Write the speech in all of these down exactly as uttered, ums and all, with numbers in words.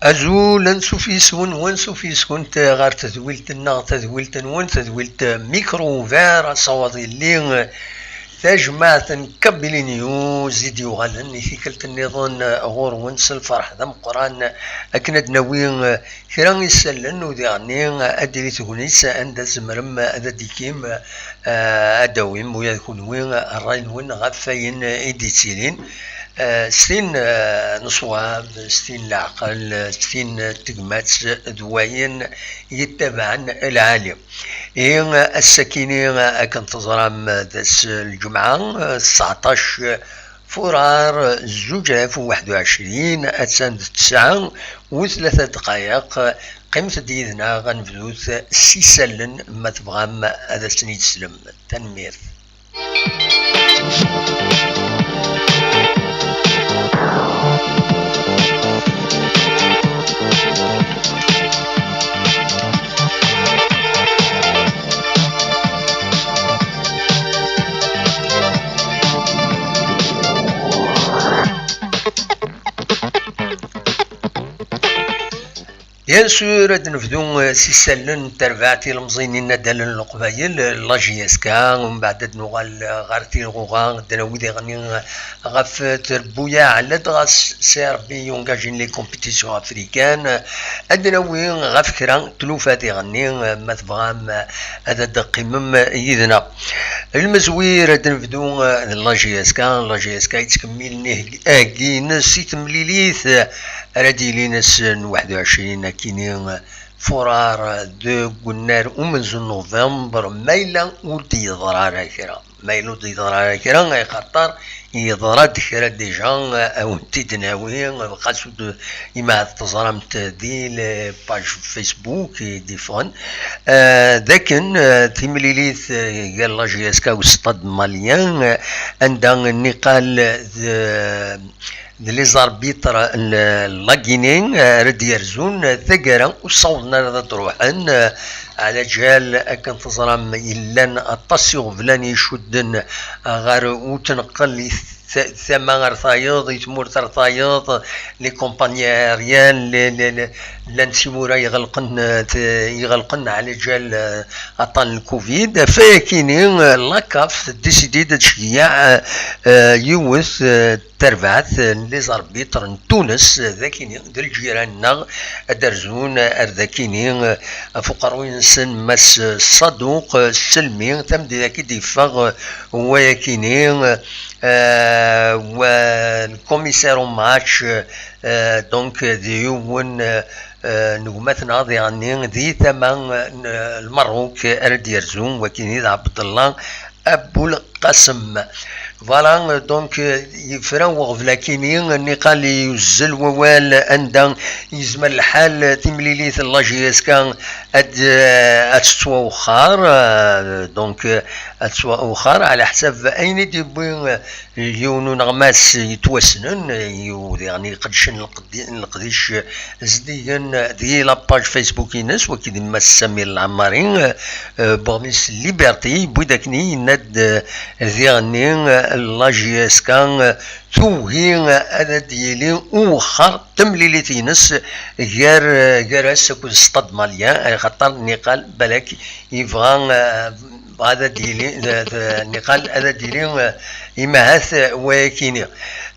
Azul, ansuf yes-wen, wansuf yes-kent ɣer tedwilt-nneɣ, tadwilt-nwen, tadwilt Micro Ouvert, asawaḍ yelli tajmaɛt n Kabylie News i d-yuɣalen i tikkelt nniḍen ɣur-wen s lferḥ d ameqqran, akken ad d-nawi kra isallen u diɣenni ad d-tili tegnit anda tzemrem ad d-tikim, eh, ad d-tawim ula d kunwi ṛṛay-nwen ɣef wayen i d-yettilin, eh, s tin, eh, n ṣṣwab, s tin n leɛqel, s tin n tegmat d wayen yettabaɛen lɛali. Ihi, ass-akini, akken teẓram, d ass n lǧemɛa, tseɛṭac furar zuǧ alaf u waḥed u ɛecrin, attan d ttesɛa u tlata ddqayeq. Qqimet-d yid-neɣ, ad nebdut s isallen, ma tebɣam ad asen-id-teslem. Tanemmirt. Bien sûr, ad nebdu, eh, s isallen n terbaɛt ilemẓiyen inaddalen n Leqbayel, eh, la J S K, umbeɛd ad nuɣal, eh, ɣer tilɣuɣa, ad d-nawi diɣenni, eh, ɣef trebbuyaɛ, ladɣa s-, C R B yungajen les compétitions africaines, eh, ad d-nawi ɣef kra n tlufa diɣenni, eh, ma tebɣam, eh, ad d-teqqimem, eh, yid-neɣ. Lmezwir ad d-nebdu, eh, d la J S K, la J S K yettkemmilen iheg-, aheggi-ines i temlilit, eh, ara d-yilin ass n waḥed u ɛecrin akini, eh, furar, eh, deg unnar umenzu n November, ma yella ur d-yeḍra ara kra. Ma yella ur d-yeḍra ara kra, ay xaṭer yeḍra-d kra déjà, eh, ad wen-t-id-nawi, eh, xas ur d-, imi ad teẓram-t di le page Facebook i d-iffɣen. Eh, d akken, eh, timlilit, eh, gar la J S K u Stade Malien, eh, anda nniqal d, d les arbitres n la Guinée, eh, ara d-yerzun taggara ur ssawḍen ara ad d-ruḥen, eh, ɛla ǧal akken teẓram yellan aṭas iɣeblan icudden ɣer utneqqel i t-, tama ar tayeḍ, i tmurt ar tayeḍ, les compagnies aériennes, les, les, les, llan timura iɣelqen, eh, t-, iɣelqen ɛla ǧal, eh, aṭṭan n Covid. Ɣef wayakini, eh, la CAF tedisidi-d ad tceggeɛ, eh, eh, yiwet, eh, terbaɛt, eh, n les arbitres n Tunes, eh, d akini, d lǧiran-nneɣ, ad d-rzun, eh, ar d akini, eh, ɣef uqerruy-nsen Mass, eh, Saduq, eh, Selmi, tameddit-agi d-yeffeɣ, eh, wayakini, eh, eh, wa-, le commissaire au match, eh, eh, donc, eh, d yiwen, eh, eh, n gma-tneɣ diɣenni di tama, eh, n, eh, Lmerruk, eh, ara d-yerzu, wakini d Abdallah Abulqasem. Voilà, eh, donc, eh, yefra weɣbel akini, nniqal yuzzel wawal anda yezmer lḥal, eh, timlilit n la J S K ad, eh, ad tettwawexxer, eh, donc, eh, ad tettwawexxer ɛla ḥsab ayen i d-yewwi, eh, yiwen uneɣmas yettwassnen, eh, yiw-, diɣen iqeddcen leqdi-, leqdic zeddigen di la page Facebook-ines, wagi d Mass Samir Lɛemmari, eh, Bornis Liberty, yewwi-d akken yenna-d, eh, diɣenni, eh, la J S K, eh, tugi, eh, ad d-yili uwexxer temlilit-ines gar, eh, gar-as akked Stade Malien, eh, xaṭer niqal balak yebɣa, eh, ad d-yili, d, d, niqal ad d-yili, eh, imahat, eh, wayakini.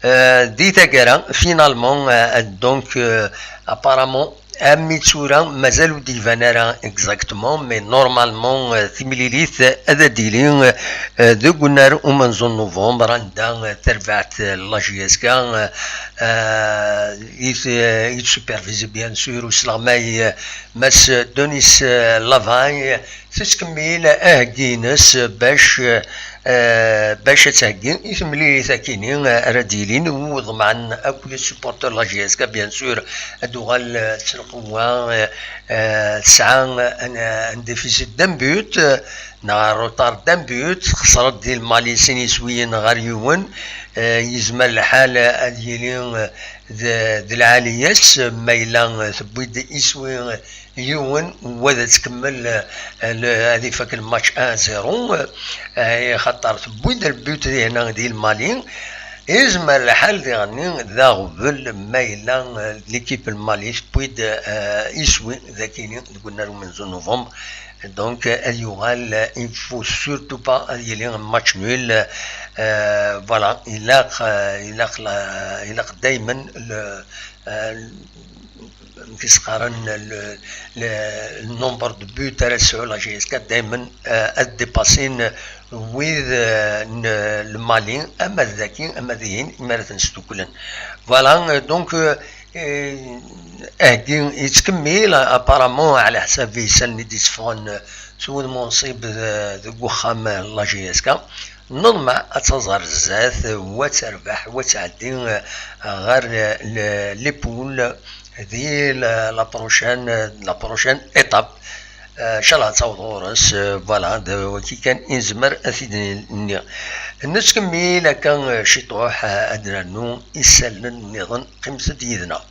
Eh, di taggara, finalement, eh, donc, eh, apparemment, am i tura, mazal ur d-iban ara exactement, mais normalement, eh, timlilit ad d-tili, eh, deg unnar umenzu n novembre, anda, eh, tarbaɛt, eh, la J S K, eh, eh, i t-, eh, i t-supervise, bien sûr, usleɣmay, eh, Mass Denis, eh, Lavay, tettkemmil aheggi-ines bac, eh, bac ad theggi i temlilit akini, eh, ara d-yilin, u ḍemɛen akk les supporters la J S K, bien sûr, ad d-tuɣal, eh, s lqewwa, eh, eh, tesɛa, eh, un, un déficit d'un but, eh, neɣ retard d'un but, txesreḍ di Lmali sin yiswiyen ɣer yiwen, eh, yezmer lḥal ad yili, eh, d, d lɛali-yas, ma yella, eh, tewwi-d iswi, eh, yiwen, wa ad tkemmel, eh, le-, ad ifak lmatch un zéro, eh, xaṭer tewwi-d lbut dihna di Lmali. Yezmer lḥal diɣenni d aɣbel ma yella, eh, l'équipe n Lmali tewwi-d, eh, iswi dakini deg unnar umenzu n novembre. Donc, eh, ad yuɣal, eh, il faut surtout pas ad yili match nul. Eh, voilà, ilaq, eh, ilaq la, ilaq daymen le, eh, amek i s-qqaren, le, le, le nombre de buts ara tesɛu la J S K daymen, eh, ad dépassin wid, eh, n Lmali, ama d daki, ama dihin, imi ara ten-sduklen. Voilà, eh, donc, eh, eh, aheggi yettkemmil, apparemment, ɛla ḥsab isallen i d-itteffɣen, eh, s wudem unṣib, eh, deg uxxam, eh, la J S K. Neḍmeɛ ad taẓ ar zdat, wa ad terbeḥ, wa ad tɛeddi, eh, ɣer, eh, le-, les poules, di la, la prochaine, la prochaine étape. Eh, ncallah ad taweḍ ɣur-s, eh, voilà, d waki kan i nezmer ad t-id-nini. Nettkemmil akka, eh, ciṭuḥ, eh, ad nernu isallen nniḍen, qqimet-d yid-neɣ.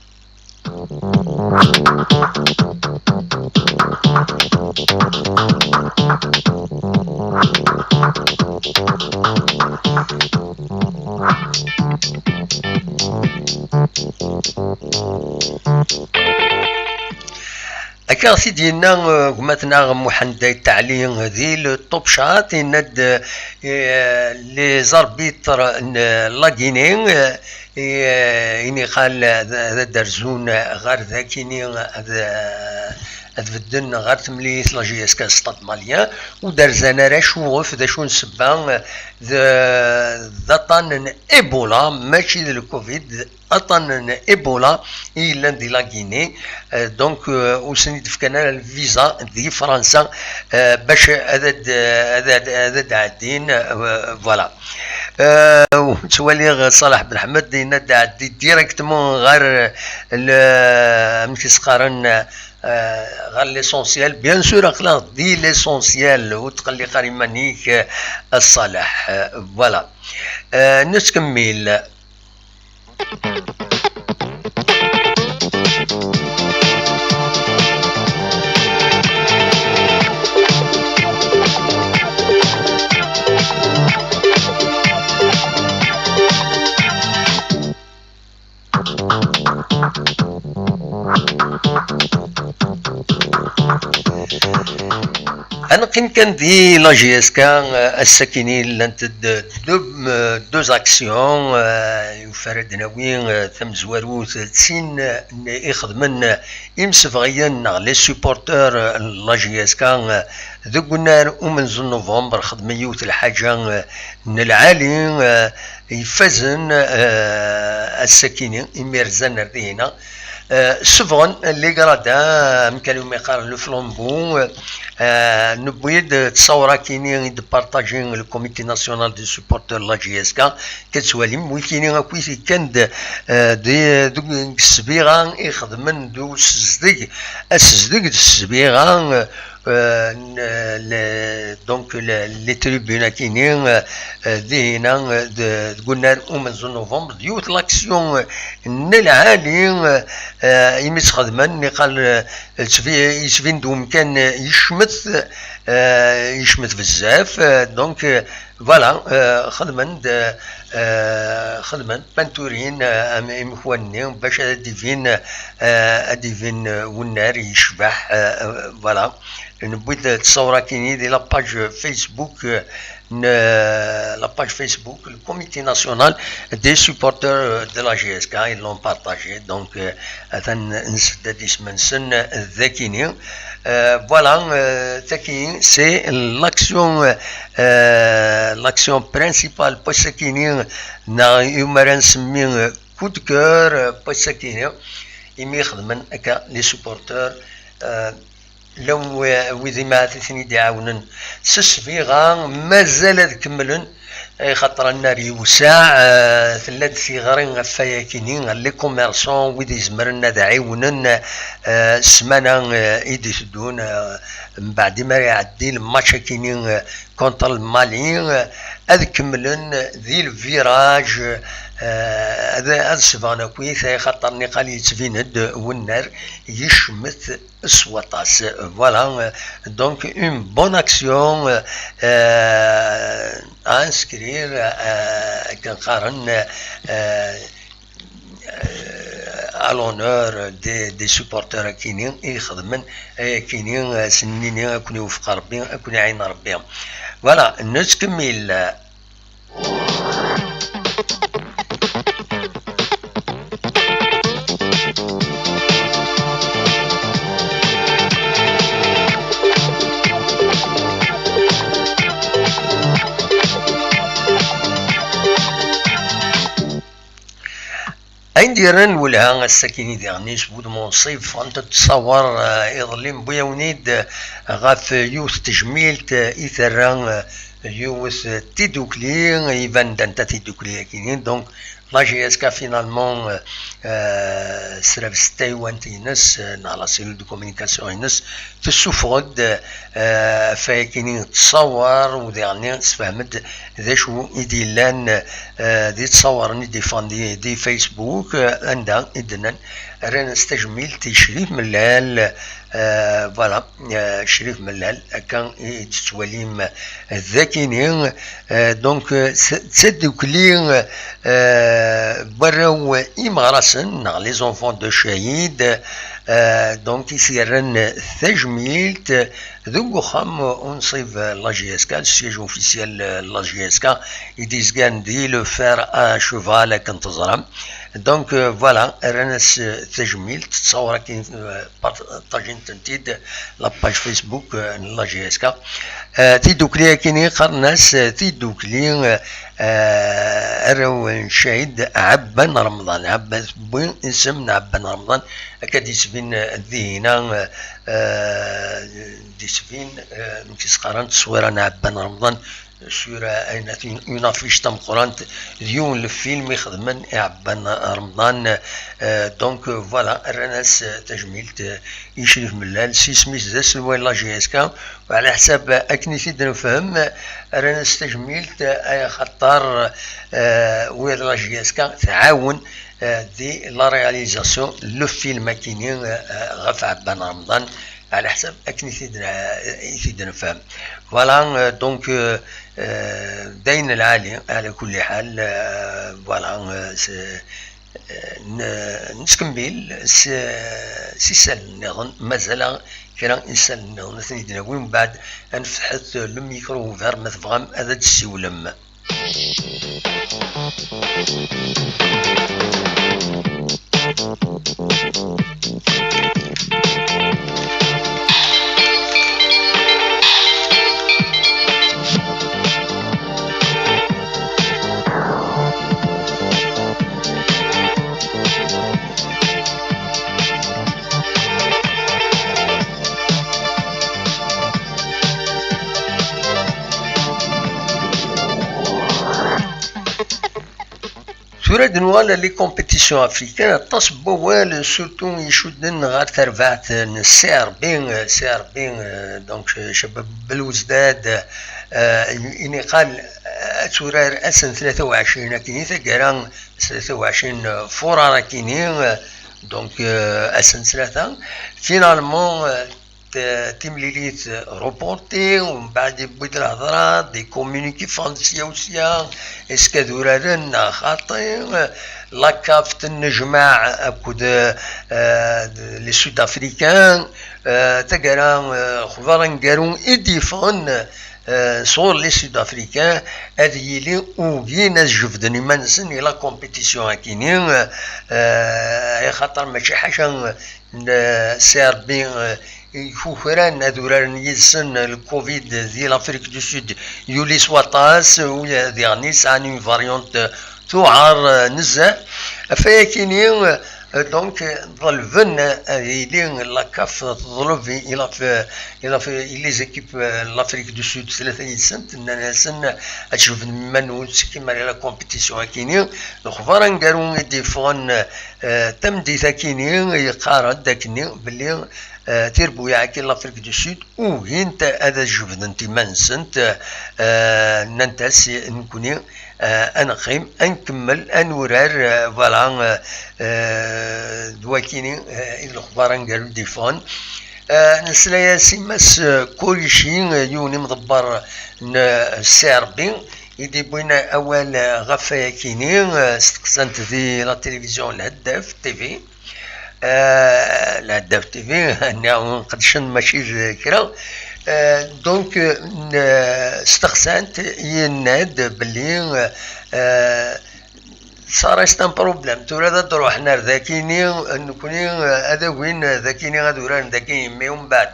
Akka i ɣ-t-id-yenna, eh, gma-tneɣ Muḥend Ayt Ɛli di le Top Chat, yenna-d, eh, les arbitres n la Guinée, eh, i, eh, i niqal ad, ad d-rzun ɣer dakini, ad, ad bedden ɣer temlilit la J S K Stade Malien, ur d-rzan ara. Acuɣef? D acu n ssebba? D, d aṭṭan n Ebola, mačči d le covid, aṭṭan n Ebola i yellan di la Guinée. Euh, donc, euh, ur sen-id-fkan ara lviza di Fransa, euh, bac ad, ad, ad, ad, ad ɛeddin, euh, voilà. Euh, ttwaliɣ Ṣaleḥ Ben Ḥmed yenna-d, ɛeddi directement ɣer le, amek i s-qqaren, euh, ɣer l'essentiel. Bien sûr, aql-aɣ di l'essentiel, ur tqelliq ara iman-ik, euh, a Ṣaleḥ. Euh, voilà. Euh, nettkemmil. Ad neqqim kan di la J S K, eh, ass-akini llant-d deux, eh, deux actions, eh, yufa ara d-nawi, eh, tamezwarut d tin n ixedmen, eh, imsebɣiyen neɣ les supporters, eh, n la J S K, eh, deg unnar umenzu n novembre, xedmen yiwet lḥaǧa, eh, n lɛali, eh, ifazen, eh, ass-akini, imi rzan ar dihina. Eh, sebɣen les gradins, am kan umi qqaren le flambeau, eh, newwi-d ttawra-kini i d-partaji le Comité National des Supporters de la J S K, tettwalim, wikini akk i t-ikkan d, eh, di, deg, deg ssbiɣa ixedmen d usezdeg, asezdeg d ssbiɣa, eh, euh, n-, le-, donc le-, les tribunes akini, euh, euh, dihina, euh, de, deg unnar umenzu n novembre, d yiwet l'action, euh, n lɛali, euh, euh, imi tt-xedmen, niqal, euh, yettbi-, yettbin-d umkan, euh, yecmet, euh, yecmet bezzaf, euh, donc, euh, Voilà, euh, xedmen-d, euh, xedmen-d panturin, euh, am imekwan-nni, bac ad d-ibin, euh, ad d-ibin, euh, wennar yecbeḥ, euh, euh, voilà. Newwi-d ttṣawra-kini di la page Facebook, euh, n, euh, la page Facebook, le Comité National des Supporters, euh, de la G S K, ils l'ont partagé, donc, euh, atan nsedd-d isem-nsen, euh, dakini. Euh, voilà, euh, tagi, c'est l'action, euh, euh, l'action principale n wass-akini, neɣ umi ara nsemmi, euh, coup de cœur, euh, n wass-akini, imi xedmen akka les supporters, euh, llan wi-, wid i ma ad ten-id-iɛawnen s ssbiɣa, mazal ad kemmlen, axaṭer annar yewseɛ, eh, tella-d tiɣri ɣef wayakini, les commerçants, wid izemren ad ɛiwnen, eh, ssmana, eh, i d-iteddun, eh, mbeɛd imi ara iɛeddi lmatch-akini, eh, contre le Mali, eh, ad kemmlen di lviraj, eh, ad, ad sbeɣen akkit, axaṭer niqal yettbin-d wennar yecmet s waṭas. Voilà, euh, donc une bonne action, euh, euh, à inscrire, euh, akken qqaren, euh, euh, à l'honneur des, des supporters akini i ixedmen ayakini, euh, s nnini, ad ken-iwefq Rebbi, ad ken-iɛin Rebbi. Voilà, nettkemmil. Ayen d-yerran lwelha ass-akini diɣen-is, wid munṣib ffɣent ad tṣawer, eh, iḍelli, newwi-awen-id, eh, ɣef yiwet n tejmilt, eh, i terra, eh, yiwet n tidukli, iban-d anta tidukli-akini, donc la G S K finalement, eh, eh, srabes taywant-ines, eh, neɣ la cellule de communication-ines, tessufeɣ-d, eh, ɣef wayakini ttṣawer, u diɣen-nni tessefhem-d d acu i d-yellan, eh, di ttṣawaren i d-iffɣen di, di Facebook, eh, anda i d-nnan rran-as tajmilt i Crif Mellal, eh, voilà, eh, Crif Mellal, akka i d-tettwalim dakini, eh, donc, eh, s-, d tadukli, eh, n warraw imeɣrasen, neɣ les enfants de Chahid, eh, donc i s-yerran tajmilt, deg uxxam unṣib n la G S K, le siège officiel n la G S K, i d-yezgan di le fer à cheval, akken teẓram. Donc, euh, voilà, rran-as, euh, tajmilt, ttṣawra-kin, euh, partajin-tent-id, la page Facebook, euh, n la G S K. Euh, tidukli-akini qqaren-as, euh, tidukli, euh, euh, arraw n Cahid Ɛebban Remḍan. Ɛebban, tewwi isem n Ɛebban Remḍan, akka d-yettbin, euh, dihina, euh, euh, d-yettbin, euh, amek i s-qqaren, tteswira n Ɛebban Remḍan, sur, euh, une, une affiche tameqqrant d yiwen n lfilm i xedmen i Ɛebban Remḍan. Euh, donc, euh, voilà, rran-as, euh, tajmilt, euh, i Crif Mellal, s yisem-is d aselway n la G S K, u ɛla ḥsab, euh, akken i t-id-nefhem, euh, rran-as tajmilt, euh, axaṭer, euh, ula d la G S K tɛawen, euh, di la réalisation n lfilm-akini, euh, euh, ɣef Ɛebban Remḍan, ɛla ḥsab akken i t-id-, i t-id-nefhem. Voilà, euh, donc, euh, euh, d ayen lɛali, ɛla kulli ḥal, euh, voilà, euh, s-, euh, n-, nettkemmil s, s isallen nniḍen, mazal kra isallen nniḍen ad ten-id-nawi, mbeɛd ad nefteḥ le micro ouvert, ma tebɣam ad d-tessiwlem. Tura ad nuɣal ar les compétitions africaines, aṭas n wawal, surtout icudden ɣer terbaɛt n C R B. C R B, euh, donc, euh, Cabab Belouzdad, euh, i niqal, euh, ad turar ass n tlata u ɛecrin akkin i taggara, ass n tlata u ɛecrin furar akkin, euh, donc, euh, ass n tlata. Finalement, euh, eh, timlilit, eh, reportée, u mbeɛd yewwi-d lehḍra, des communiqués ffɣen-d sya u sya, est-ce que ad uraren neɣ xaṭi, eh, la CAF tennejmaɛ akked, eh, les Sud-Africains, eh, taggara, eh, lexbar aneggaru i d-yeffɣen, eh, sɣur les Sud-Africains ad yili ugin ad jebden iman-nsen i la compétition akini, eh, axaṭer mačči ḥaca n, eh, C R B, eh, ikukran ad uraren yid-sen le covid di l'Afrique du Sud yuli s waṭas, u diɣen sɛan une variante tuɛer, eh, nezzeh. Ɣef wayakini, eh, donc, eh, ḍelben, eh, ad yili la CAF teḍleb i, i la, i la, i les équipes, eh, n l'Afrique du Sud, tlata yid-sent, nnan-asen ad tjebdem iman-nwen, ur tettekkim ara la compétition akini. Lexbar aneggaru i d-yeffɣen, eh, tameddit akini, yeqqar-d akkenni belli, eh, tirbuyaɛ akkin l'Afrique du Sud ugint ad jebdent iman-nsent, eh, nnant-as nekkni, eh, ad neqqim, ad nkemmel, ad nurar, eh, voilà, eh, eh, d wakini, eh, i d lexbar aneggaru d-yeffɣen. Eh, nesla-as i Mass, eh, Korici, eh, yiwen imḍebber n, eh, C R B, i d-yewwin awal, eh, ɣef wayakini, eh, steqsan-t di la télévision Lheddaf T V. Eh, Lheddaf T V, nniɣ qedcen mačči d kra. Eh, donc, eh, n-, steqsan-t, yenna-d belli, eh, ça reste un problème. Tura ad d-ruḥen ar dakini, nekkni, eh, ad agin dakini, ad uraren dakini, mais umbeɛd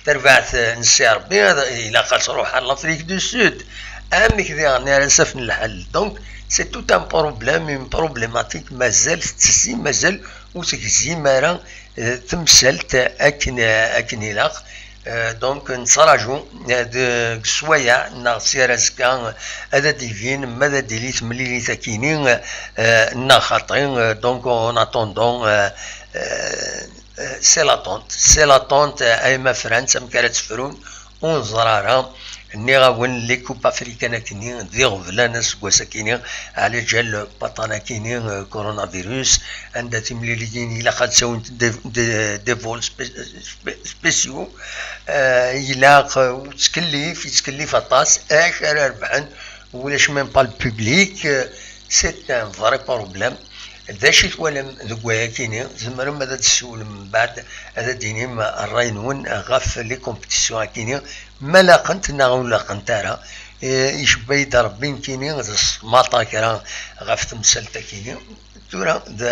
tarbaɛt, eh, n C R B, ad, ilaq ad truḥ ar l'Afrique du Sud. Amek diɣen ara s-afen lḥel? Donc, c'est tout un problème, une problématique, mazal tettezzi, mazal ur tegzim ara, eh, temsalt akken, akken ilaq. Eh, donc, nettraǧu, eh, deg sswayeɛ neɣ sya ar azekka, eh, ad d-ibin ma ad d-tili temlilit akini, eh, neɣ xaṭi. Eh, donc, en attendant, eh, eh, eh, c'est l'attente. C'est l'attente, eh, ay ma Frans, amek ara tt-frun, ur neẓri ara. Nniɣ-awen, les coupes africaines akini d iɣeblan aseggas akini, ɛla ǧal paṭan akini, eh, coronavirus, anda timliliyin ilaq ad sawint des, des, des vols spé-, spé-, spéciaux. Eh, ilaq, eh, yettkellif, yettkellif aṭas, acu ara rebḥen, ulac même pas le public, eh, c'est un vrai problème. D acu i twalam deg wayakini? Tzemrem ad d-tessiwlem mbeɛd, ad d-tinim ṛṛay-nwen ɣef les compétitions akini, ma laqent neɣ ur laqent ara. Eh, icebba-yi-d Ṛebbi nekkini d ṣṣmaṭa kra ɣef temsalt akini. Tura d,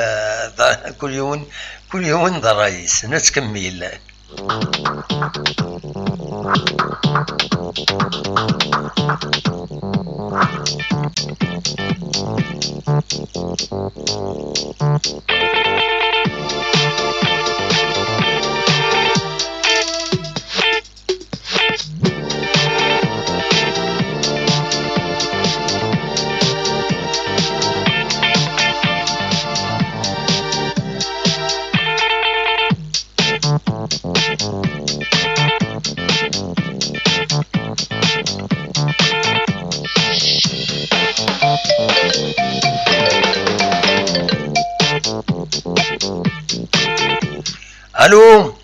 d, kul yiwen, kul yiwen d ṛṛay-is. Nettkemmil. Allô.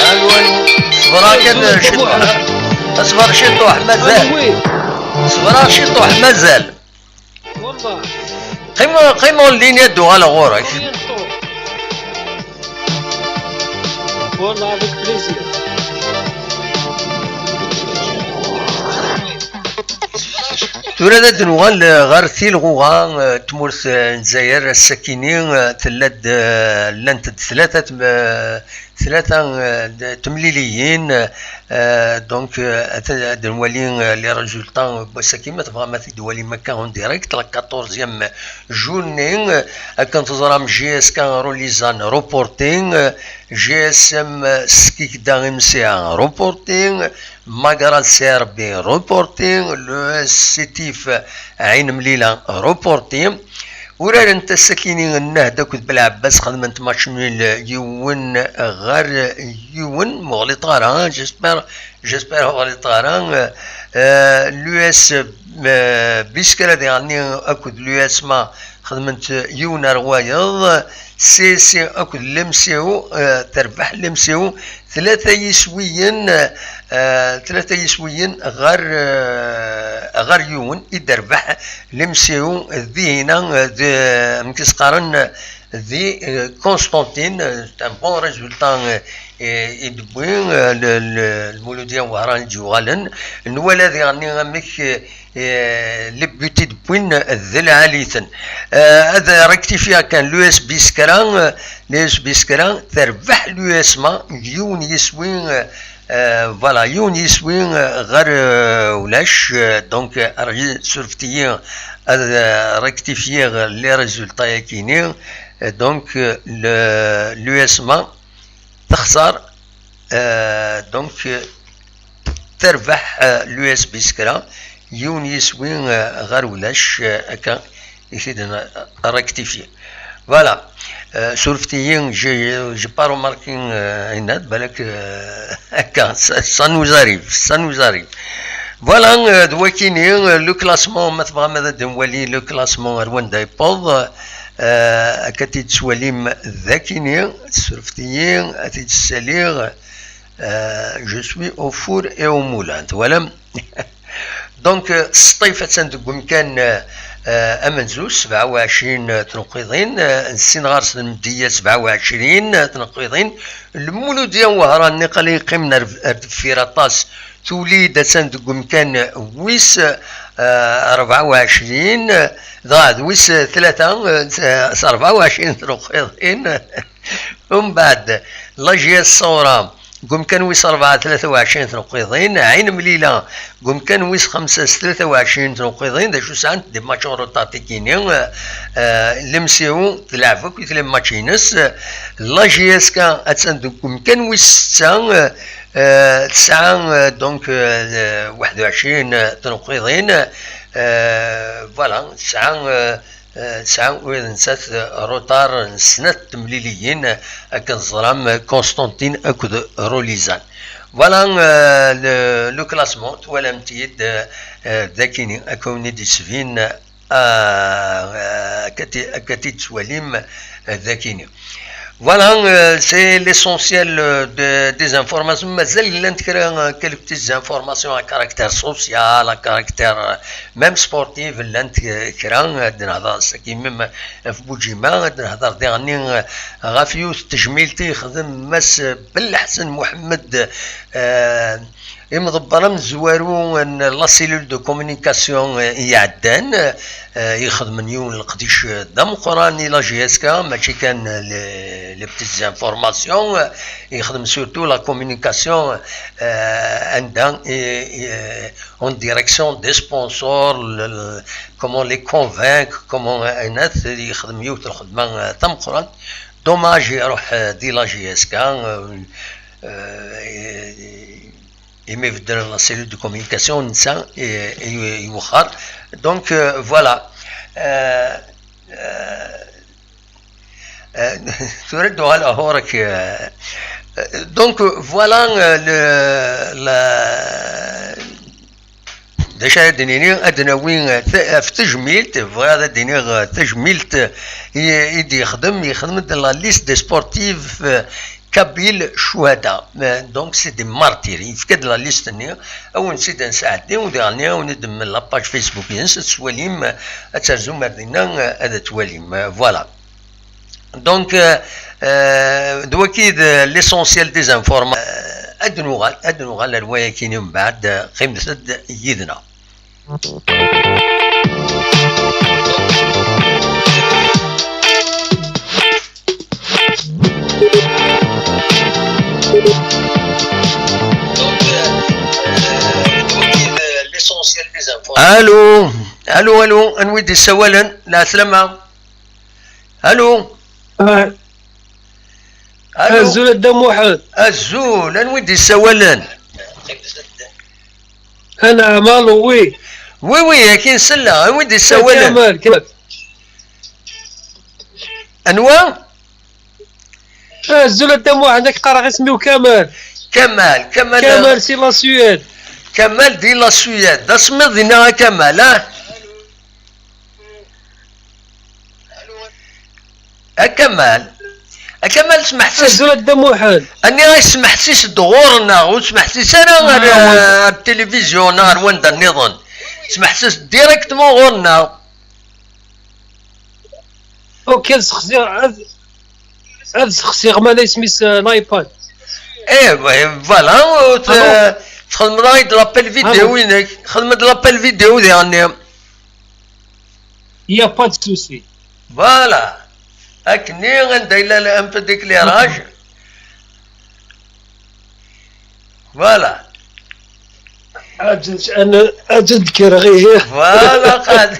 Allô, allô. Ṣber kan ciṭuḥ. Ṣber ciṭuḥ, mazal. Ṣber ciṭuḥ, mazal. Wallah. Qqim, qqim en ligne, ad d-uɣaleɣ ɣur-k. Wallah, avec plaisir. Tura ad d-nuɣal ɣer tilɣuɣa, eh, n tmurt, eh, n Lezzayer. Ass-akini, eh, tella-d, eh, llant-d tlata tem-, eh, tlata, eh, d-, temliliyin, eh, donc, eh, ad, ad nwali, eh, les résultats n wass-agi, ma tebɣam ad t-id-twalim akka en direct, la quatorzième journée, eh, akken teẓram, J S K Rolizan reporté, eh, J S M Skikda M C A reporté, Magrad C R B reporté, l'U S Sétif Ɛin Mlila reporté. Urarent ass-akini Nnehd akked Belɛebbas, xedment match nul yiwen ɣer yiwen, m'ɣliṭeɣ ara, j'espère, j'espère m'ɣliṭeɣ ara. Euh, l'U S, euh, Biskra diɣenni akked l'U S Ma xedment yiwen ar wayeḍ. C S C akked l'M C O, eh, terbeḥ l'M C O tlata yiswiyen, eh, tlata yiswiyen ɣer, eh, ɣer yiwen i d-terbeḥ l'M C O dihina, eh, d, amek i s-qqaren, di, eh, Constantine, eh, c'est un bon résultat, eh, eh, i d-wwi, eh, le, le, Lmuludya n Wehran i d-yuɣalen. Nwala diɣenni amek, eh, eh, les buts i d-wwin d lɛali-ten. Eh, ad rectifier kan l'U S B Skra, eh, l'U S B Skra, terbeḥ l'U S M A, yiwen yiswi, eh, eh, voilà, yiwen yiswi, eh, ɣer, eh, ulac, eh, donc, eh, surfet-iyi ad, eh, rectifier les résultats-agi-ni. Eh, donc, eh, le, l'U S M A texṣer, eh, donc, eh, terbeḥ, eh, l'U S B Skra, yiwen yiswi, eh, ɣer ulac, eh, akka i t-id-rectifier. Voilà. Euh, surfet-iyi, j'ai, j'ai pas remarqué, euh, Ainad, balak, euh, akka, ça, ça nous arrive, ça nous arrive. Voilà, euh, d wakini, euh, le classement, ma tebɣam ad nwali le classement ar wanda yewweḍ, euh, akka t-id-tettwalim d akini, surfet-iyi, ad t-id-ssaliɣ, euh, je suis au four et au moulin, twalam? Donc, euh, Sṭif attan deg umkan, euh, euh, amenzu, sebɛa u ɛecrin, euh, tneqqiḍin, euh, sin ɣer-s d Lmedya, sebɛa u ɛecrin, euh, tneqqiḍin. Lmuludya n Wehran, niqal yeqqimen ar, ar deffir aṭas, tuli-d attan deg umkan wis, euh, rebɛa u ɛecrin, euh, dɣa d wis, euh, tlata, euh, s, s rebɛa u ɛecrin tneqqiḍin. Umbeɛd, la J S Ṣawra, deg umkan wis rebɛa, tlata u ɛecrin tneqqiḍin, Ɛin Mlila, deg umkan wis xemsa s tlata u ɛecrin tneqqiḍin, d acu sɛant des matchs en retard tikini, euh, euh, l'M C O, tleɛb akk i tla match-ines, la J S K attan deg umkan wis setta, euh, euh, tesɛa, euh, donc, euh, waḥed u ɛecrin tneqqiḍin, euh, voilà, tesɛa, euh, Eh, tesɛa ula d nettat, eh, retard n snat temliliyin, eh, akken teẓram, eh, Constantine akked Rolizan. Voilà, eh, le, le classement, twalam-t-id, eh, eh, d akini, akka wen-id-yettbin, eh, eh, akka ti-, akka t-id-tettwalim, eh, d akini. Voilà, euh, c'est l'essentiel, euh, de, des informations. Mazal llant kra, euh, quelques petites informations à caractère social, à caractère, euh, même sportif, llant, euh, kra, euh, ad nehḍer saki même ɣef Bujima, ad nehḍer diɣenni, euh, ɣef yiwet n tejmilt i yexdem Mass Belleḥsen Muḥemmed, euh, imḍebber amezwaru n la cellule de communication, eh, iɛeddan, eh, ixedmen yiwen n leqdic, eh, d ameqqran i la J S K, mačči kan, eh, les, les petites informations, eh, ixdem surtout la communication, eh, anda, eh, eh, en direction des sponsors, le, le, comment les convaincre, comment, eh, ayen-at, ixdem yiwet n lxedma, eh, tameqqrant. Dommage, iruḥ, eh, di la J S K, eh, eh, imi beddlen la cellule de communication netta i, i, iwexxer. Donc, euh, voilà. Euh, euh, euh, tura ad d-uɣaleɣ ɣur-k, euh, euh, donc, euh, voilà, euh, le, la, d acu ara d-nini? Ad d-nawi, euh, ta-, ɣef tejmilt, bɣiɣ ad d-iniɣ, euh, tajmilt, euh, i, i d-yexdem, yexdem-d la liste des sportifs, euh, Kabyle Chouhada, euh, donc c'est des martyrs. Yefka-d la liste-nni, ad wen-tt-id-nesɛeddi, u diɣenni ad wen-id-nemmel la page Facebook-ines, ad tettwalim, euh, ad terzum ar dinna, euh, ad twalim. Euh, voilà. Donc, euh, euh, d waki d l'essentiel des informations. Euh, ad nuɣal, ad nuɣal ar wayakini mbeɛd, euh, qqimet-d yid-neɣ. Allô, allô, allô, anwa i d-yessawalen? Lɛeslama. Allô. Ah. Allô. Azul a Dda Muḥend. Azul, anwa i d-yessawalen? Anɛam, allô, oui. Oui, oui, akin selleɣ, anwa i d-yessawalen? Kamal, Kamal. Anwa? Azul a Dda Muḥend, ad k-qqareɣ isem-iw Kamal. Kamal, Kamal, Kamal si la Suède. Kamal di la Suède, d asemmiḍ dinna a Kamal, ah? A Kamal, a Kamal, smeḥsis. Azul a Dda Muḥend. Aniɣ-ak smeḥsis-d ɣur-neɣ, ur smeḥsis ara ɣer, ah, ɣer tilivizyu neɣ ɣer wanda nniḍen. Smeḥsis-d directement ɣur-neɣ. Ok, ad sexsiɣ, ad, ad sexsiɣ ma la isem-is, eh, l'iPad. Eh, ouais, voilà, ur t-, ah bon, txedmeḍ-aɣ-d l'appel vidéo-inek. Xedmeḍ l'appel vidéo diɣenni. Il n'y a pas de souci. Voilà. Akkenni anda yella un peu d'éclairage. Voilà. Aǧel, ana, aǧel d-kkreɣ, ihi. Voilà, qad.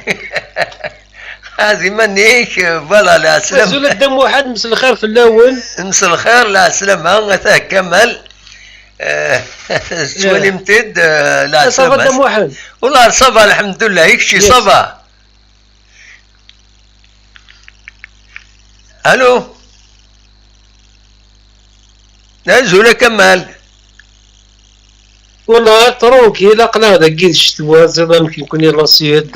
Qad iman-ik, voilà, lɛeslama. Azul a Dda Muḥend, mselxir fell-awen. Mselxir, lɛeslama, atah Kamal. Eh, tettwalim-t-id, eh, ça va, lɛeslama. Dda Muḥend? Wallah, ça va, lḥemdullah, i kečči, ça va? Allô? Azul a Kamal. Wallah, tranquille, aql-aɣ dagi d ccetwa, ziḍ amek nekkni la sud.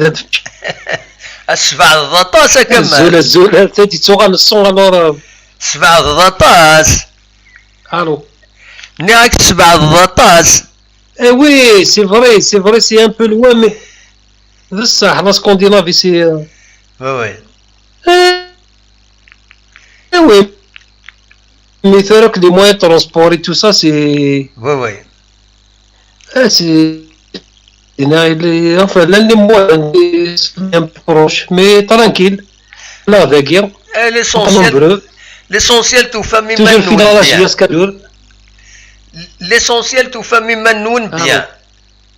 Ad tesbeɛdeḍ aṭas a Kamal. Azul, azul, ata d-yettuɣal ṣṣun, alors. Tesbeɛdeḍ aṭas. Allô? Nniɣ-ak tesbeɛdeḍ aṭas. Eh oui, c'est vrai, c'est vrai, c'est un peu loin, mais d ṣṣeḥ, la Scandinavie, c'est, euh, oui, oui. Eh, eh oui. Mais tura que les moyens de transport et tout ça, c'est, oui, oui. Eh, c'est, il y a les, enfin, là, les moyens, c'est un peu proche, mais tranquille. Là, avec, eh, l'essentiel, nombreux. L'essentiel, tufam iman-nwen bien. Toujours fidèle à la J S K. L'essentiel, tufam iman-nwen bien.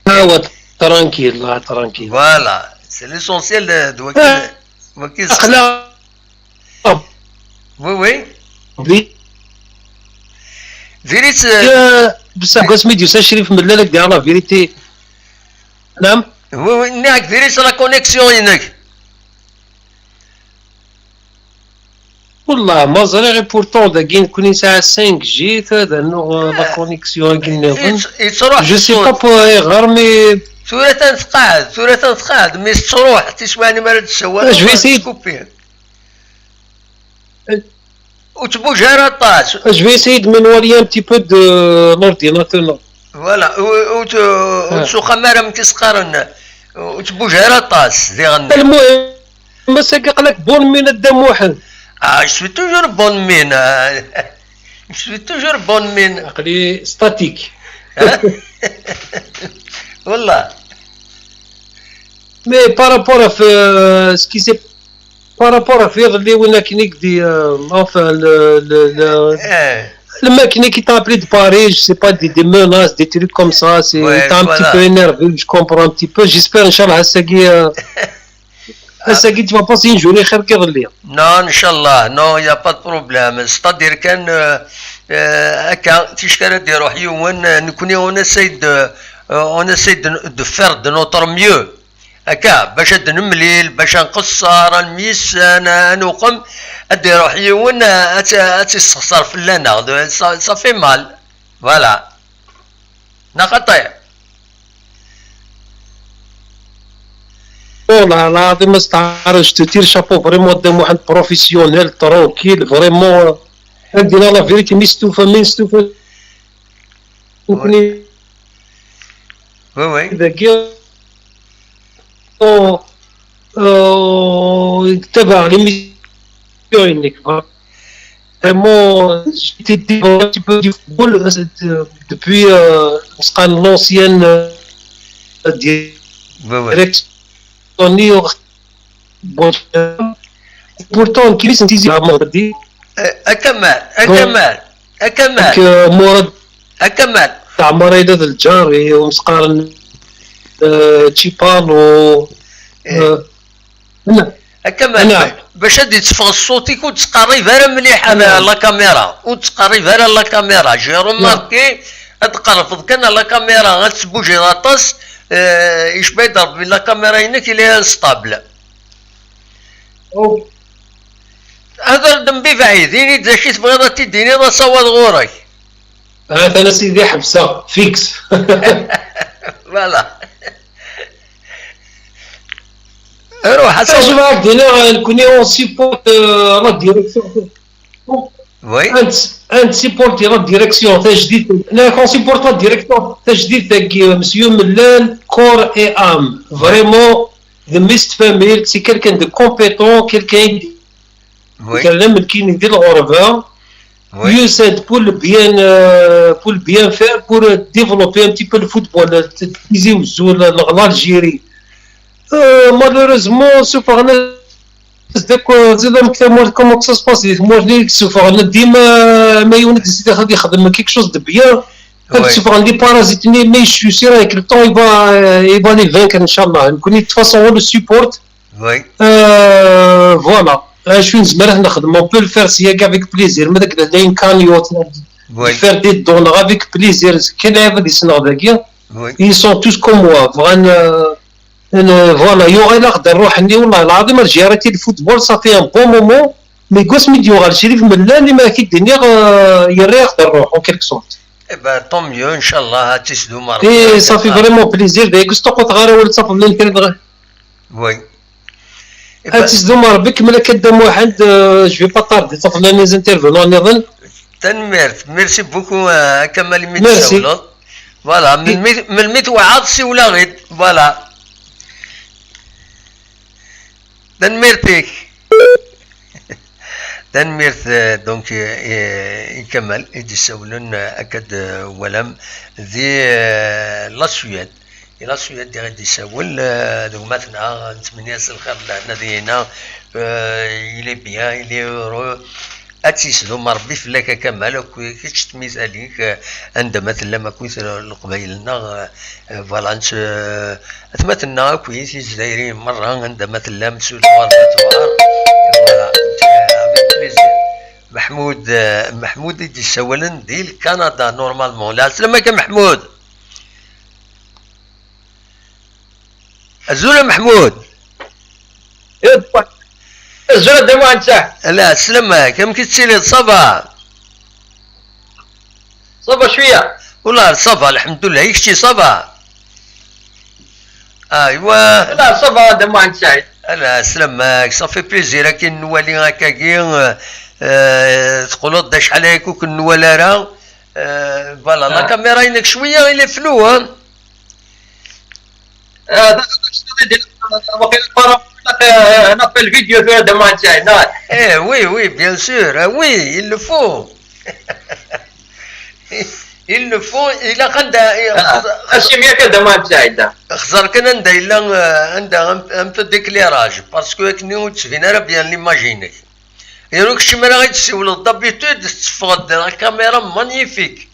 Ah, ouais, tranquille, là, tranquille. Voilà, c'est l'essentiel de, de, de, de, aql-aɣ. Oui, oui. Bi. Vérité, euh, bessah, deg wasmi d-yusa Crif Mellal, ad k-d-aɣeɣ la vérité. Naam? Oui, oui, nniɣ-ak vérité, la connexion-inek. Wallah, ma ẓriɣ, et pourtant, dagi nekkni nesɛa cinq G, ad rnuɣ, euh, la connexion-agi nniḍen. Yettruḥ. Je sais pas pour ayɣer, mais tura atan tqeɛɛed, tura atan tqeɛɛed, mais tettruḥ, tiswiɛin mi ara d-tessawaleḍ, je vais essayer. Ur ttbuj ara aṭas. Je vais essayer de m'éloigner un petit peu de l'ordinateur, non. Voilà, ur, ur t-, ur tsuqam ara amek i s-qqaren, ur ttbuj ara aṭas, diɣen. Lmuhim, ass-agi aql-ak bonne mine a Dda Muḥend. Ah, je suis toujours bonne mine, ah. Je suis toujours bonne mine. Aql-i statique. Hein? Wallah. Mais par rapport à, euh, ce qui s'est Par rapport à iḍelli, win akken i k-di, euh, enfin, le, le, le, eh, le mec qui t'a appelé de Paris, je sais pas, des, des menaces, des trucs comme ça, c'est, ouais, t'as un petit peu énervé, je comprends un petit peu. J'espère, Inch'Allah, ass-agi, euh, ass-agi, tu vas passer une journée خير كي iḍelli. Non, Inch'Allah, non, il y a pas de problème. C'est-à-dire kan, euh, euh, akka, ticki ara d-iruḥ yiwen, euh, nekkni, on essaye de, euh, on essaye de, de faire de notre mieux. Akka, bac ad nemlil, bac ad nqeṣṣer, ad nemyessen, ad nuqem, ad d-iruḥ yiwen, ad tt-, ad tt-issexṣer fell-aneɣ. De, ça, ça fait mal. Voilà. Neɣ xaṭi? Wallah, lɛaḍim, asteɛref, je te tire chapeau, vraiment, Dda Muḥend, professionnel, tranquille, vraiment, ad d-iniɣ la vérité, mi stufa, mi stufa. Oui. Nekkni, oui, oui, dagi, oh, oh, tabaɣ l'émission-inek. Vraiment, j'étais devant un petit peu du football, euh, de-, depuis, euh, l'ancienne, euh, oui, oui, direction. Bon, euh, pourtant, كيفاش نتيزي مع مرادي؟ Eh, a Kamal, a Kamal, a Kamal. Donc, euh, Mourad, a Kamal. Ɛmer Aydad Lǧar, eh, umseqqaren, euh, Tchipal, eh, euh, a Kamal, bac ad d-itteffeɣ ṣṣut-ik, ur ttqerrib ara mliḥ ar la caméra. Ur ttqerrib ara la caméra. J'ai remarqué, ad tqerrbeḍ kan ar la caméra, ad tbujiḍ aṭas, eh, icba-d Rebbi la caméra-inek, il est instable. Hḍer-d mebɛid, ini-d d acu i tebɣiḍ ad t-id-tiniḍ, asawaḍ ɣur-k. Atan a sidi ḥebseɣ, fixe. Voilà. Ruḥ, ad Acu bɣa d-iniɣ, nekkni on support, euh, la direction. Oui. Ad support la direction tajdid. Nek on support la direction tajdid dagi, monsieur Mellal, corps et âme. Vraiment, de mist famille, c'est quelqu'un de compétent, quelqu'un Oui. Kalla melkin di lɣerba, Oui. Yusa-d pour le bien, euh, pour le bien faire, pour développer un petit peu le football, Tizi Wezzu, l'Algérie. Euh, malheureusement, sufɣen-as-d akk, euh, zidan, comment ça se passe, di tmurt-nni, sufɣen dima ma yiwen ad yexdem quelque chose de bien, ad sufɣen les parasites-nni, mais je suis sûr avec le temps, il va, euh, il va les vaincre, Inch'Allah. Nekkni, de toute façon, on le supporte. Oui. Euh, voilà. Acu nezmer ad nexdem, on peut le faire sya avec plaisir. Ma d akken d ayen kan yot, Oui. Faire des dons avec plaisir. Kan lɛibad yessneɣ dagi. Oui. Ils sont tous comme moi. Bɣan, euh, euh, voilà, yuɣal-aɣ-d rruḥ-nni, والله العظيم, j'ai arrêté le football, ça fait un bon moment. Mais deg wasmi d-yuɣal Crif Mellal, imi ara k-id-iniɣ, euh, yerra-yaɣ-d rruḥ, en quelque sorte. Eh ben, tant mieux, Inch'Allah, ad tt-isdum Rebbi. Et ça fait vraiment plaisir. Dagi ur sṭuqquteɣ ara, ur ttafeḍ lan kra dɣa. Oui. Eh Ad ben, tt-isdum Rebbi, kemmel akka a Dda Muḥend, euh, je vais pas tarder, ttafeḍ lan les intervenants nniḍen. Tanemmirt. Merci beaucoup, euh, a Kamal, imi Merci. d-tsawleḍ. Voilà, melmi, melmi twɛaḍ, siwel-aɣ-id. Voilà. Tanemmirt-ik. Tanemmirt, euh, donc, euh, i Kamal i d-issawlen, euh, akka d-twalam di, euh, la Suède. Di la Suède i d-issawel, euh, d gma-tneɣ, nettmenni-as lxir d lehna deg-neɣ, euh, il est bien, il est heureux. Ad tt-isdum Rebbi fell-ak a Kamal, akked kečč d tmital-ik, eh, anda ma tellam akkit Leqbayel-nneɣ, eh, eh, voilà, nett-, eh, atmaten-nneɣ akkit Izzayriyen merra, anda ma tellam, surtout ɣer Batouar. Voilà, eh, avec plaisir. Meḥmud, eh, Meḥmud i d-yessawalen di Lkanada, normalement. Lɛeslama-k a Meḥmud. Azul a Meḥmud. Azul a Dda Muḥend Saɛid. Ala, sslam-ak, amek i tettiliḍ, ça va? Ça va cwiya. Wallah, ça va, lḥemdullah, i kečči, ça va? Aywa. Wallah, ça va a Dda Muḥend Saɛid. Ala, sslam-ak, ça fait plaisir, akken nwali akkagi, euh, euh, teqqleḍ-d acḥal aya ur ken-nwala ara. Euh, voilà, la Ah. caméra-inek cwiya, il est flou, hein? Ah, d-, d-, d-, waqila para-, eh, naqbel vidéo tura a Dda Muḥend Saɛid, neɣ? Eh oui, oui, bien sûr, ah oui, il le faut. Il le faut, ilaq anda, Ah, asimi akka a Dda Muḥend Saɛid, da. Xẓer kan anda yella, euh, anda un, un peu d'éclairage, parce que akken ur tettbin ara bien l'image-inek. Yernu kečč mi ara ɣ-d-tessiwleḍ d'habitude, tetteffeɣ-d la caméra magnifique.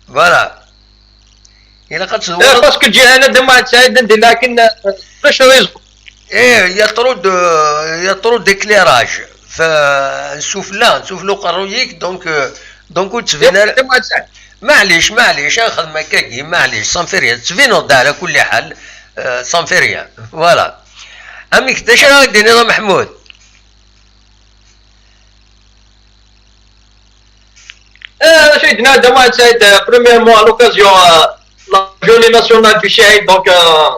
Voilà. Ilaq ad Eh, tdewreḍ. parce que ǧihan a Dda Muḥend Saɛid, anda yella akken, eh, ulac réseau. Eh, il y a trop de, il y a trop d'éclairage. F, nsufella, nsufella uqerruy-ik, donc, euh, donc ur tettbin ara. A Dda Muḥend Saɛid. Maɛlic, maɛlic, ad nxedm akkagi, maɛlic, ça ne fait rien. Tettbineḍ-d ala kulli ḥal, euh, ça ne fait rien. Voilà. Amek, d acu ara d-tiniḍ a Meḥmud? Eh, d acu i d-yenna a Dda Muḥend Saɛid, eh, premièrement, à l'occasion, euh, la journée nationale du Shahid, donc, euh,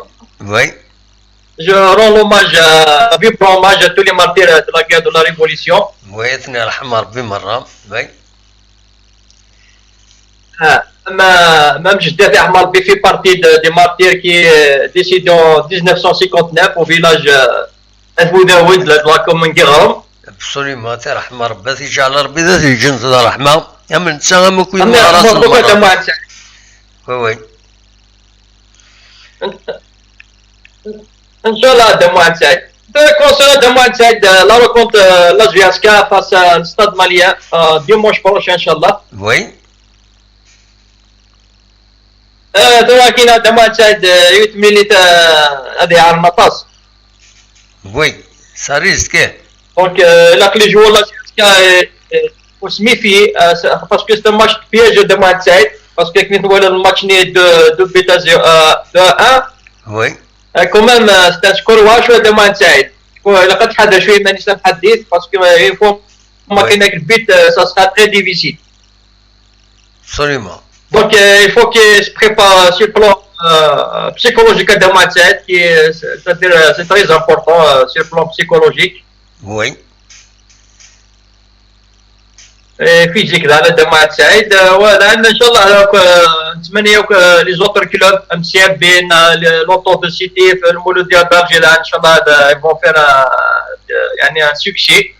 Oui. je rends l'hommage, euh, vibrant hommage à tous les martyrs, euh, de la guerre de la Révolution. Oui, ad ten-yerḥem Rebbi merra. Oui. Ah, même, euh, même Jdeï Ahmed Rebbi fait partie de, des martyrs qui, euh, décédé en dix-neuf cent cinquante-neuf au village, euh, At Boudaoud, de la, de la commune Guéram. Absolument, ad t-yerḥem Rebbi, ad t-yeǧɛel Rebbi d at lǧennet d ṛṛeḥma. Am netta, am akk wid Am meɣrasen yerḥem Rebbi a merra. Dda Muḥend Saɛid. Oui, oui. Inch'Allah, a Dda Muḥend Saɛid. De concernant a Dda Muḥend Saɛid, euh, la rencontre, euh, la J S K face à le Stade Malien, euh, dimanche prochain, Inch'Allah. Oui. Euh, tura kina a Dda Muḥend Saɛid, euh, yiwet minute, euh, ad iɛerren aṭas. Oui, ça risque. Donc, euh, ilaq les joueurs de la J S K, euh, euh, faut se méfier, euh, c'est, parce que c'est un match piège a Dda Muḥend Saɛid, parce que quand on voit le match né de, de but à zéro, euh, deux à un, Oui. euh, quand même, euh, c'est un score واعر شوية a Dda Muḥend Saɛid. Ilaq ad tḥadreḍ شوية, مانيش محدث, parce que, euh, une fois ما كاين هاك le but, euh, ça sera très difficile. Absolument. Donc, euh, il faut qu'il se prépare sur le plan euh, psychologique à Damatsed, qui est, c'est-à-dire, euh, c'est très important, euh, sur le plan psychologique. Oui. Et physique, là, le Damatsed, euh, voilà, إن شاء الله, donc, euh, نتمنى, donc, euh, les autres clubs, M C F B, euh, le- l'Entente de Sétif, le Mouloudia d'Alger, là, إن شاء الله, euh, ils vont faire un, euh, يعني un succès.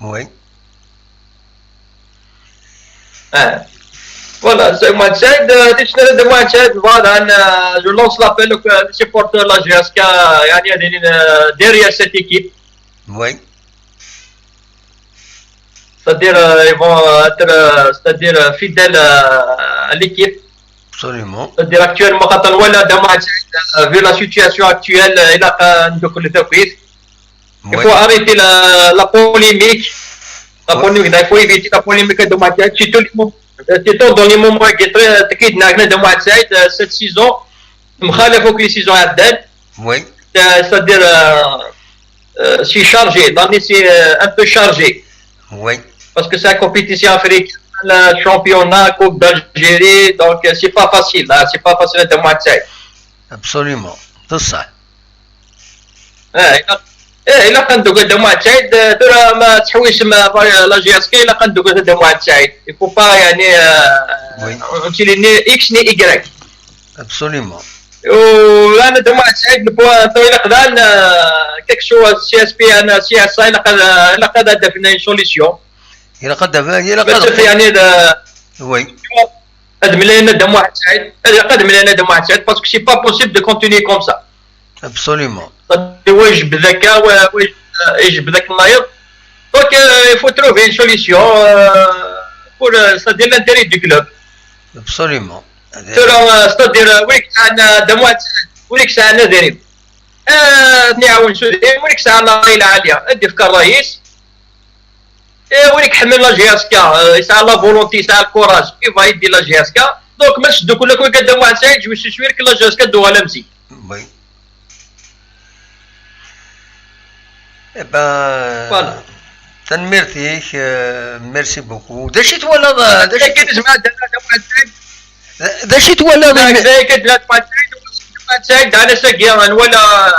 Oui. آه. Voilà, c'est moi, Saïd, euh, تشتري de moi, Saïd, voilà, أنا, je lance l'appel aux, euh, supporters de la G S K, يعني, euh, derrière cette équipe. Oui. C'est-à-dire, euh, ils vont être, euh, c'est-à-dire, euh, fidèles, euh, à l'équipe. Absolument. C'est-à-dire, actuellement, quand on voit la demande, euh, vu la situation actuelle, euh, il a un de le Il faut arrêter la, la polémique. La polémique, il faut éviter la polémique de Mohamed Saïd. Surtout, les mo- surtout dans les moments qui est très, qui est dans le Mohamed Saïd, euh, cette saison, مخالف aux les saisons عدات. Oui. Euh, c'est-à-dire, euh, euh, c'est chargé. L'année, c'est, euh, un peu chargé. Oui. Parce que c'est la compétition africaine, le championnat, Coupe d'Algérie, donc, euh, c'est pas facile, hein, c'est pas facile de Mohamed Saïd. Absolument. C'est ça. آه، إلا، إيه، إلا كان دوك هذا معتاد، آه، ترى ما تحويش ما، لا جي اس كي، إلا كان دوك هذا معتاد. Il faut pas, يعني, آه، Oui. نمشي لي ني إكس ني إيكغيك. Absolument. وأنا هذا معتاد، نبغى نطوي لك دان، آه، كيك شو سي اس بي، أنا سي اس اي، إلا قد، إلا قد هذا فينا سوليسيون. إلا قد، إلا قد بس يعني هذا Oui. قد ملينا دم واحد سعيد، قد ملينا دم واحد سعيد، parce que c'est pas possible de continuer comme ça. Absolument. واجب ذكاء، و-، واجب، يجب ذاك النايض. Donc, euh, il faut trouver une solution, euh, pour, euh, c'est-à-dire l'intérêt du club. Absolument. ترى، euh, c'est-à-dire، euh, ويك ساعنا دم واحد سعيد، ويك ساعنا ذريب. آه، نعاون سودين، ويك ساعنا راي العالية، الدفكة الرئيس. إيه، وين يحمل لا جي اس كا، آه، يسعى لا فولونتي، يسعى الكوراج، كيف غيدي لا جي اس كا. دونك ما تشدو كلك ويقدم واحد سعيد، جو سي سوير كي لا جي اس كا دوها لا مزي. Oui. Eh ben, voilà. Tanemmirt-ik, euh, merci beaucoup. D acu i twalaḍ, euh, d acu كاين جماعة دابا واحد سعيد. D acu i twalaḍ لا، إن- كذا كدنا واحد سعيد، واحد سعيد على ساقيا، ولا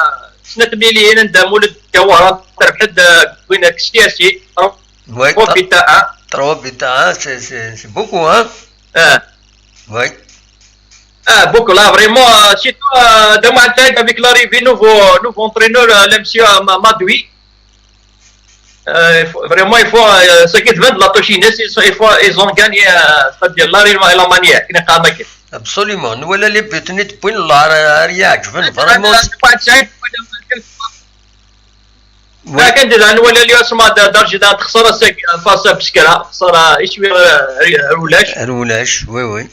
سنة مليون ندم ولد جوهرة، تربح د-، وين السياسي. Oui, trois buts à un. Trois buts à un, c'est, c'est, c'est beaucoup, hein? Ah. Oui. Ah, beaucoup, là, vraiment, euh, surtout, euh, de Marseille, avec l'arrivée nouveau, nouveau entraîneur, euh, le monsieur, euh, Ma-, Madoui. Euh, il faut, vraiment, il faut, euh, ce qui devient de la Toshines, ils, ils, faut, ils ont gagné, euh, c'est-à-dire, la, la manière, qui n'est pas manqué. Absolument. Nous, voilà les buts, نت بوين الله، راه، راه يعجبني، vraiment. ما كان دير، أنا ولا اليوم سما دار، دار جديد، خسارة سك-، فاس بسكرة، خسارة إشوي، آه، رولاش. رولاش، oui, oui.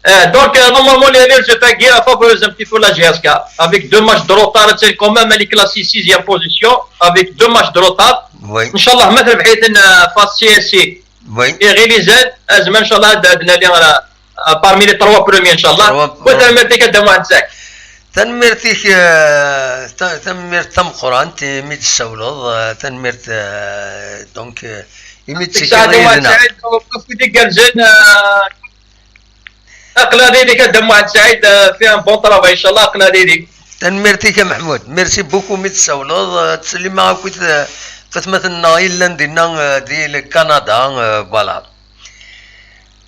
Euh, donc, euh, normalement, les résultats qui favorisent un petit peu la G S K, avec deux matchs de retard, c'est quand même, elle est classée sixième position, avec deux matchs de retard. Oui. إن شاء الله، ما تربحيت، آه، فاس سي اس سي. Oui. إي غير لي زاد، أزمة إن شاء الله، عندنا اللي، آه، parmi les trois premiers إن شاء الله. Trois, وتنميرتك الدموع نتاعك. Tanemmirt-ik, euh, ta-, tanemmirt tameqqrant imi d-tessawleḍ, euh, tanemmirt, euh, donc, euh, imi d-tekkiḍ yid-neɣ. Aql-i deg-, aql-i deg-, aql-i deg-, aql-i deg-, euh, fait un bon travail, إن شاء الله, aql-i deg-. Tanemmirt-ik a Meḥmud. Merci beaucoup imi d-tessawleḍ. Euh, ttsellimeɣ akkit, euh, tatmaten-nneɣ yellan dinna, euh, di Kanada, euh, voilà.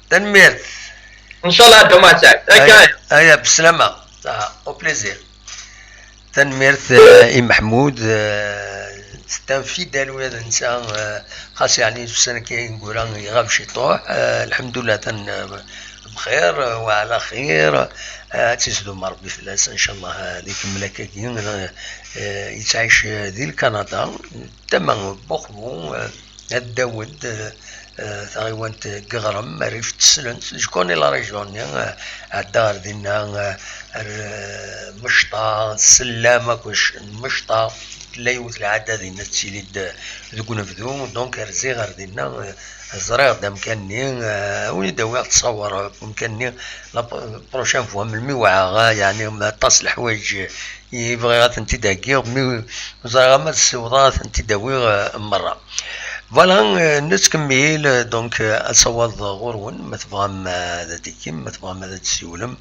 Tanemmirt. إن شاء الله, الدموع نتاعك. Aya, aya, بالسلامة. Ah, au plaisir. Tanemmirt, euh, i Meḥmud, euh, c'est un fidèle ula d netta, euh, xas yeɛni ussan-agi ineggura iɣab ciṭuḥ, euh, lḥemdullah atan, euh, bxir, euh, wa ɛla xir, euh, ad tt-isdum Ṛebbi fell-as, ncallah, euh, ad ikemmel akkagi, euh, euh, yettɛic, euh, di Lkanada, tama n Buxbu, euh, At Dawed, euh, euh, taɣiwant n Iɣrem, Rrif n Teslent, je connais la région-nni, euh, ɛeddaɣ ɣer dinna, euh, ar, euh, Mecṭa, Sellama, kullec n Mecṭa, tella yiwet lɛada dinna tettili-d, euh, deg unebdu, donc rziɣ ɣer dinna, euh, ẓriɣ-d amkan-nni, euh, ad wen-id-awiɣ ttṣawer n umkan-nni, la p-, prochaine fois, melmi wɛaɣ, euh, yeɛni aṭas n leḥwayeǧ i bɣiɣ ad tent-id-heggiɣ, mi ẓriɣ ama ad ssiwḍeɣ ad tent-id-awiɣ, euh, merra. Voilà, euh, nettkemmil, euh, donc, euh, asawaḍ ɣur-wen, ma tebɣam, euh, ad d-tikim, ma tebɣam ad d-tessiwlem,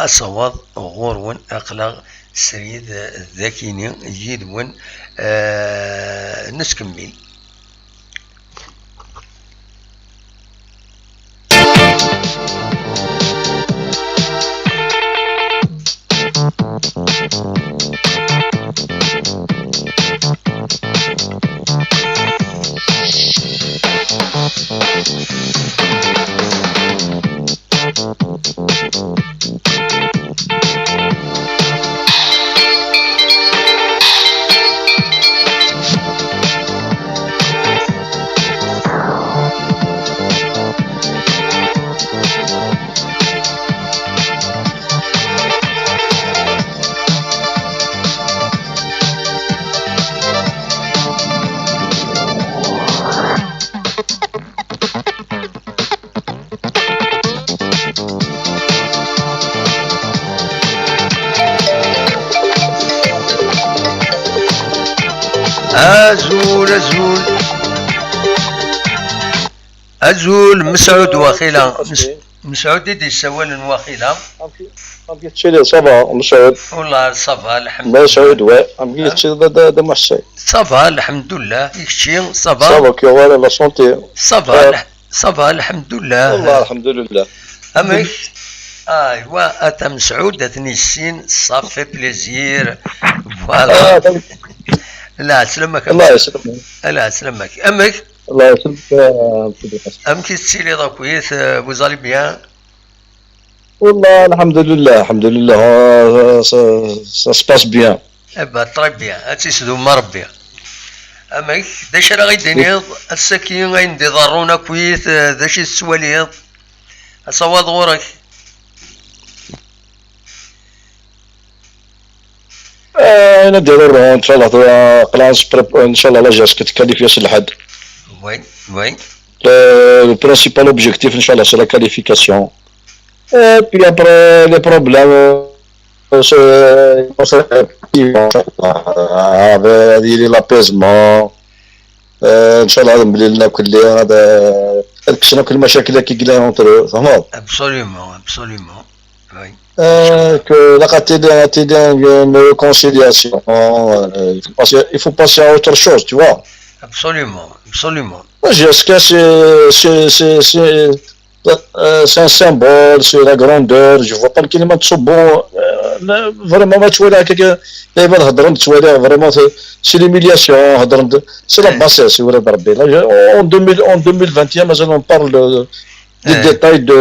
asawaḍ ɣur-wen, aql-aɣ srid, euh, dakini yid-wen, euh, nettkemmil. Azul, azul. Azul, Mesɛud waqila. Mes-, Mesɛud i d-yessawalen waqila. Amek i tettiliḍ, ça va, Mesɛud? Wallah, ça va, lḥemdullah. Mesɛud, ouais. Amek i tettiliḍ, a Dda, Dda Muḥsin? Ça va, lḥemdullah. I kečči, ça va? Ça va, kya wala la santé? Ça va, lḥ-, ça va, lḥemdullah. Wallah, lḥemdullah. Amek? Aywa, a Dda Mesɛud, a ten-yessin, ça fait plaisir. Voilà. Ah, tam- La, selamak. Allah yesselmek. La, selamak. Amek? Allah yesselmek, ah, Msud Lqasim. Amek i tettiliḍ akkit, euh, vous allez bien? Wallah, alḥemdulillah, alḥemdulillah, ah, ça, ça se passe bien. Eh ben, très bien. Ad tt-isdum Rebbi. Amek? D acu ara ɣ-d-tiniḍ ass-agi ayen d-iḍerrun akkit, euh, d acu i tettwaliḍ? Asawaḍ ɣur-k. آه، نديرو الرون، إن شاء الله، aql-aɣ نسبريب-، إن شاء الله la J S K تكاليفيا s lḥedd. Oui, oui. Le, le principal objectif, إن شاء الله, c'est la qualification. Et puis après, les problèmes, euh, c'est, c'est, إن شاء الله, هذا يلي l'apaisement. آه، إن شاء الله هذا ملي لنا كل هذا، كسنا كل مشاكل كي قلنا entre eux، فهمت؟ Absolument, absolument. Oui. آه، que la غاتيلي، غاتيلي une réconciliation. Euh, il faut passer, il faut passer à autre chose, tu vois. Absolument, absolument. Moi, jusqu'à c'est, c'est, c'est, c'est, euh, c'est un symbole, c'est la grandeur. Je vois pas le كلمة تصبو. Euh, vraiment, ما تشوي لها كيك، دايما هضرن تشوي لها vraiment, c'est, c'est l'humiliation, هضرن، c'est la bassesse, ولاد ربي. Là, je- en deux mille, en deux mille vingt et un, مازال on parle de, des détails de,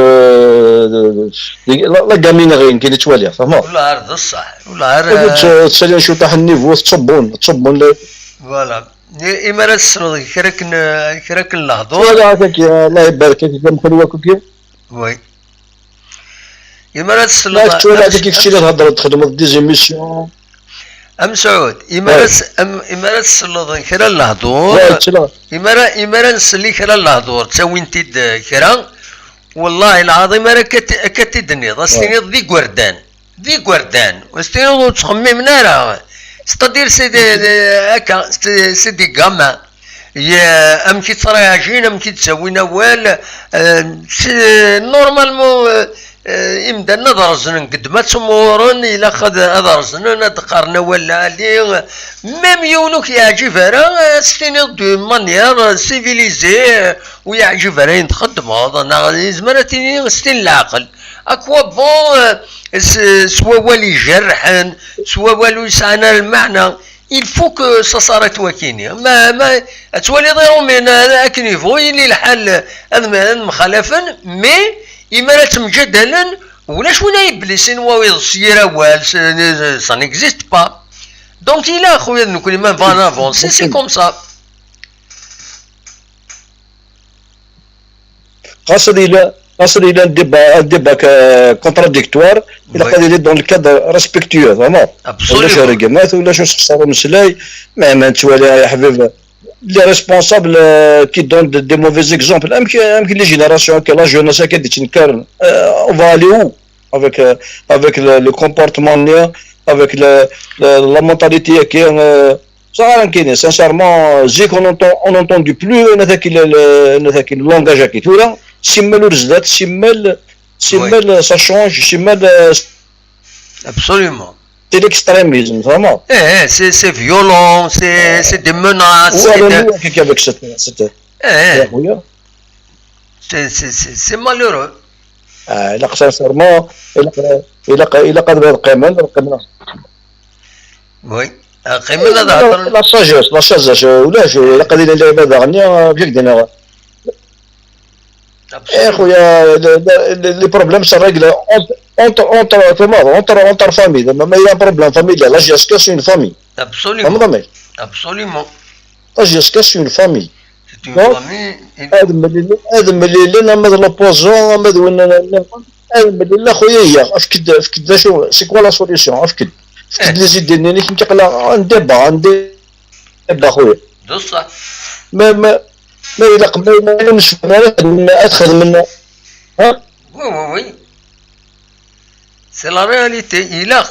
de, de, de la, la gaminerie, كي تشوي لها، فهمت؟ والله عاد الصح، والله عاد. تسالي شو طاح النيفو، تصبون، تصبون. Voilà. I-، إما راه تسلط كراك ن-، كراك اللهضور. Voilà, هكاك، الله يبارك فيك، يا مخلوة كوكي. Oui. إما راه تسلط. لا، كنت ولا هكاك كشتي لهضرة تخدم des émissions. أم سعود، إما راه س-، أم، إما راه تسلط كرا اللهضور. إما راه، إما راه نسلي كرا اللهضور، تساوي انت د-، كرا. والله العظيم راه كت-، كتدنيض، أستنيض ذي قردان. D igerdan, ur s-tiniḍ ur ttxemmimen ara. C'est-à-dire, c'est des, des, akka, c'est, c'est des gamins. Ye-, amek i ttreɛjin, amek i d-ttawin awal, euh, c'est, normalement, euh, euh, imdanen ad reẓnen, qed ma ttemɣuren, ilaq ad, ad reẓnen, ad qqaren awal lɛali. Même yiwen ur k-yeɛǧib ara, euh, ad s-tiniḍ d'une manière, euh, civilisée, euh, ur yeɛǧib ara ayen txeddmeḍ, neɣ yezmer ad tini s tin leɛqel. À quoi bon, euh, s, s wawal ijerrḥen, s wawal ur yesɛan ara lmeɛna? Il faut que ça s'arrête wakini. Ma, ma, ad twaliḍ iṛumyen, euh, akken yebɣu yili lḥal, ad m-, ad mxalafen, mais imi ara ttemǧadalen, ulac win ay iblisin wayeḍ s yir awal, s-, ça n'existe pas. Donc, il a, خويا, nekkni ma nbɣa avancer, c'est comme ça. Xas ad yili, xas ad yili un débat, un débat que-, contradictoire, ilaq ad yili dans le cadre respectueux, vraiment. Absolument. Ulac rregmat, ulac usexṣar umeslay, mais ma nettwali, ya ḥbib, les responsables, euh, qui donnent des, des mauvais exemples. Amek, amek les générations, que la jeunesse, akka d-yettnekkaren, euh, on va aller où avec, euh, avec le, le comportement-nni, avec le, le, la mentalité-agi, euh, Ttaɣ ara nekkini, sincèrement, zik on entend, on entend plus, euh, ayen akin, le, ayen akin, le langage-agi. Tura, simmal ur zdat, simmal, simmal, euh, ça change, simmal, euh, Absolument. C'est l'extrémisme, vraiment. Eh, eh, c'est c'est violent, c'est c'est des menaces. Ou alors, nous, avec cette, cette, eh, c'est c'est c'est malheureux. Ah, ilaq, sincèrement, ilaq, ilaq, ilaq ad qqimen, ad qqimen. Oui. Qqimen ad hedren. La sagesse, la sagesse, ulac, ilaq ad ilin lɛibad daɣen, bien que. Eh, خويا, les problèmes se règlent entre, entre, entre, entre, entre familles. Mais il y a un problème familial. La J S K, c'est une famille. Absolument. Absolument. La J S K, c'est une famille. C'est une famille. Ad mlilen, ad mlilen, ama d l'opposant, ama d win, ad mlilen, a خويا, ihi, efk-d, efk-d d acu, c'est quoi la solution, efk-d. Efk-d les idées-nni-inek, nekk aql-aɣ, un débat, un débat, a خويا. D ṣṣeḥ. Ma, ma, ma ilaq, ma, ma ur nessefhem ara ad xedmen, ha? Oui, oui, oui. C'est la réalité. Ilaq,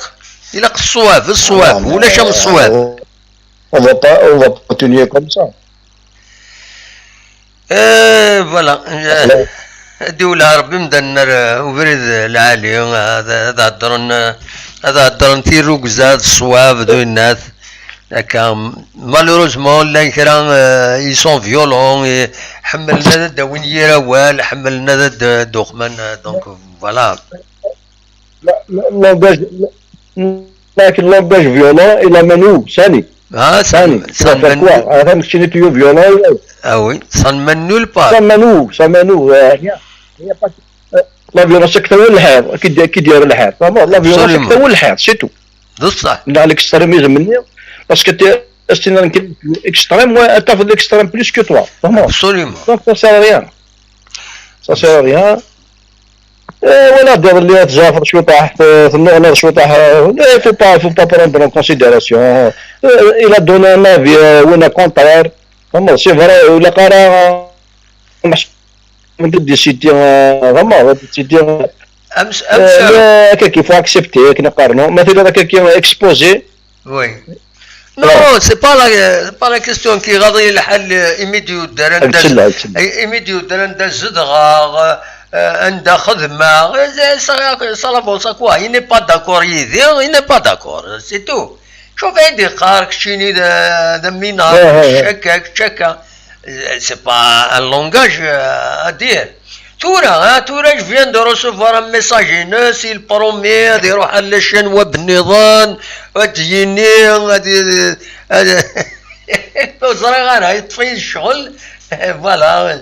ilaq ṣṣwab, ṣṣwab. Ulac am ṣṣwab. On va pas, on va pas continuer comme ça. Eh, voilà. Ad iwelleh Rebbi imdanen ar ubrid lɛali, ad heddren, ad heddren tirrugza d ṣṣwab d uyennat. Akka, malheureusement, llan kra, ils sont violents, ḥemmlen ad d-awin yir awal, ḥemmlen ad d-uxmen, donc voilà. Langage, langage violent, il a menou, sani. Ah, sani. Ça veut dire quoi? Ah, ça me signifie violent. Ah oui, ça ne mène nulle part. Ça mène où? Ça mène où? Rien. Il n'y a pas. La violence, c'est que tu as le hair, qui dit, qui dit le hair. La violence, c'est que tu as le hair, c'est tout. D ṣṣeḥ. Nna l'extrémisme-nni, parce que t'es, c'est un extrême, ouais, t'as l'extrême plus que toi. Vraiment. Absolument. Donc ça sert à rien. Ça sert à rien. Wala d iḍelli ad tzeɛfeḍ cwiṭaḥ, tennuɣnaḍ cwiṭaḥ. Il faut pas, faut pas prendre en considération. Il a donné un avis, win au contraire. Vraiment, c'est vrai, ur ilaq ara Des décisions, vraiment, des décisions. Amek, amek, euh, il faut accepter, akken qqaren. Ma tella akka exposé. Oui. Non, c'est pas la, c'est pas la question qui iɣaḍ-iyi lḥal, imi d-yuddar anda, imi d-yuddar anda zedɣeɣ, anda xedmeɣ, ça, ça la vaut ça quoi, il n'est pas d'accord yid-i, il n'est pas d'accord, c'est tout. Cuf ay d-iqqar keččini d, d aminar, kečč akka, kečč akka. C'est pas un langage à dire. Tura, hein, tura, je viens de recevoir un message-ines, il promet ad iruḥ ar la chaîne web nniḍen, ad d-yini, ad, ad, ur ẓriɣ ara, yeṭṭef-iyi ccɣel. Voilà.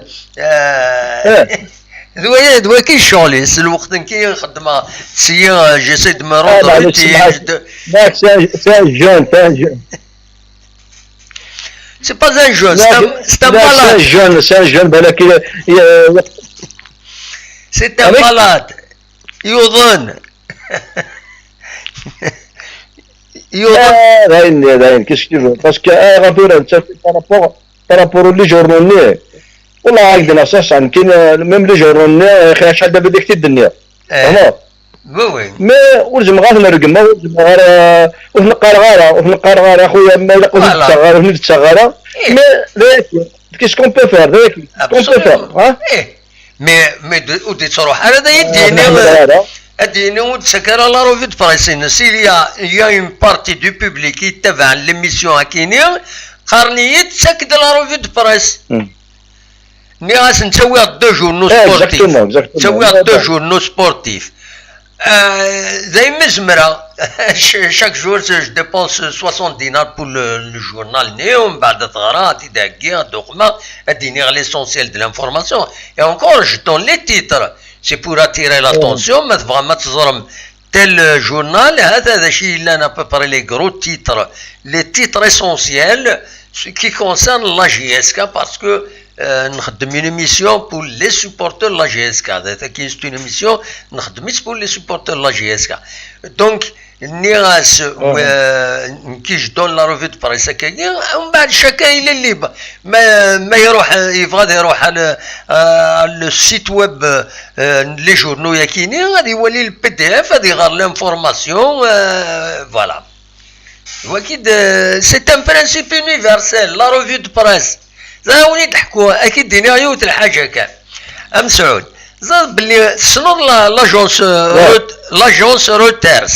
D waya, d waki ccɣel-is, lweqt nekki xeddmeɣ, syin, j'essaie de me rendre utile. C'est un jeune, c'est un jeune. C'est pas un jeune, c'est un, c'est un malade. C'est un jeune, c'est un jeune, balak, c'est un malade. Yuḍen. Yuḍen. Dayen, dayen, qu'est-ce que tu veux? Parce que, ah, par rapport, par rapport aux journaux, والله هاك دينا صح صح كاين même les journaux, يا اخي، شحال دابا ديك تدنيا. Vraiment. Oui, oui. Mais ur zemreɣ ara ad nergem, ur zemreɣ ara, ur t-neqqareɣ ara, ur t-neqqareɣ ara, a خويا, ma ilaq ur t-netteɣ ara, ur t-netteɣ ara. Mais qu'est-ce qu'on peut faire? Qu'est-ce qu'on peut faire? Mais, mais ur d-yettruḥ ara, ad d-yini, ad d-yini ur d-yettak ara la revue de presse-ines. Il y a, il y a une partie du public qui yettabaɛ l'émission akini, qqaren-iyi-d ttak-d la revue de presse. Nniɣ-asen ttawiɣ-d deux journaux sportifs. Ttawiɣ-d deux journaux sportifs. D ayen mi zemreɣ. Chaque jour, je dépense soixante dinars pour le, le journal-nni, umbeɛd ad t-ɣreɣ, ad t-id-heggiɣ, ad d-uqmeɣ, ad d-iniɣ l'essentiel de l'information. Et encore, je donne les titres. C'est pour attirer l'attention, ma tebɣam ad teẓrem tel journal, هذا هذا شيء يلان à peu près les gros titres, les titres essentiels, ce qui concerne la J S K, parce que euh, نخدم une émission pour les supporters de la J S K. C'est une émission نخدم pour les supporters de la J S K. Donc, nniɣ-as, euh, qui je donne la revue de presse, ومن بعد chacun il est libre. ما ما يروح يبغى يروح على le site web, les journaux ياكيني، غادي يولي ال P D F، غادي يغير l'information. Voilà. Waki d, c'est un principe universel, la revue de presse. Ẓer, win i d-ḥku, ad k-id-iniɣ yiwet lḥaǧa kan. A Mesɛud, ẓer belli tessneḍ la, l'agence, euh, Reut-, l'agence Reuters.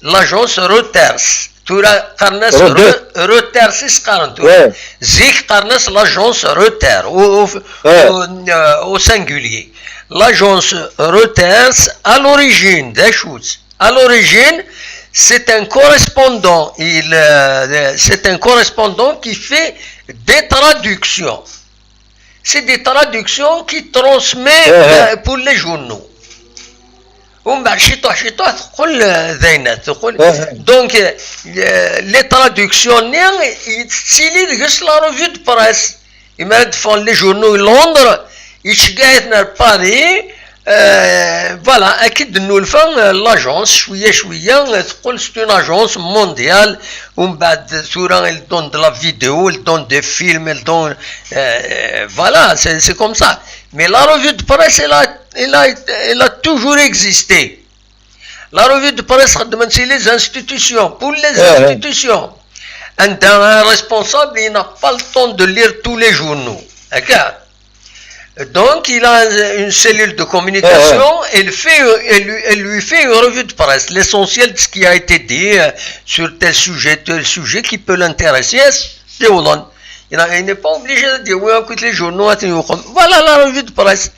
L'agence Reuters. Tura qqaren-as Reuters. Re-, Reuters i s-qqaren tura. Zik qqaren-as l'agence Reuters, au, au, au, euh, au singulier. L'agence Reuters, à l'origine, d acu-tt? À l'origine, c'est un correspondant. Il, euh, c'est un correspondant qui fait des traductions. C'est des traductions qui transmet, euh, pour les journaux. ومن بعد شطوح شطوح تقول، آه، زينة تقول. Donc, euh, les traductions-nni, tettili deg-s la revue de presse. Imi ara d-ffɣen les journaux i Londres, yettceggiɛ-iten ar Paris, euh, voilà, akken d-nnulfa, euh, l'agence, cwiya cwiya, euh, teqqel c'est une agence mondiale, ومن بعد tura, ils donnent de la vidéo, ils donnent des films, ils donnent, euh, voilà, c'est, c'est comme ça. Mais la revue de presse, elle a, elle a, elle a toujours existé. La revue de presse, c'est les institutions, pour les institutions. Un, un responsable, il n'a pas le temps de lire tous les journaux. D'accord ? Donc, il a une cellule de communication, elle fait, elle lui, elle lui fait une revue de presse, l'essentiel de ce qui a été dit, euh, sur tel sujet, tel sujet qui peut l'intéresser, c'est au long. Il a, il n'est pas obligé de dire, oui, écoute les journaux, attends, voilà la revue de presse.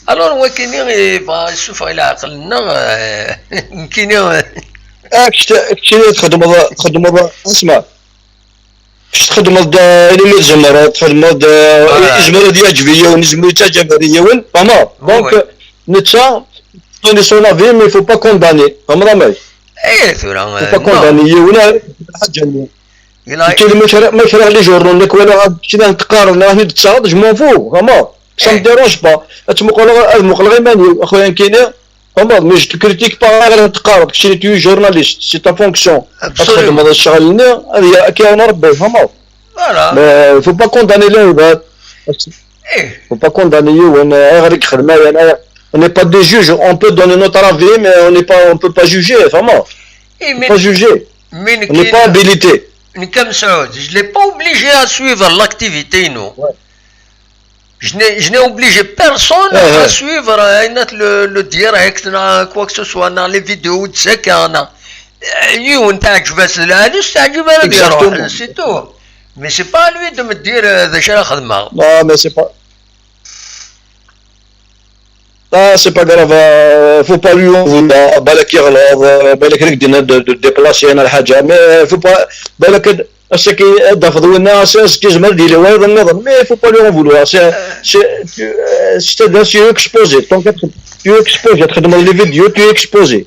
Alors, wakken i, bah, issufeɣ i leɛqel-nneɣ, euh, nekkini, euh, Ah, kečč, kečč txeddmeḍ, txeddmeḍ, اسمع. Kečč txeddmeḍ-d, euh, imi tzemreḍ, txeddmeḍ-d, euh, Voilà. Yezmer ad yeɛǧeb i yiwen, yezmer ad yettaǧǧab ar yiwen, tfehmeḍ? Oui, Donc, oui. Netta, donner son avis, mais il faut pas condamner. Tfehmeḍ amek? Eh, tura, faut pas, euh, condamner yiwen, euh, ḥaǧa-nni. Nekkini ma kriɣ, ma kriɣ les journaux, nekk walaɣ keččini ad teqqareḍ neɣ ad ten-id-tettaɣeḍ, je m'en fous, tfehmeḍ? Ça me dérange pas. Ad tmuqleɣ, ad muqleɣ iman-iw, a xuya nekkini, tfehmeḍ? Mais je te critique pas, ɣer ad teqqareḍ, keččini tu es journaliste, c'est ta fonction. Absolument. Ad txedmeḍ ccɣel-nni, ad ya-, ad k-yaɛen Rebbi, tfehmeḍ? Voilà. Mais il faut pas condamner les, eh, faut pas condamner yiwen, euh, ayɣer i yexdem aya, on n'est pas des juges, on peut donner notre avis, mais on n'est pas, on peut pas juger, tfehmeḍ? Eh, mais pas juger. On n'est pas habilité. Nekk, a Mesɛud, je l'ai pas obligé à suivre l'activité, non. Ouais. Je n'ai, je n'ai obligé personne à suivre, euh, le, le direct, na, quoi que ce soit, na, les vidéos de chacun, na. Euh, yiwen teɛǧeb-as lɛali-s, teɛǧeb ara d-iruḥ, exactement. C'est tout. Mais c'est pas à lui de me dire, euh, d acu ara xedmeɣ. Non, mais c'est pas, ah, c'est pas grave, euh, faut pas lui en vouloir. Balak yeɣleḍ, euh, balak rek dina de, de déplacer na lḥaǧa, mais, euh, faut pas, balak ad, ass-agi ad d-tafeḍ winna, ass-, ass-agi yezmer ad yili wayeḍ nniḍen, mais faut pas lui en vouloir. C'est, c'est, tu, euh, c'est-à-dire, tu es exposé. Tant que tu es exposé, txedmeḍ les vidéos, tu es exposé.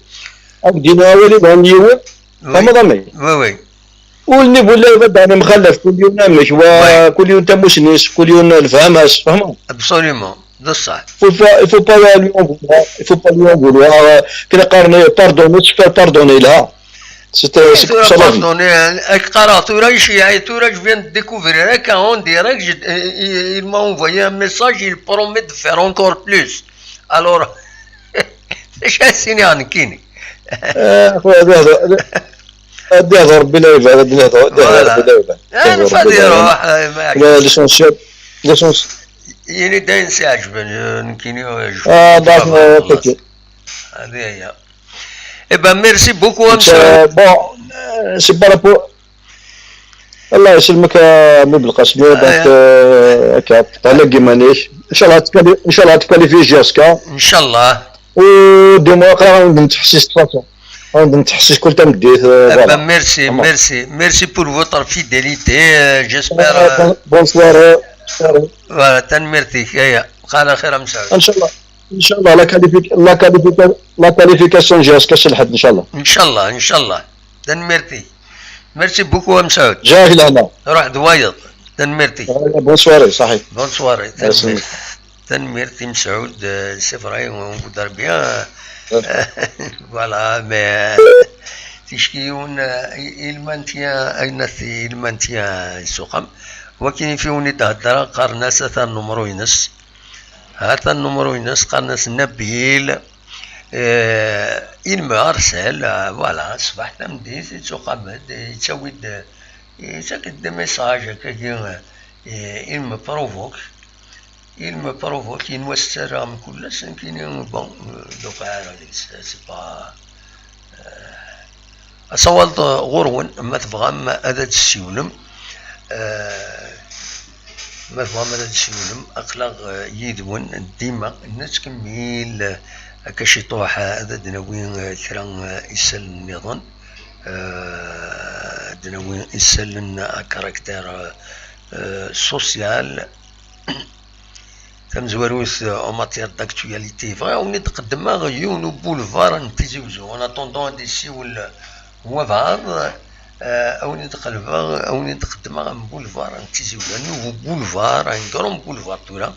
Ad d-yini awal yelhan yiwen, oui. Tfehmeḍ amek? Oui, oui. Ur nnig wala ad d-nemxalaf, kul yiwen amek, wa, oui, kul yiwen tamussni-s, kul yiwen lefhama-s, tfehmeḍ? Absolument, d ṣṣeḥ. Faut pas, il faut pas lui en vouloir, il faut pas lui en vouloir, euh, kra qqaren pardonner, se faire pardonner, là. C'est, euh, c'est comme ça la vie. Pardonner, hein, ak qqareɣ tura, iceyyeɛ, tura, je viens de découvrir, akka, en direct, je, il, il m'a envoyé un message, il promet de faire encore plus. Alors, d acu ara s-iniɣ nekkini? Eh, خويا، هذا هذا هذا هذا ربي لا يبعد، هذا هذا هذا ربي لا يبعد. Voilà. Ad iruḥ, eh, ma عليك. L'essentiel, l'essentiel. Yini d ayen s-iɛeǧben, eh, nekkini, eh, je, ah, d'accord, ok. Hadi aya. Eh ben, merci beaucoup, a Mesɛud. Bon, euh, c'est par rapport, Allah yesselmek a Mmi Belqasem, donc, euh, akka, tɛelleq iman-ik. Inchallah, tkwali-, inchallah, tkwalifi J S K. Inchallah. U dima aql-aɣ ad nettḥessis, de toute façon. Ad nettḥessis kul tameddit, euh, voilà. Eh ben, merci, merci, merci pour votre fidélité, euh, j'espère, euh, bonne soirée. Voilà, tanemmirt-ik, aya. Bqa ɛla xir, a Mesɛud. Inchallah. Inchallah, la qualifi-, la qualifi-, la qualification J S K s lḥedd, inchallah. Inchallah, inchallah. Tanemmirt-ik. Merci beaucoup, a Mesɛud. Ruḥ d wayeḍ. Tanemmirt-ik. Bonne soirée, صحيح. Bonne soirée. Tanemmirt. Tanemmirt i Mesɛud, euh, c'est vrai, on voudrait bien, euh, voilà, mais, euh, ticki yiwen, euh, i-, ilmant-ya, ayen at ilmant-ya isuqam. Wakin ifi wen i d-heddreɣ, qqaren-as ata numru-ines. Ata numru-ines, qqaren-as Nabil. Euh, il me harcèle, euh, voilà, ṣṣbeḥ tameddit, yettuqam-d, yettawi-d, yettak-d des messages, akkagi, euh, il me provoque, il me provoque, yenwa s ttarraɣ mkul ass, nekkini, bon, euh, d uqɛir, c'est, c'est pas, euh, Asawal ɣur-wen, ma tebɣam ad d-tessiwlem, eh, ma tebɣam ad d-tessiwlem, aql-aɣ, eh, yid-wen dima. Nettkemmil, eh, akka ciṭuḥ, eh, ad d-nawi, eh, kra, eh, isallen nniḍen, eh, ad d-nawi isallen à caractère, eh, social. Tamezwarut, euh, en matière d'actualité, bɣiɣ ad wen-id-qeddmeɣ yiwen ubulvar n Tizi Uzzu. En attendant ad d-isiwel wabɛaḍ, euh, ad wen-id-qelbeɣ, ad wen-id-qeddmeɣ un boulevard n Tizi Uzzu, un nouveau boulevard, un grand boulevard tura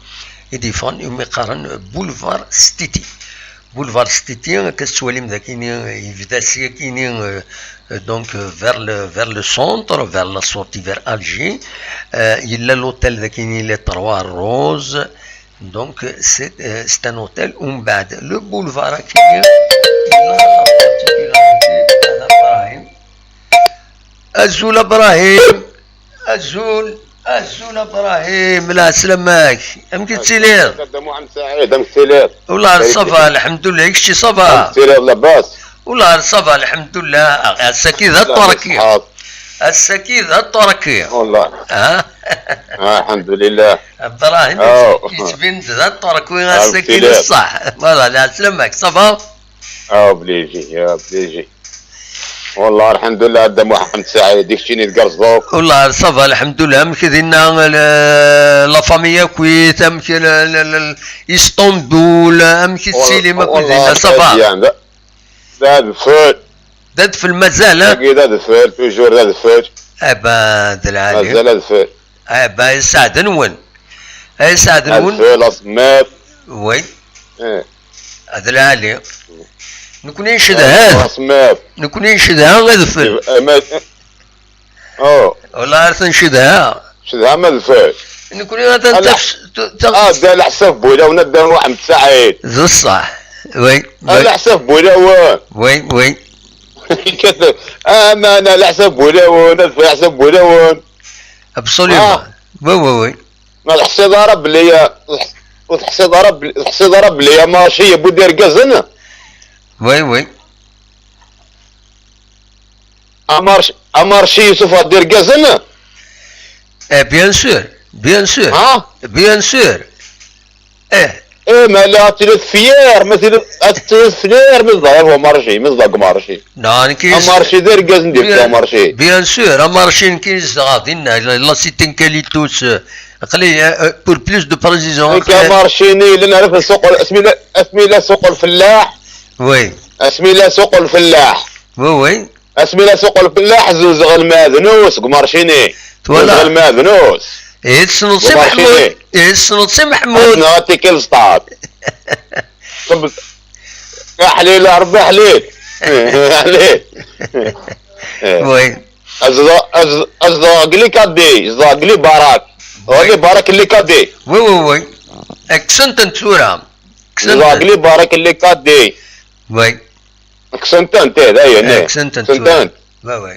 i d-yeffɣen, umi qqaren Boulevard Stiti. Boulevard Stiti, akka tettwalim dakini, yebda syakini, euh, euh, donc, euh, vers le, vers le centre, vers la sortie vers Alger. Euh, yella l'hôtel dakini, les Trois Roses. Donc, euh, c'est, euh, c'est un hôtel. Umbeɛd, le boulevard akini, yella la particularité, هذا إبراهيم. Azul Ibrahim. Azul, azul a Brahim, lɛeslama-k. Amek i tettiliḍ? Dda Muḥend Saɛid, amek tettiliḍ? Wellah ça va, lḥemdullah, i kečči ça va? Amek tettiliḍ, labas? Wellah ça va, lḥemdullah. Ass-agi d aṭurki. Ass-agi d aṭurki. Wellah. Ah? Ah, lḥemdulillah. Ibrahim yettbin-d d aṭurki ass-agi d ṣṣeḥ. Voilà, lɛeslama-k, ça va? Ah, obligé, ah, obligé. Wellah, lḥemdullah, a Dda Muḥend Saɛid, i keččini tgerrzeḍ akk. Wellah, ça va, lḥemdullah. Amek dinna, la, la famille akkit, amek la, la, la, Istanbul, amek i tettili akkit dinna, ça va? Très bien. D, d adfel. D adfel mazal, ha? Dagi d adfel, toujours d adfel. Eh ben, d lɛali. Mazal adfel. Eh ben, sseɛd-nwen. Ay sseɛd-nwen. Adfel, asemmiḍ. Oui. Eh. D lɛali. Nekkni ncedha-t. Asemmiḍ. Nekkni ncedha adfel. Eh, ma, oh. Wala ar ten-cedha. Cedha ma adfel. Nekkni atan tafs-, tu-, ta-, ah, da leḥsab bu lawen a Dda Muḥend Saɛid. D ṣṣeḥ. Oui, oui. Leḥsab bu lawen. Oui, oui. Ah, ma ana leḥsab bu lawen, adfel leḥsab bu lawen. Absolument. Ah. Oui, oui, oui. Ma teḥsiḍ ara belli, ur teḥsiḍ ara belli, teḥsiḍ ara belli amarci yewwi-d irgazen? Oui, oui. Amarci, amarci yessufeɣ-d irgazen? Eh, bien sûr, bien sûr. Ha? Bien sûr. Eh. Eh, ma la ad tiliḍ fier, ma tiliḍ, ad tiliḍ fier, mi tḍeɛɛiḍ amarci, mi tḍeɛɛiḍ amarci. Non, nekk is-, amarci d argaz n dibki, bien, amarci. Bien sûr, amarci nekk i zedɣeɣ dinna, la, la cité n Kalitus, eh, aql-i, eh, eh, pour plus de précision, nekk aql-i amarci-nni yellan ar suq, asmi la, asmi la suq lfellaḥ. Oui. Asmi la suq lfellaḥ. Oui, oui. Asmi la suq lfellaḥ, zewzeɣ lmeɛdnus deg umarci-nni. Twala. Zewzeɣ lmeɛdnus. Eh, tessneḍ Si Meḥmud. Eh, tessneḍ Si Meḥmud. Neɣ atikil sṭad. Aḥlil, a Ṛebbi aḥlil. Aḥlil. Oui. Azdeɣ, az-, azdeɣ deg Likadi, zdeɣ deg Libarak. Oui. Libarak Likadi. Oui, oui, oui. Kksen-tent tura. Kksen-tent. Zdeɣ deg Libarak Likadi. Oui. Kksen-tent, eh, dayen, eh, kksen-tent tura. Kksen-tent. Oui, oui.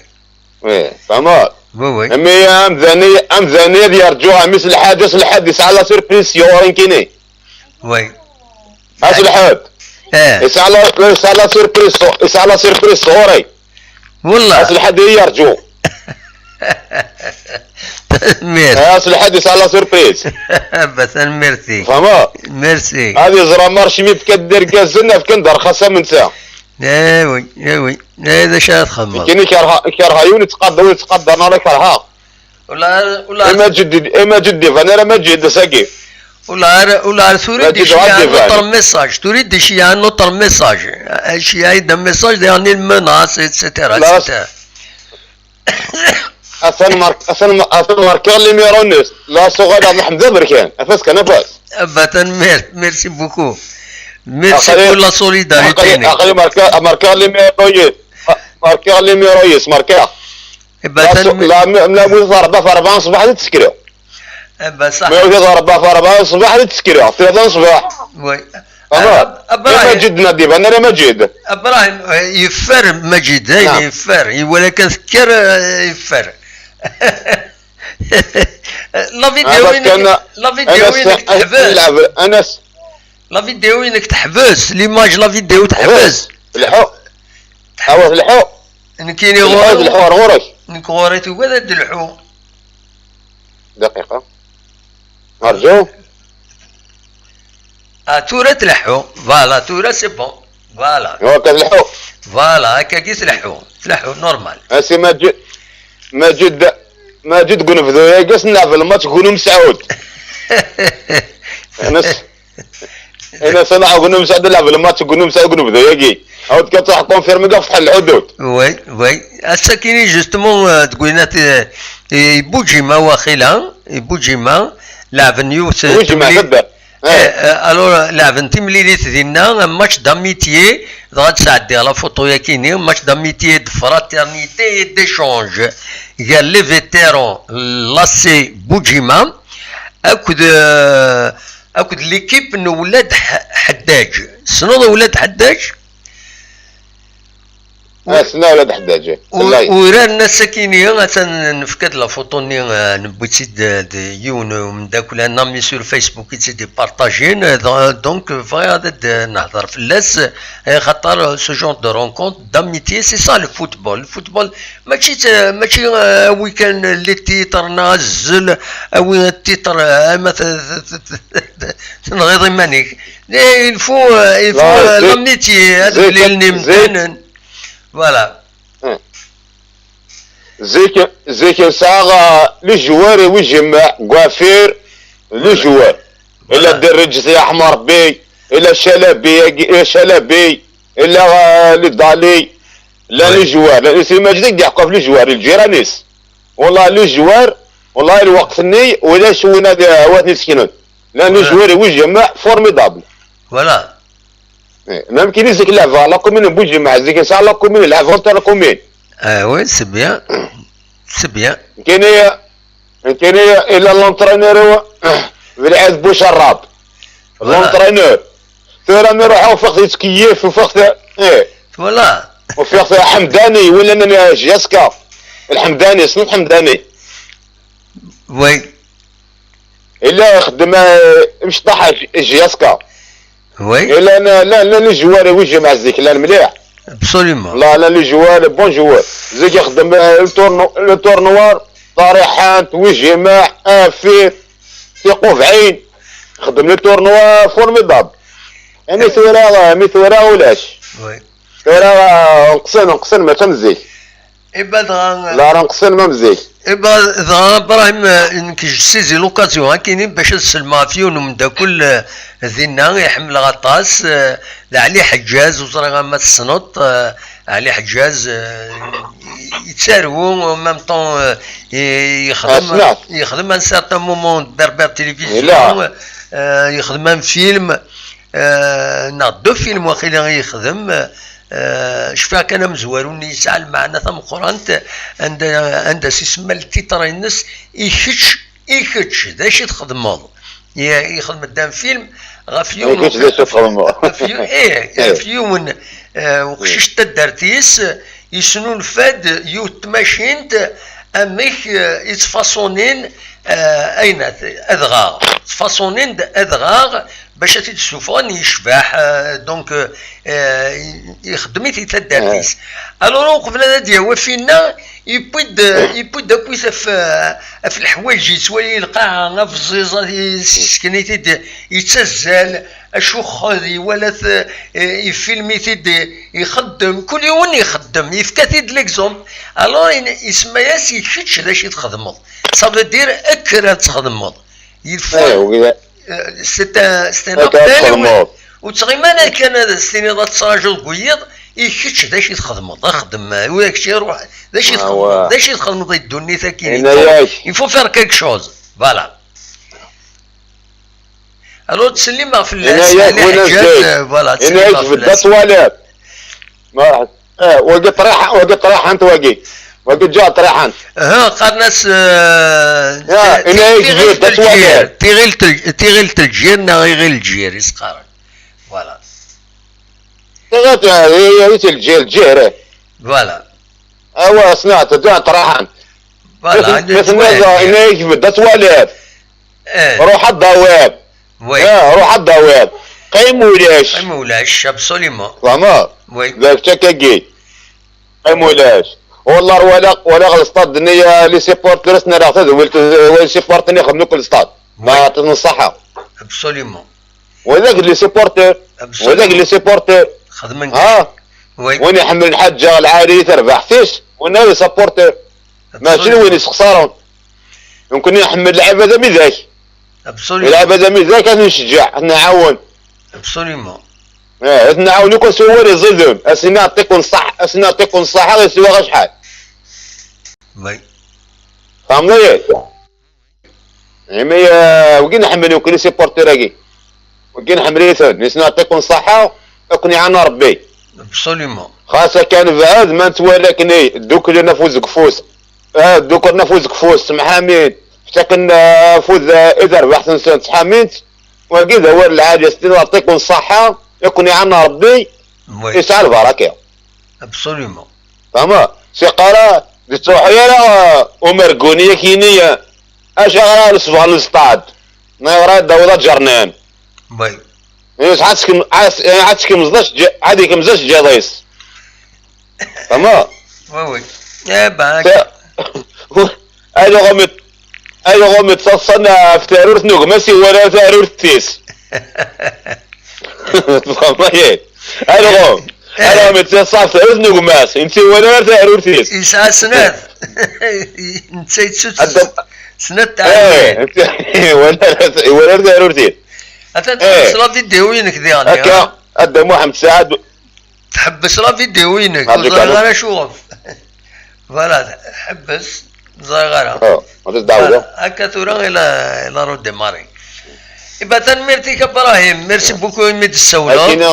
Oui, tfehmeḍ? Oui, oui. Ami amdan-i, amdan-i ad yerǧu, ami s lḥad, s lḥad yesɛa la surprise sɣur-i nekkini. Oui. As lḥad. Eh. Yesɛa la, yesɛa la surprise, yesɛa la surprise sɣur-i. Wellah. As lḥad i yerǧu. Tanemmirt. As lḥad yesɛa la surprise. Ba, tanemmirt-ik. Tfehmeḍ? Merci. Ad yeẓra marci mi fkan-d irgazen, fkan-d rxas am netta. Eh oui, eh oui. Eh, d acu ara txedmeḍ? Nekkini kerha, kerha yiwen yettqadar, ur yettqadar ara kerha. Ula, ula. Ima ǧeddi, ima ǧeddi, van ara ma ǧeddi sagi. Ula, ula, tura i d-iceyyeɛ notre message, tura i d-iceyyeɛ notre message. Iceyyeɛ-d un message, dernier menace, et cetera, et cetera. Atan mark-, atan ma-, atan markiɣ limiṛu-nnes. La suɣaleɣ Meḥmed Aberkan. Afas kan, afas. Ah, bah, tanemmirt. Merci beaucoup. Merci pour la solidarité. Aql-i, aql-i markiɣ, markiɣ limiṛu-yes. Ma-, markiɣ limiṛu-yes, markiɣ. Eh bah, la su-, tanemmirt. La, la, mi wwteɣ rebɛa f rebɛa n ṣṣbeḥ ad tsekreɣ. Eh bah, ṣaḥ. Mi wwteɣ rebɛa f rebɛa n ṣṣbeḥ ad tsekreɣ. Tlata n ṣṣbeḥ. Oui. Tamam. Ab- Abrahim. Ya Majid Nadib, أنا راه مجيد. Abrahim, eh, yeffer Majid, ayen Naam. Yeffer, iwala kan tekker, eh, yeffer. La vidéo هذا inek, كان la vidéo أنا inek teḥbes. نلعب أنا س- La vidéo inek teḥbes, l'image, la vidéo teḥbes. تلحو. أو تلحو. Nekkini تلحو ɣur-i, تلحو غورك. nekk ɣur-i tugad ad d-telḥu. دقيقة. أرجو. Ah, tura tleḥḥu. Voilà, tura c'est bon. Voilà. هو كتلحو. Voilà, akkagi tleḥḥu. Tleḥḥu, normal. أسي مجيد. مجيد. مجيد قنفذو يا قاس نلعب الماتش قنو مسعود. أنا س- أنا سنة قنو مسعود نلعب الماتش قنو مسعود قنفذو يا قي. عاود كتروح كونفيرمي كاع فتح الحدود. Oui, oui. Ass-akini, justement, euh, deg winat, euh, i Bujima, waxila, i Bujima, laɛben yiwet, وجمع temli- تبدا. Eh, eh, alors, laɛben timlilit dinna, un match d'amitié, dɣa ad sɛeddiɣ la photo-yakini, un match d'amitié, de fraternité et d'échange gar les vétérans, l'A C Bujima, akked, eh, akked l'équipe n Wlad Ḥ- Ḥeddaj. Tessneḍ Wlad Ḥeddaj? آه، سنا ولا تحداجي. U- Uraren ass-akini, atan nefka-d la photo-nni, eh, newwi-tt-id, eh, d yiwen umeddakel, un ami sur Facebook i tt-id-ipartajin, eh, dɣa- donc bɣiɣ ad d-nehder fell-as, eh, xaṭer, eh, ce genre de rencontre d'amitié, c'est ça le football. Le football, mačči t- mačči, eh, awi kan les titres, neɣ azzel, awi titre, eh, ama t- t- t- t- tenɣiḍ iman-ik. Eh, il faut, eh, il faut, لا، eh, زيك- l'amitié, ad زيك- mlilen زيك- imdanen. Voilà. zik zik nesɛa les joueurs i wi jemmeɛ Gwafir, les joueurs. Ila Derriǧ Si Aḥmar Bey, ila Calabi, ila Calabi, ila, euh, les Dali. Llan les joueurs, llan si Maǧid i yeḥka ɣef les joueurs, lǧiran-is. Wallah les joueurs, wallah lweqt-nni ulac win ad, ad ten-iseknen. Llan les joueurs i wi jemmeɛ formidable. Voilà. Même kini zik leɛbeɣ la commune n Bujemɛa, zik nesɛa la commune, leɛbeɣ anta la commune. Ah oui, c'est bien. C'est bien. Nekkini, nekkini ila l'entraîneur-iw, Belɛid Bucerrab. Voilà. L'entraîneur. Tura mi ruḥeɣ ufiɣ-t yettkeyyif, ufiɣ-t, eh, Voilà. ufiɣ-t Ḥemdani, win llan J S K. Lḥemdani, tessneḍ Ḥemdani. Oui. Ila ixeddem, eh, imecṭaḥ J S K. Oui. Ila llan, llan, llan les joueurs i wi jemmeɛ zik, llan mliḥ. Absolument. La, la, les joueurs, les bons joueurs. Zik ixeddem, eh, le tournoi, le tournoi, Ṭariḥant, Wijimaɛ, Afir, Tiqubɛin. Xeddem les tournois formidables. Ami tura, ami tura ulac. Oui. Tura, eh, nqesen, nqesen mačči am zik. Iba dɣa, La, rah nqesen ma am zik. iba dɣa Ibrahim, eh, nekk je saisis l'occasion, akini, bac ad sellmeɣ ɣef yiwen umeddakel, eh, dinna i ḥemmleɣ aṭas, eh, d Ɛli Ḥeǧǧaz, ur ẓriɣ ama tessneḍ, eh, Ɛli Ḥeǧǧaz, eh, yettaru, en même temps, eh, yexdem, Ah, sneɣ-t. Yexdem un certain moment de Berbère Télévision, Yella. Eh, yexdem un film, eh, neɣ deux films waqila i yexdem, eh, cfiɣ kan amezwaru-nni yesɛa lmeɛna tameqqrant, anda, anda s-isemma le titre-ines, I kečč, i kečč, d acu i txedmeḍ? Ye-, yexdem-d un film ɣef yiwen I kečč d acu txedmeḍ? Ɣef yu-, eh, ɣef yiwen, eh, uqcic n taddart-is, yesnulfa-d yiwet tmacint amek, eh, i ttfaṣunin, eh, ayen at-, adɣaɣ. Ttfaṣunin-d adɣaɣ bac ad t-id-ssufɣen yecbeḥ, eh, donc, eh, ixeddem-it i taddart-is. Alors, uqbel ad d-yawi afinna, yewwi-d, yewwi-d akk-it ɣef, ɣef leḥwayeǧ yettwali lqaɛa, abẓiẓ, ad yessken-it-id, yettazzal, acuxxed, iwala-t, eh, ifilm-it-id, ixeddem, kul yiwen ixeddem, yefka-t-id l'exemple. Alors, in-, isemma-yas, i kečč d acu i txedmeḍ? Ça veut dire, ekker ad txedmeḍ. Il faut, Eh, oui. euh, c'est un, c'est un Ekker ad appel, txedmeḍ. Ur ttɣimi ara kan ad s-tiniḍ ad tettṛajuḍ deg wiyiḍ, i kečč d acu i txedmeḍ, xdem, ur ak-tt-iruḥ, d acu i txedmeḍ, Awa. D acu i txedmeḍ i ddunit-agi? Yenna-yak. Il faut faire quelque chose. Voilà. Alors, ttsellimeɣ fell-as, Yenna-yak Ɛli win Ḥeǧǧaǧ, azgay. euh, voilà, Yenna-yak ttsellimeɣ tbedda fell-as. twaliḍ. Ma, eh, wagi ṭriḥ, wagi ṭriḥant wagi. Wagi ǧǧa ṭriḥant. Ha, qqaren-as, euh, Ya, ti-, yenna-yak tiɣilt tbedda n Lǧir, twaliḍ. tiɣilt n-, tiɣilt n Lǧir neɣ iɣil n Lǧir, i s-qqaren. Voilà. Tɣat, eh, eh, eh, lǧir, lǧir, eh. Voilà. Awa, sneɣ-t, da, ṭraḥan. Voilà. Ma tenniḍ, eh, inna-yak bedd ad twaliḍ. Eh, Ruḥ ad d-tawiḍ. oui. Eh, ruḥ ad d-tawiḍ. Qim ulac. Qim ulac, absolument. Tfehmeḍ? Oui. D kečč akkagi. Qim ulac. Wallah, walaɣ, walaɣ lstad-nni, eh, les supporters, naraɣ tadwilt, eh, les supporters-nni xedmen akk lstad. Ma ɛṭiten ṣṣaḥa. Absolument. Wala d les supporters. Wala d les supporters. Xedmen. Ha? Oui. Win iḥemmel lḥaǧa lɛali, tarbaḥt-is, win ara supporter. Mačči d win yessexṣaren. Nekkni nḥemmel lɛibad am widak. Absolument. Lɛibad am widak ad nceǧǧeɛ, ad nɛawen. Absolument. Eh, ad nɛawen akk aswar iẓiden. Ass-nni aṭiku n ṣṣaḥ, ass-nni aṭiku n ṣṣaḥa, yeswa acḥal. Oui. Tfehmeḍ-iyi? Imi, eh, wigi nḥemmel nekkni supporter-agi. Wigi nḥemmel-iten. Yesna aṭiku n ṣṣaḥa, ad ken-iɛana Rebbi. Absolument. Xas akka nebɛed, ma nettwali akkenni dduklen afus deg ufus. Ah, dduklen afus deg ufus, semḥamin. Ftaken, eh, afud, eh, i terbaḥt-nsen, ttḥamin-tt. Wagi d awal lɛali, s-tiniḍ aṭiku n ṣṣaḥa, ad ken-iɛana Rebbi, Oui. Yesɛa lbaraka. Absolument. Tama, si qara, d ttruḥu ara, eh, umerguni akini, eh, acu ara nesbeɣ nesṭad. Neɣra d awḍa ǧernan. Oui. Yes, ad tkem-, ad, eh, ad tkemzeḍ acu ǧ-, ad ikemzeḍ acu ǧiḍ-is. Tama? Oui, oui. Eh ben, Ta-, Aluɣ mit, aluɣ mit taḍsan ɣef tarurt n ugmas iwala tarurt-is. Tfehmeḍ-iyi? Aluɣ, aluɣ mit taḍsan ɣef tarurt n ugmas, inti iwala tarurt-is. Yesɛa snat. Netta yettu Adam- snat Eh, tɛawin. iwala, iwala tarurt-is. Atan Eh. txelleṣ la vidéo-inek diɣen. Akka, Adda Muḥemmed Saɛad. Tḥebbes la vidéo-inek, Ɣer ur ẓriɣ lkanun. Ara acuɣef. Voilà, ḥebbes, ur ẓriɣ ara. Oh, ma tdɛawdeḍ. Ah, akka tura ila, ila redémarrer. Iba tanemmirt-ik a Brahim, merci beaucoup imi d-tessawleḍ. Akina,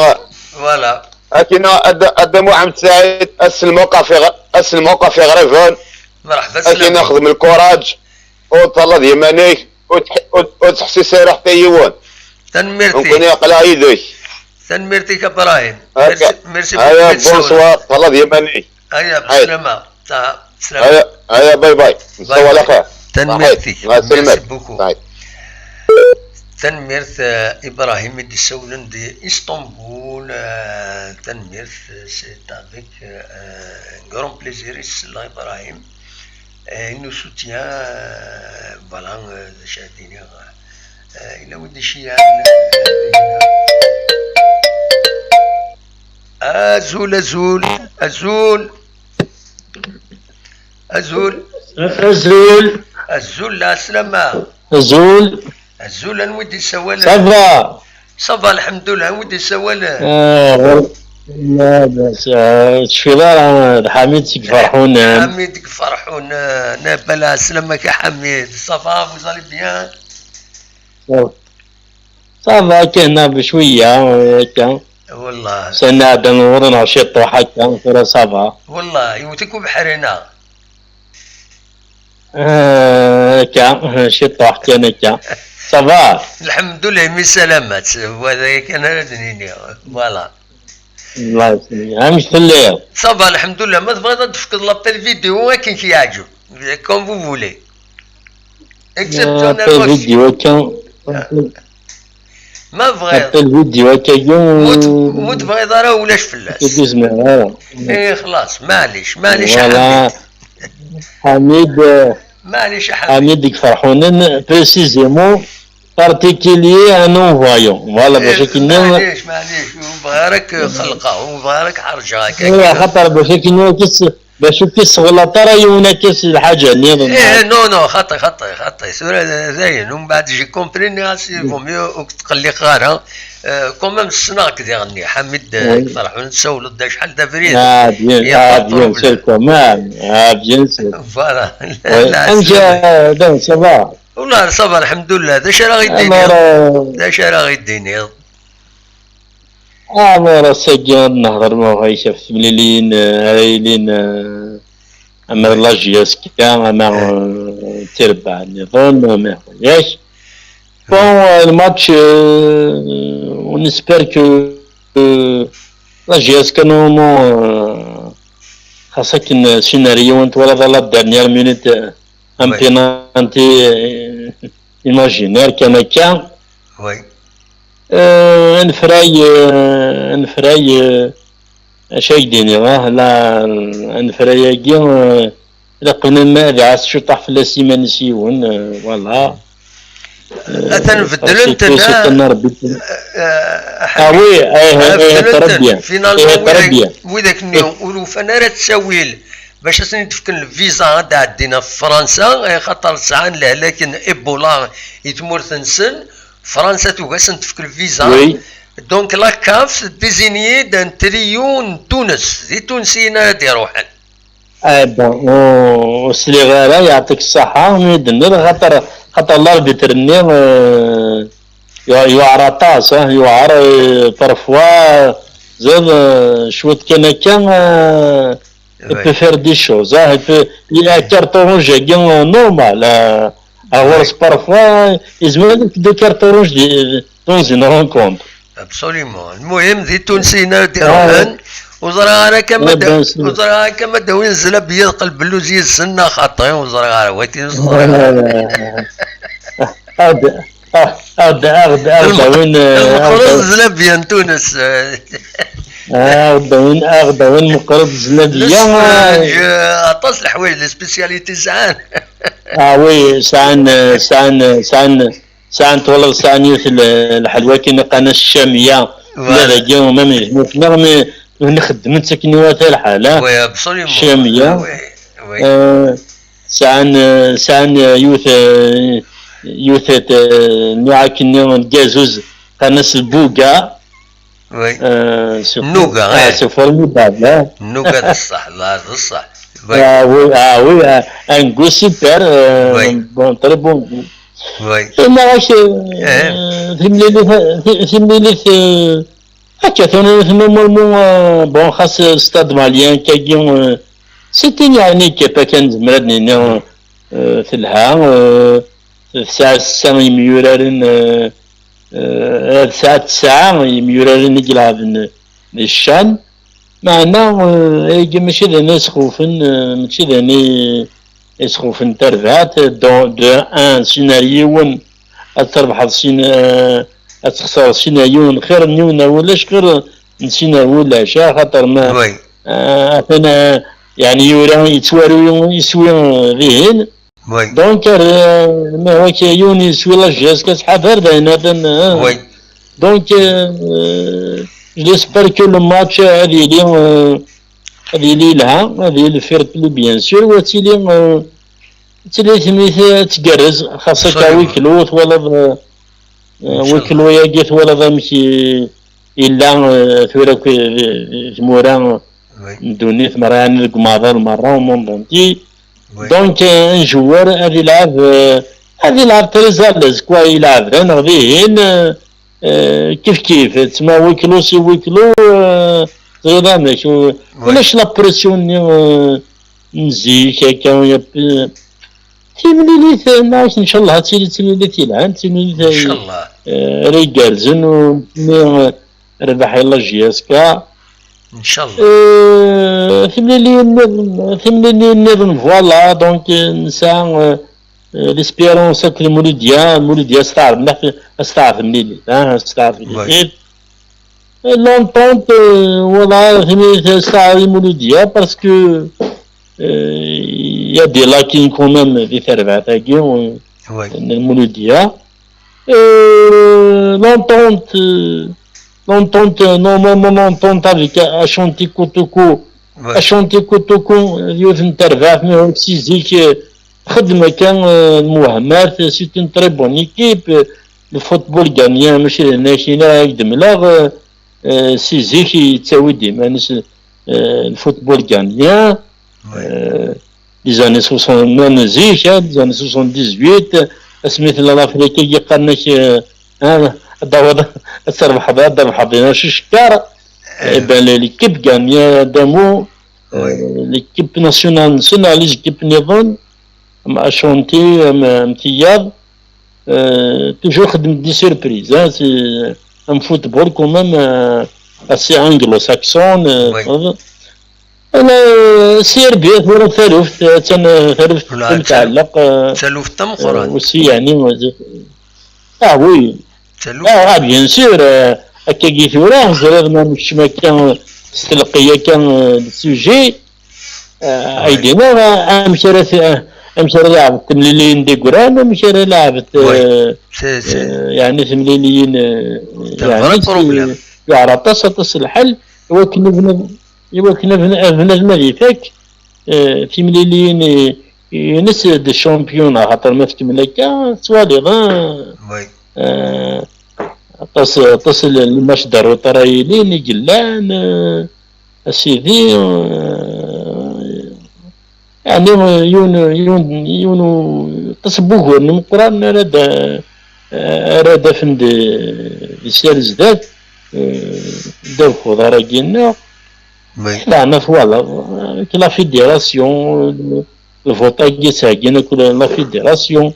Voilà. akina, Adda, Adda Muḥemmed Saɛid, ass n lmawqif iɣ-, ass n lmawqif iɣriben. Merḥba, Akina slam. Xdem lkuraǧ, ur ṭṭalaḍ iman-ik, ur tḥ-, ur, ur ttḥessis ara ḥetta i yiwen. Tanemmirt-ik. Nekkni aql-aɣ yid-k. Tanemmirt-ik a Brahim. Aya, Merci, merci aya, beaucoup. Bonsoir, ṭṭalaḍ iman-ik. Aya, Ay. Slama. Ta, slama. Aya, aya, bye bye. Nessaw ɛla xir. Tanemmirt-ik. Mɛa sselmat. Merci beaucoup. Tanemmirt, eh, Ibrahim i d-issawlen di Istanbul. Eh, tanemmirt, eh, c'est avec, eh, un grand plaisir i s-selleɣ Ibrahim. Eh, il nous soutient, eh, voilà, eh, d acu ara d-iniɣ, eh, yella win d-iciyan, eh, azul, azul, azul, azul, Azul, azul, lɛeslama, azul, azul, anwa i d-issawalen? Ça va? Ça va, lḥemdullah, anwa i d-issawalen? Ah, ɣur-, labas, ah, ur tecfiḍ ara, d Ḥamid seg Ferḥunen. Ḥamid seg Ferḥunen, eh, bala, lɛeslama-k a Ḥamid, ça va, vous allez bien? Ça va, kan, ah, cwiya, akka. Wallah. Sani ɛeddan ɣur-neɣ ciṭuḥ akka, tura ça va. Wallah, yewwet-ik ubeḥri-nneɣ. Ah, akka, ciṭuḥ kan akka. Ça va? Lḥemdullah, imi salamat, wa d aya kan ara d-nini. Voilà. Allah yeslim. Amek telliḍ? Ça va, lḥemdullah, ma tebɣiḍ ad d-tefkeḍ l'appel vidéo akken k-yeɛǧeb. Comme vous voulez. Exceptionnellement. Appel vidéo akka. Ma tebɣiḍ. Appel vidéo akka. Mu t-, mu tebɣiḍ ara ulac fell-as. Ur zmireɣ ara. Eh, xlaṣ, maɛlic, maɛlic a Voilà. Ḥamid. Ḥamid, eh, Maɛlic a Ḥamid. Ḥamid deg Ferḥunen, précisément, particulier, un envoyant. Voilà, bac akken. Maɛlic, maɛlic, ur bɣiɣ ara k-xelqeɣ, ur bɣiɣ ara k-ḥerǧeɣ akka. Eh, xaṭer bac akken, bac ur k-isseɣlaṭ ara yiwen akka s lḥaǧa nniḍen. Eh, non, non, xaṭi, xaṭi, xaṭi. Tura d ayen, umbeɛd j'ai compris, nniɣ-as, il vaut mieux ur k-tqelliqeɣ ara. Euh, quand même, ssneɣ-k diɣenni, Ḥamid, euh, Oui. Ferḥun, tsawleḍ-d acḥal d abrid. Ah, bien, Il y a ah, pas de bien problème. sûr, quand même. Ah, bien sûr. Voilà. Oui. La, Amek, c'est- euh, donc, ça va? Wallah, ça va, lḥemdullah. D acu ara ɣ-id-tiniḍ? Alors, euh, D acu ara ɣ-id-tiniḍ? Alors, ass-agi ad nehḍer ma ɣef temlilin, euh, ara yilin, euh, ama d la J S K, ama, euh, tirbaɛ nniḍen, ama, yak. Bon, euh, le match, euh, on espère que, euh, la J S K, normalement, euh, xas akken, euh, scénario n twalaḍ à la dernière minute, euh, un penalty, euh, imaginaire kan akka. Oui. Euh, anefray, euh, anefray, euh, acu ay d-iniɣ, ah, la, anefray-agi, euh, ilaq ad ɛas ciṭuḥ fell-as iman-is yiwen, euh, voilà. Atan beddlen-ten, Atan Rebbi. Ah oui, eh, eh, très bien. Finalement, widak-nni ur ufan ara ttawil bac ad sen-id-fken lviza ad ɛeddin ɣef Fransa, eh, xaṭer sɛan lehlak n Ebola i tmurt-nsen. Fransa tugi ad sen-tefk lviza. Donc la CAF désigne-d un trio n Tunes, d Itunsiyen ara d-iruḥen. Ah bon, ur sliɣ ara, yeɛṭik ṣṣaḥa mi d-tenniḍ, xaṭer, xaṭer l'arbitre-nni, euh, yuɛer aṭas, ah, yuɛer, euh, parfois, ẓid, euh, cwiṭ kan akka, euh, il peut faire des choses, ah, il peut, il a carton rouge-agi, euh, normal, euh, ɣur-s parfois, yezmer ad d carton rouge dans une rencontre. Absolument. Lmuhim, d Itunsiyen ara d-iruḥen. Ur ẓriɣ ara kan ma d-, ur ẓriɣ ara kan ma d-awin zlabya d qelbelluz yid-sen neɣ xaṭi, ur ẓriɣ ara, wagi ur ẓriɣ ara. Ad, ad, ad, ad awin, meqqret zlabya n Tunes. Ad awin, ad awin meqqret zlabya. Aṭas leḥwayeǧ, les spécialités sɛan. Ah oui, sɛan, sɛan, sɛan. Sɛan twalaḍ, sɛan yiwet lḥelwa akken iqqan-as ccamiya. Tella dagi, même d nutni mi xeddmen-tt akken iwata lḥala. Ccamiya. Sɛan, sɛan yiwet, yiwet nniɣ akkenni n gazuz, qqaren-as lbuga. Nnuga, c'est formidable. Nnuga d ṣṣeḥ, d ṣṣeḥ. Ah oui, ah oui, un goût super, bon, très bon goût. Tenna-ak timlilit, timlilit, akka tura, normalement, bon, xas stade malien kagi, c'est une, yeɛni, équipe akken nezmer ad nini telha, tesɛa tesɛa imyuraren, tesɛa tesɛa imyuraren i ilɛeben di ccan. Meɛna, eh, ayagi mačči d ayen isxufen, eh, mačči d ayen isxufen tarbaɛt. Donc, de un, sin ar yiwen, ad trebḥeḍ sin, eh, ad texseṛ sin ar yiwen, xir n yiwen ar wulac, xir n sin ar wulac, axaṭer ma, eh, atan, eh, yeɛni yura, yettwaru iswi, eh, dihin. Donc, euh, ma waki yiwen yeswi la J S K, ttḥadar dayen atan, hein. Donc, euh, j'espère que le match ad yili, euh, ad yili yelha, ad yili fair play, bien sûr, wa ad tili, euh, ad tili tmit ad tgerrez, xas akka à huis clos, twalaḍ, euh, euh, huis clos-agi twalaḍ amek i-, yella, euh, tura akk, euh, tmura n ddunit merra, yeɛni deg umaḍal merra, au monde entier. Donc, euh, un joueur ad ilɛeb, euh, ad ilɛeb très à l'aise, quoi, ilɛeb da neɣ dihin, euh, euh, kif kif, tma huis clos si huis clos, euh, teẓriḍ amek, euh, ulac la pression-nni, euh, n zik, akka, euh, timlilit, euh, ncallah ad tili d timlilit yelhan, d timlilit, euh, ara igerrzen, u, mi, euh, rrbeḥ i la J S K. Ncallah. Euh, timliliyin nniḍen, timliliyin nniḍen, voilà, donc, euh, nesɛa, euh, euh, l'Espérance akked Mouloudia, Mouloudia asteɛref, asteɛref mlilit, hein, asteɛref mlilit. Euh, l'Entente, euh, voilà, timlilit asteɛref i Mouloudia, parce que, euh, il y a des lacunes quand même di terbaɛt-agi, euh, n Mouloudia. Euh, l'Entente, euh, l'Entente, euh, normalement, l'Entente avec Ashanti Kotoko. Ashanti Kotoko, euh, yiwet n terbaɛt, mais aussi zik, euh, txeddem akka, euh, lmuhemmat, c'est une très bonne équipe. Euh, le football ghanéen, mačči d ayen ak-d-mleɣ, euh, euh, si zik yettawi-d iman-is, euh, le football ghanéen. Euh, les années soixante, même zik, hein, les années soixante-dix-huit, asmi tella l'Afrique, yeqqaren-ak, euh, hein, ad d-taweḍ, ad terbeḥ, ad terbeḥ, dina cickar. Eh ben, l'équipe gagnait d'un mot, euh, l'équipe nationale, c'est là, les équipes nniḍen, am Ashanti, am, am tiyaḍ, euh, toujours xeddment des surprises, hein, c'est, un football quand même, euh, assez anglo-saxon, euh, oui. Ana, euh, C R B, tura taluft, attan, euh, taluft taluft tameqqrant. Euh, aussi, yeɛni, euh, ah oui. Ah, ah, bien sûr, euh, akkagi tura, ẓriɣ ma nekcem akka, euh, s telqi akka, euh, d sujet, euh, ay d-iniɣ, euh, amek ara t-, euh, amek ara laɛbet temliliyin d igran, amek ara laɛbet, euh, euh, yeɛni temliliyin, euh, yeɛni, yeɛreq aṭas, aṭas lḥal, i wakken ad, i wakken ad, ad bnadem ad ifak, eh, timliliyin, eh, ines de champion, axaṭer ma tkemmel akka, tettwaliḍ, ah, eh, aṭas, aṭas n lmatch de retard ara yilin, i yellan, eh, a sidi, eh, yeɛni, eh, yiwen, yiwen, yiwen u-, aṭas n wuguren imeqqranen ara d-, eh, ara d-afen d-, di syer zdat, eh, ddabex uḍar-agi-nneɣ. Leɛna twalaḍ, eh, la fédération, lvuṭ-agi ttɛeggin akk la fédération.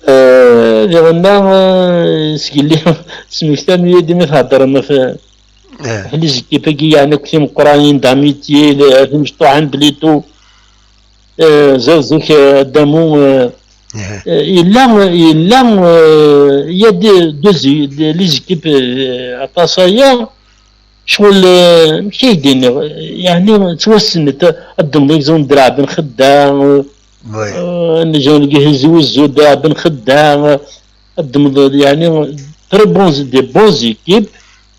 Eh, diɣenna, eh, sgelli, smektam-iyi-d imi theddrem ɣef, ɣef les équipes-agi, yeɛni akk timeqqranin d'amitié, le-, timecṭuḥin plutôt. Eh, zik, zik, eh, Adamu, eh, eh, yella, yella, eh, il y a des, des, des, les équipes, eh, aṭas aya, ccɣel, eh, amek ay d-iniɣ, yeɛni ttwassent, ad d-ddmeḍ exemple Draɛ Ben Xedda, eh, Nizam deg Tizi Wezzu, Draɛ Ben Xedda, ad d-ddmeḍ, yeɛni, très bons, des bonnes équipes.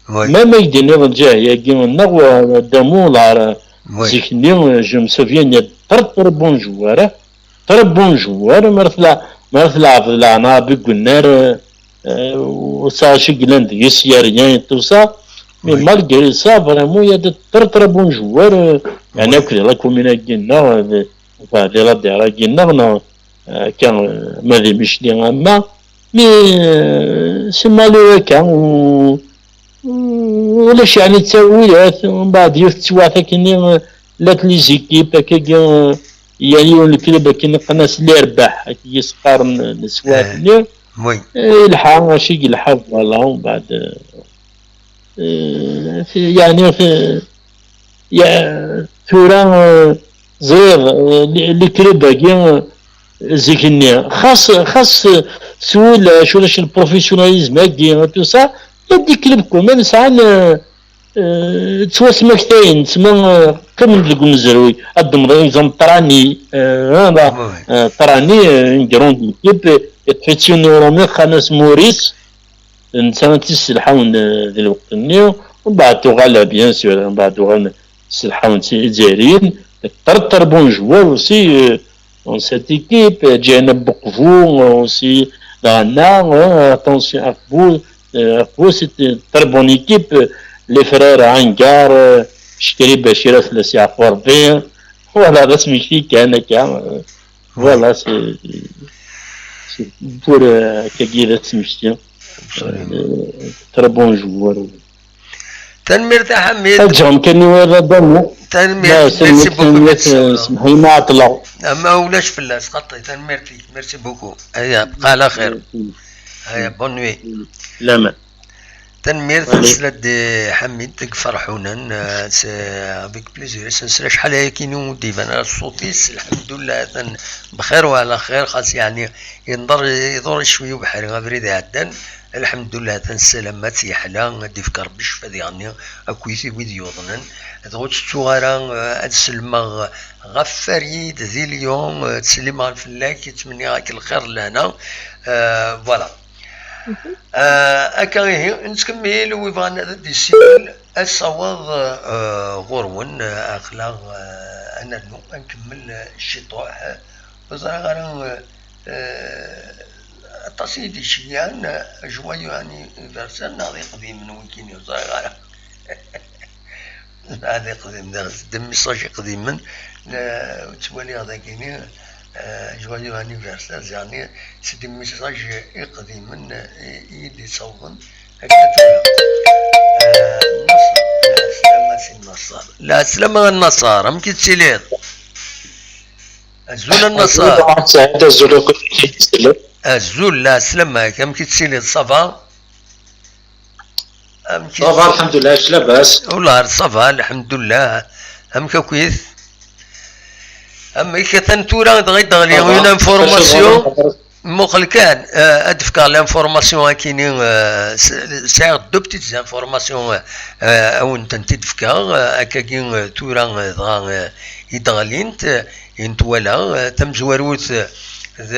Même ay d-iniɣ lǧahi-agi, neɣ, eh, Adamu, zik-nni, eh, je me souviens, il y a très, très bons joueurs, très bons joueurs, mi ara tla-, mi ara tleɛbeḍ leɛna Bigunnar, eh, eh, ur tesɛa acu yellan deg-s, il y a rien et tout ça. Mais malgré ça, vraiment, il y a de très, très bons joueurs, eh, yeɛni akk di la commune-agi-nneɣ, eh, di, enfin, di la daïra-agi-nneɣ, neɣ, eh, akka, eh, ma di Micli, ama, mais, eh, c'est malheureux akka, u-, u-, ulac yeɛni ttawilat, mbeɛd yiwet teswiɛt akkenni, eh, llant les équipes, akkagi, eh, yal yiwen leklub akken qqen-as l'Irbaḥ, akkagi s-qqaren, eh, leswiɛt-nni. Eh, yelḥa, acu i yelḥa, voilà, mbeɛd, eh, eh, yeɛni, eh, ya-, tura, eh, ẓriɣ, eh, li-, les clubs-agi, eh, zik-nni, xas, xas, eh, s wulac, ulac le professionnalisme-agi, tout ça, il y a des clubs quand même sɛan, eh, eh, ttwasmaktayen, tma, eh, qqimen deg umezruy. Ad d-ddmeḍ exemple Trani, eh, hein, la, eh, Trani, eh, une grande équipe, eh, yeṭṭef-itt yiwen urumi, Xanas Maurice, d netta i tt-yesselḥawen, eh, di lweqt-nni, mbeɛd tuɣal, bien sûr, mbeɛd uɣalen sselḥawen-tt Izzayriyen, très, très bons joueurs aussi, euh, dans cette équipe, euh, Djana Boukvou, euh, aussi, Dana, euh, attention, Akbou, euh, Akbou, c'est une très bonne équipe, euh, les frères Angar, euh, Chekri Bachir, Aslassi Akhouardé, voilà, d asmekti kan akka, euh, voilà, c'est, c'est pour, euh, akkagi d asmekti. Euh, très bon joueur. Tanemmirt a Ḥamid. Ad ǧǧeɣ amkan i waya d Adamu. Tanemmirt, merci beaucoup, merci. Semmeḥ-iyi ma ɛeṭṭleɣ. Ma ulac fell-as, xaṭi, tanemmirt-ik, merci beaucoup. Aya, bqa ɛla xir. Aya, bonne nuit. Laman. Tanemmirt, nesla-d i Ḥamid deg Ferḥunan, euh, c'est avec plaisir i s-nesla acḥal ayakini ur d-iban ara ṣṣut-is, lḥemdullah, atan bxir wa ɛla xir, xas yeɛni yenḍer, iḍur cwi ubeḥri abrid iɛeddan, lḥemdullah, atan ssalamat, yeḥla, ad d-ifk Rebbi ccfa diɣenni akkit i wid yuḍnen. Dɣa ur ttettuɣ ara, euh, ad sellmeɣ ɣef Farid di Lyon, euh, ttsellimeɣ fell-ak, ttmenniɣ-ak lxir d lehna. Euh, voilà. Ah, akka ihi, nettkemmil, wi bɣan ad d-issin, ad saweḍ, ah, ɣur-wen, ah, aql-aɣ, ah, ad nernu, ad nkemmel, ah, ciṭuḥ. Ur ẓriɣ ara, ah, aṭas i yi-d-iceyyan, ah, joyeux anniversaire neɣ d iqdimen wikini, ur ẓriɣ ara. Ad iqdim, d, d message iqdimen, la, ttwaliɣ dagini, euh, joyeux anniversaire, zeɛni, c'est des messages iqdimen, euh, i, i d-ittawḍen. Akka tura, euh, Naṣer, lɛeslama si Naṣer. Lɛeslama a Naṣer, amek i tettiliḍ? Azul a Naṣer. Azul, lɛeslama, amek i tettiliḍ, ça va? Amek ça va, lḥemdullah, amek labas? Ula ça va, lḥemdullah. Amek akk-it? Amek atan tura dɣa i d-ɣli une information? Muqel kan, euh, ad d-fkeɣ l'information akini, euh, s-, sɛiɣ deux petites informations, euh, euh, ad wen-tent-id-fkeɣ, euh, akkagi, euh, tura, euh, dɣa, euh, i d-ɣlint, euh, i n-twala, euh, tamezwarut, euh, d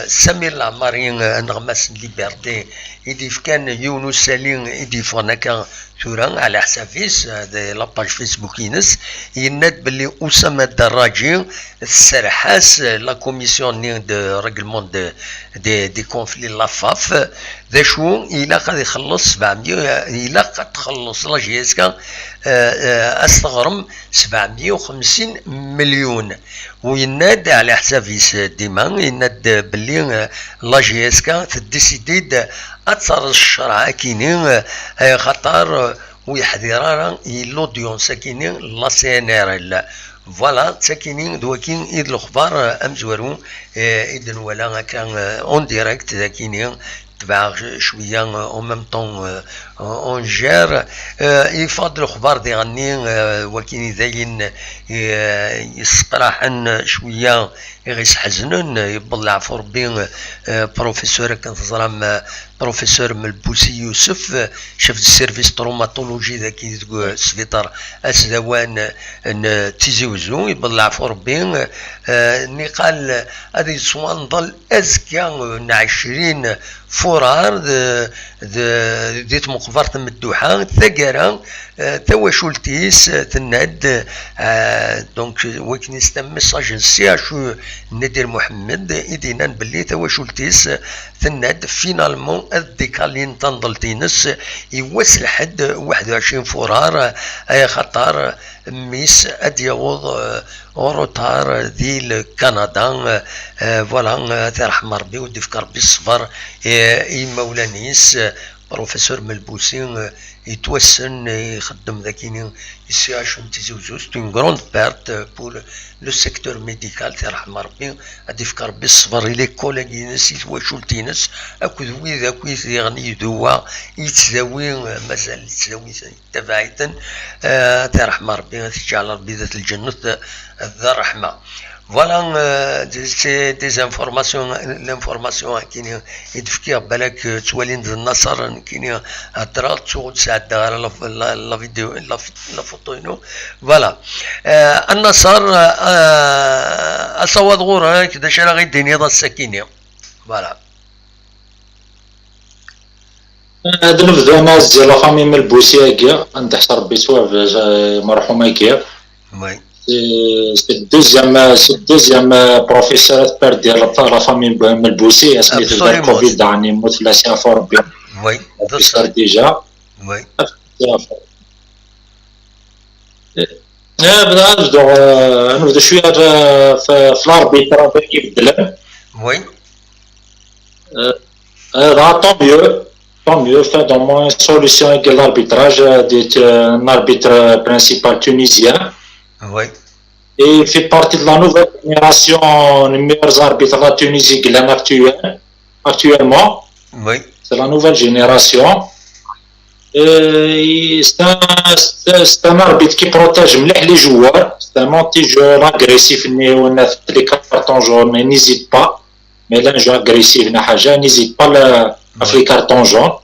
Samir Leɛmari, euh, aneɣmas n Liberté, i d-yefkan yiwen usali i d-yeffɣen akka tura, ɛla ḥsab-is, euh, di la page Facebook-ines, yenna-d belli Oussama Darraji tserreḥ-as, euh, la commission-nni de règlement de, de, des conflits, la faf, d acu ilaq ad ixelleṣ sebɛemya, ilaq ad txelleṣ la J S K, euh, euh, ad s-teɣrem sebɛemya u xemsin melyun. U yenna-d, ɛla ḥsab-is, euh, dima, yenna-d belli, euh, la J S K teddisidi-d ad terẓ ccreɛ akini, euh, axaṭer, euh, ur yeḥdir ara i l'audience akini la C N R L. Voilà, d takini d waki i d lexbar, euh, amezwaru, euh, i d-nwala akka, euh, en direct d akini, tebɛeɣ cwiya, euh, en même temps, euh, on gère. Euh, yeffeɣ-d lexbar diɣenni, euh, wakini d ayen, euh, yesseqraḥen cwiya, i ɣ-isḥeznen, yewweḍ leɛfu Rebbi, euh, professeur, akken teẓram, euh, professeur Melbusi Yousef, euh, chef de service traumatologie daki deg, euh, sbiṭar asdawan, euh, n Tizi Uzzu, yewweḍ leɛfu Rebbi, euh, niqal, euh, ad yettwanḍel azekka, euh, n ɛecrin furar d, d, di tmeqbert n Medduḥa, taggara, euh, tawacult-is, euh, tenna-d, euh, donc, euh, wakken-is un message n C H U Nadir Mohamed, i d-yennan belli tawacult-is, euh, tenna-d, finalement, ad d-ikalin tanḍelt-ines i wass lḥedd, euh, waḥed u ɛecrin furar, euh, ay axaṭer, euh, mmi-s ad d-yaweḍ, euh, en retard di le Canada, euh, euh, voilà, euh, ad t-iṛḥem Ṛebbi, u d-ifk Ṛebbi ṣṣber, euh, i yimawlan-is, euh, professeur Melbusi, euh, yettwassen, euh, ixeddem dagini i C H U n Tizi Uzzu, c'est une grande perte, euh, pour le, le secteur médical, ad t-iṛḥem Ṛebbi, ad d-ifk Ṛebbi ṣṣber i les collègues-ines, i twacult-ines, akked wid akk i t-diɣen i iduwa, i yettdawi, euh, mazal yettdawi tabaɛit-n, euh, ad t-iṛḥem Ṛebbi, ad t-iǧɛel Ṛebbi dat lǧennet, euh, d ṛṛeḥma. Voilà, euh, c'est des informations, l'information akini i d-fkiɣ, balak, euh, ttwalin d Nnaṣer, nekkini heddreɣ, ttuɣ ur d-sɛeddaɣ ara la, la, la vidéo, la, la photo-inu. Voilà. Euh, a Nnaṣer, euh, asawaḍ ɣur-k, d acu ara ɣ-id-tiniḍ ass-akini? Voilà. Ad nebdu ad nazzel la famille Melbusi-agi, ad neḥṣer Rebbi yettwabɛed, eh, merḥum-agi. Oui. C'est, c'est le deuxième, c'est le deuxième, euh, professeur ad perdu la, la famille Melbusi, asmi tebda le Covid, daɣen yemmut fell-as yeɛfu Rebbi. Oui, professeur déjà. Oui. Eh, bda ad bduɣ, eh, ad nebdu cwiya, eh, f, f l'arbitre-agi ibeddlen. Oui. Eh, eh, dɣa tant mieux, tant mieux, fait au moins solution avec l'arbitrage, eh, d, eh, un arbitre principal tunisien. Oui. Et il fait partie de la nouvelle génération, les meilleurs arbitres de la Tunisie, Glen actuel, actuellement. Oui. C'est la nouvelle génération. Euh, c'est un, c'est, c'est un arbitre qui protège مليح les joueurs. C'est un anti-joueur agressif, mais on a fait les cartons jaunes, il n'hésite pas. Mais là, un joueur agressif, il n'hésite pas le, à faire les cartons jaunes.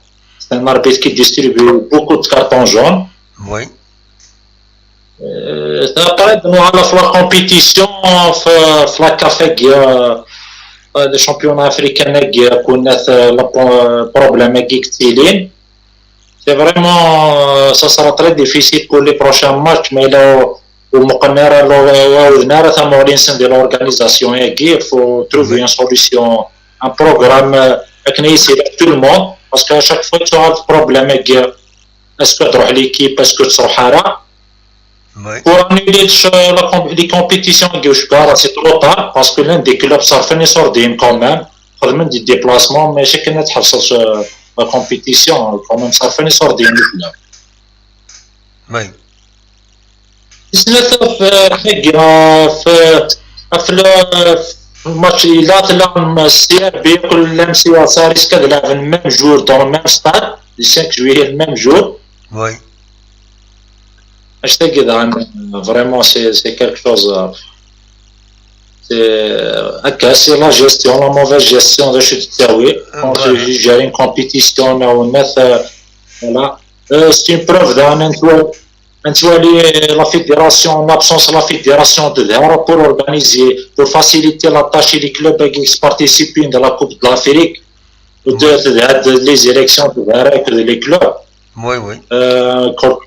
C'est un arbitre qui distribue beaucoup de cartons jaunes. Oui. Euh, après, nous avons la compétition, في، في la CAF, euh, le championnat africain, كنا، euh, le pro-, problème كتيلين. C'est vraiment, euh, ça sera très difficile pour les prochains matchs, mais là, au moins, de l'organisation, il faut trouver une solution, un programme, euh, avec tout le monde, parce qu'à chaque fois, tu as le problème, est-ce que tu as l'équipe, est-ce que tu as Oui. Pour annuler, euh, la comp-, les compétitions, c'est trop tard, parce que l'un des clubs, ça fait une sortie quand même. Quand même des déplacements, mais chaque année, tu as la compétition, quand même, ça fait une sortie du club. Oui. Isnat ɣef, euh, ɣef, ɣef le, ɣef le match, il a la C R B, كل M C A ça risque de la même jour dans le même stade. du cinq juillet, le même jour. Oui. Acu-agi daɣen, vraiment, c'est, c'est quelque chose, euh, c'est, euh, akka, c'est la gestion, la mauvaise gestion de cette série. Quand tu gères une compétition, là, on met, euh, voilà. Euh, c'est une preuve d'un, un tour. Nettwali la fédération, en absence la fédération, de pour organiser, pour faciliter la tâche des clubs qui participent de la Coupe de l'Afrique, ou de, de, de les élections de, avec les clubs. Oui, oui. Euh, quand,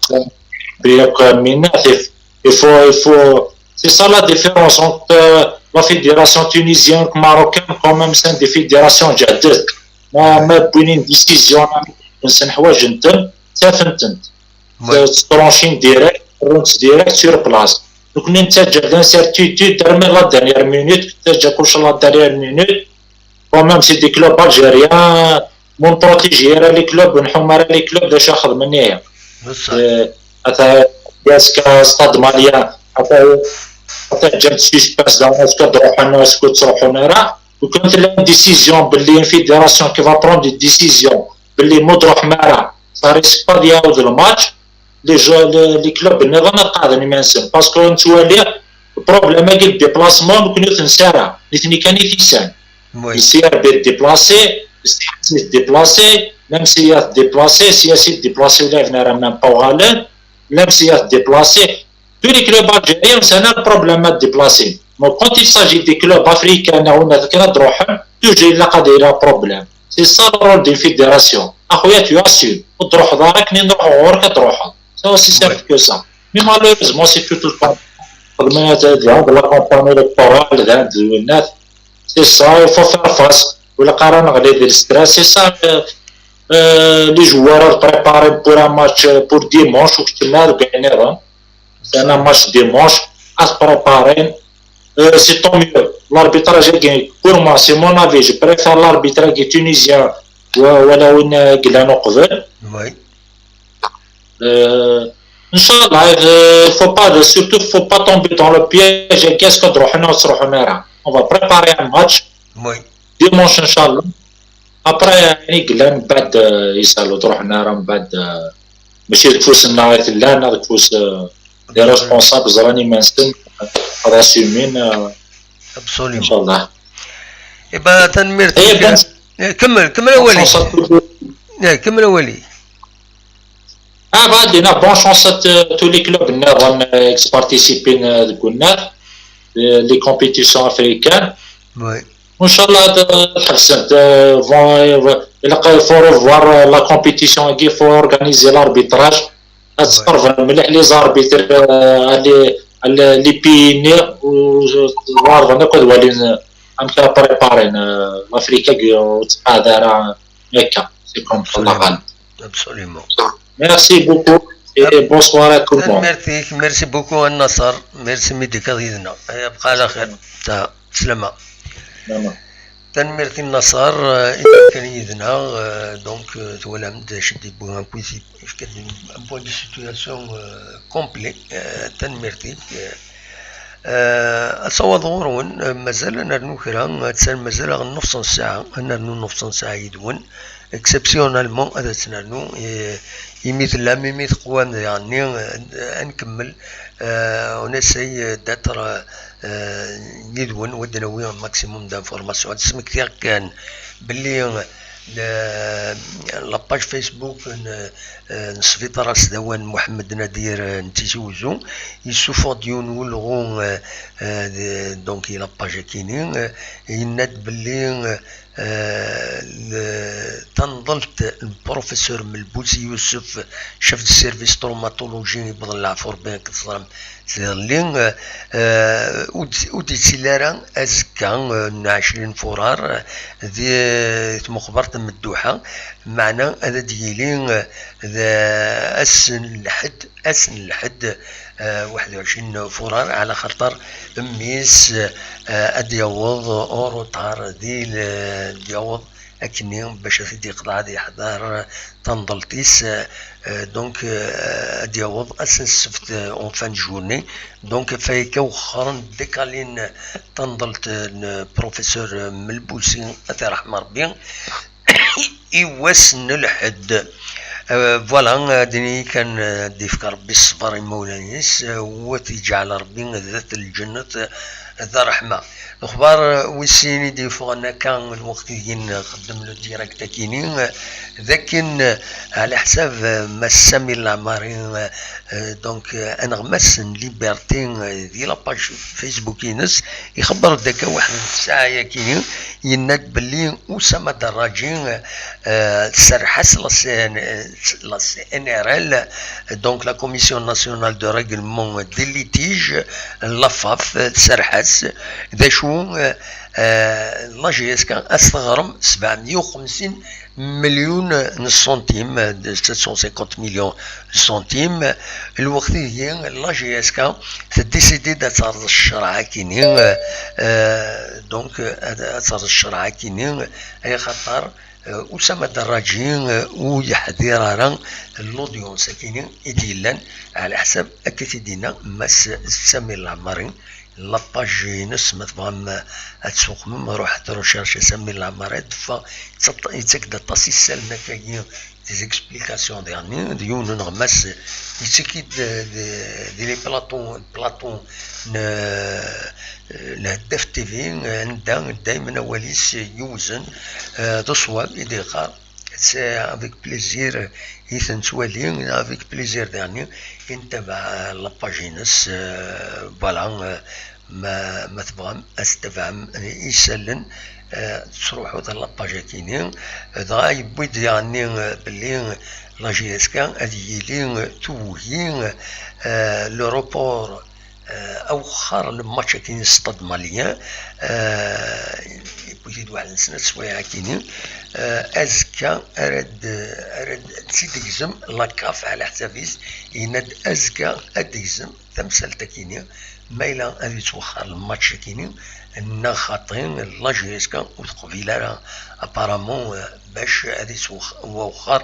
il faut, il faut, c'est ça la différence entre, euh, la fédération tunisienne et marocaine, quand même, c'est des fédérations جدد. ما ما بين une décision, c'est une حوايج نتن، c'est une tranchée directe, direct sur place. Donc, نتاجر l'incertitude, même la dernière minute, نتاجر كلش la dernière minute. Quand même, c'est des clubs algériens, mon protégé, les clubs, نحوم على les clubs, de شاخذ مني. بصح. Euh, أتا، est-ce que Stade Malien, أتا، أتا جات suspense, est-ce que تروحون، est-ce que تروحون راه؟ وكانت la décision باللي une fédération qui va prendre des décisions باللي ما تروح مارا، ça risque pas يعاود le match. Les jeux, les, les clubs نظن قاعدين يمانسن، parce que نتوالي problème كي le déplacement، نكون يوث نسارة، نثني كان يثيسان. Oui. يسير بيت déplacé، يستحق déplacé، même si يث déplacé، si يث déplacé ولا يفنا راه même pas غالين، même si يث déplacé. Tous les clubs algériens, c'est un problème à déplacer. Donc, quand il s'agit des clubs africains, on a toujours il a problème. C'est ça le rôle d'une fédération. أخويا، tu assumes. وتروح دارك، نين نروح غورك تروح. C'est aussi simple que ça. Mais malheureusement, c'est tout le temps. خدمنا هاد la campagne électorale، هاد الناس. C'est ça, il faut faire face. ولا قرا نغلي ديال stress, c'est ça. Euh, euh, les joueurs préparés pour un match, euh, pour dimanche, ou que tu m'as gagné, hein. C'est un match dimanche, à se préparer. Euh, c'est tant mieux. L'arbitrage est gagné. Pour moi, c'est mon avis. Je préfère l'arbitrage tunisien. ولا وين قلنا قبل. Oui. Euh, إن شاء الله, euh, faut pas, surtout, faut pas tomber dans le piège. Qu'est-ce que تروحنا وتروحنا راه. On va préparer un match. Oui. Dimanche, إن شاء الله. Après, يعني قلنا من بعد, euh, يسالو تروحنا راه من بعد, euh, ماشي تفوس النهار ثلاثة، تفوس, euh, les responsables, زراني ما نسن, راه سيمين, euh, إن شاء الله. إيه با، تنميرت. إيه، كمل، كمل أولي. إيه، كمل أولي. Ah, bah, bonne chance à tous les clubs نظن, euh, qui participent, euh, les compétitions africaines. Oui. وإن شاء الله تحسنت, euh, vont, euh, il faut revoir, euh, la compétition, il faut organiser l'arbitrage. تتصرف مليح les arbitres, euh, les, les pays ني, وعرضنا كل ولي أم préparer, euh, l'Afrique, euh, وتقادر هكا. C'est comme ça. Absolument. Merci beaucoup et bonsoir à tout le monde. Merci, merci beaucoup, Nasser. Merci, Midi Kadidna. يبقى على خير. سلامة. Tanemmirt i Nasser, euh, i kan yid-neɣ, euh, donc, euh, twalam-d acu d-yewwi, un point, un point de situation, euh, complet. Euh, tanemmirt-ik. Euh, ad tawaḍ ɣur-wen, euh, mazal ad nernu kra, attan mazal-aɣ nnefṣ n ssaɛa, ad nernu nnefṣ n ssaɛa yid-wen. Exceptionnellement, ad tt-nernu, eh, imi tellam, imi teqwam daɣenni, eh, ad nkemmel, eh, on essaye d'être, eh, yid-wen, ad d-nawi un maximum d'informations. Ad smektiɣ kan belli, eh, le, la page Facebook n, eh, n Sbiṭar Asdawan Muḥemmed Nadir, eh, n Tizi Uzzu, yessufeɣ-d yiwen n ulɣu, eh, eh, de, donc, i la page-agi-ni, eh, yenna-d belli, eh, Eh, le, tanḍelt n professeur Melbousi Youssouf, chef de service traumatologie, yewweḍ leɛfur, ben, akken teẓram tliḍelli, eh, eh, ur d-, ur d-yettili ara azekka, eh, n ɛecrin furar, eh, di, eh, tmuxbert n Medduḥa, meɛna ad d-yili, eh, d ass n lḥedd, ass n lḥedd, eh, waḥed u ɛecrin furar, ɛla xaṭer mmi-s, eh, ad d-yaweḍ en retard, di l-, ad d-yaweḍ akkenni bac ad t-id-yeqḍeɛ ad yeḥḍer tanḍelt-is, eh, donc, eh, ad d-yaweḍ ass n ssebt, eh, en fin de journée. Donc, ɣef wayagi wexxren, décalin tanḍelt n professeur Melbousi, ad t-iṛḥem Ṛebbi, i wass n lḥedd. Euh, voilà, euh, ad d-nini kan, euh, ad d-yefk Rebbi ṣṣber i imawlan-is, euh, u ad t-yeǧɛel Rebbi d at lǧennet, euh, d ṛṛeḥma. Lexbar, euh, wis sin i d-yeffɣen akka lweqt i gin, euh, xeddem le direct akini, euh, d akken, euh, ɛla ḥsab, euh, Mass Sami Lamari, euh, euh, donc, euh, aneɣmas n Liberté, euh, di la page Facebook-ines, ixebber-d akka waḥed n ssaɛa akini, yenna-d belli Oussama Daraji, euh, tserreḥ-as la C N, euh, la C N R L, donc la Commission Nationale de Règlement des Litiges, la faf, tserreḥ-as. D acu, euh, euh, la G S K as teɣrem sebɛemya u xemsin millions de centimes, de sept cent cinquante millions de centimes. Lweqt-agi, la G S K tedisidi-d ad terẓ ccreɛ akini, euh, donc, euh, ad, ad terẓ ccreɛ akini, ay xaṭer, euh, Oussama Daraji, euh, ur yeḥḍir ara l'audience akini i d-yellan, ɛla ḥsab akka i t-id-yenna Mass Sami Lamari. La page-ines, ma tebɣam ad tsuqmem, ruḥet recherche Sami Lamari, ad d-teffeɣ, yettaṭ-, yettak-d aṭas isallen akkagi, des explications dernier, d yiwen uneɣmas, yettak-id, euh, di, di les plateaux, plateaux n, euh, Lheddaf T V, anda daymen awal-is yewzen, euh, d ṣṣwab i d-yeqqar. C'est avec plaisir i t-nettwali, avec plaisir daɣen i ntabaɛ la page-ines, euh, voilà, euh, ma, ma tebɣam ad tettabaɛem isallen, euh, tettruḥu d la page akini, dɣa yewwi-d daɣen, euh, belli la G S K ad yili, euh, tugi, euh, le report euh, awexxar n match akini n Stade Malien, euh, yewwi-t-id waḥed n snat swayeɛ akini, euh, azekka ara d-, ara d-, ad tt-id-tegzem la CAF ɛla ḥsab-is, yenna-d azekka ad d-tegzem tamsalt akini, ma yella ad yettwexxar lmatch akini, neɣ xaṭi la G S K ur teqbil ara apparemment, euh, bac ad yettwexxar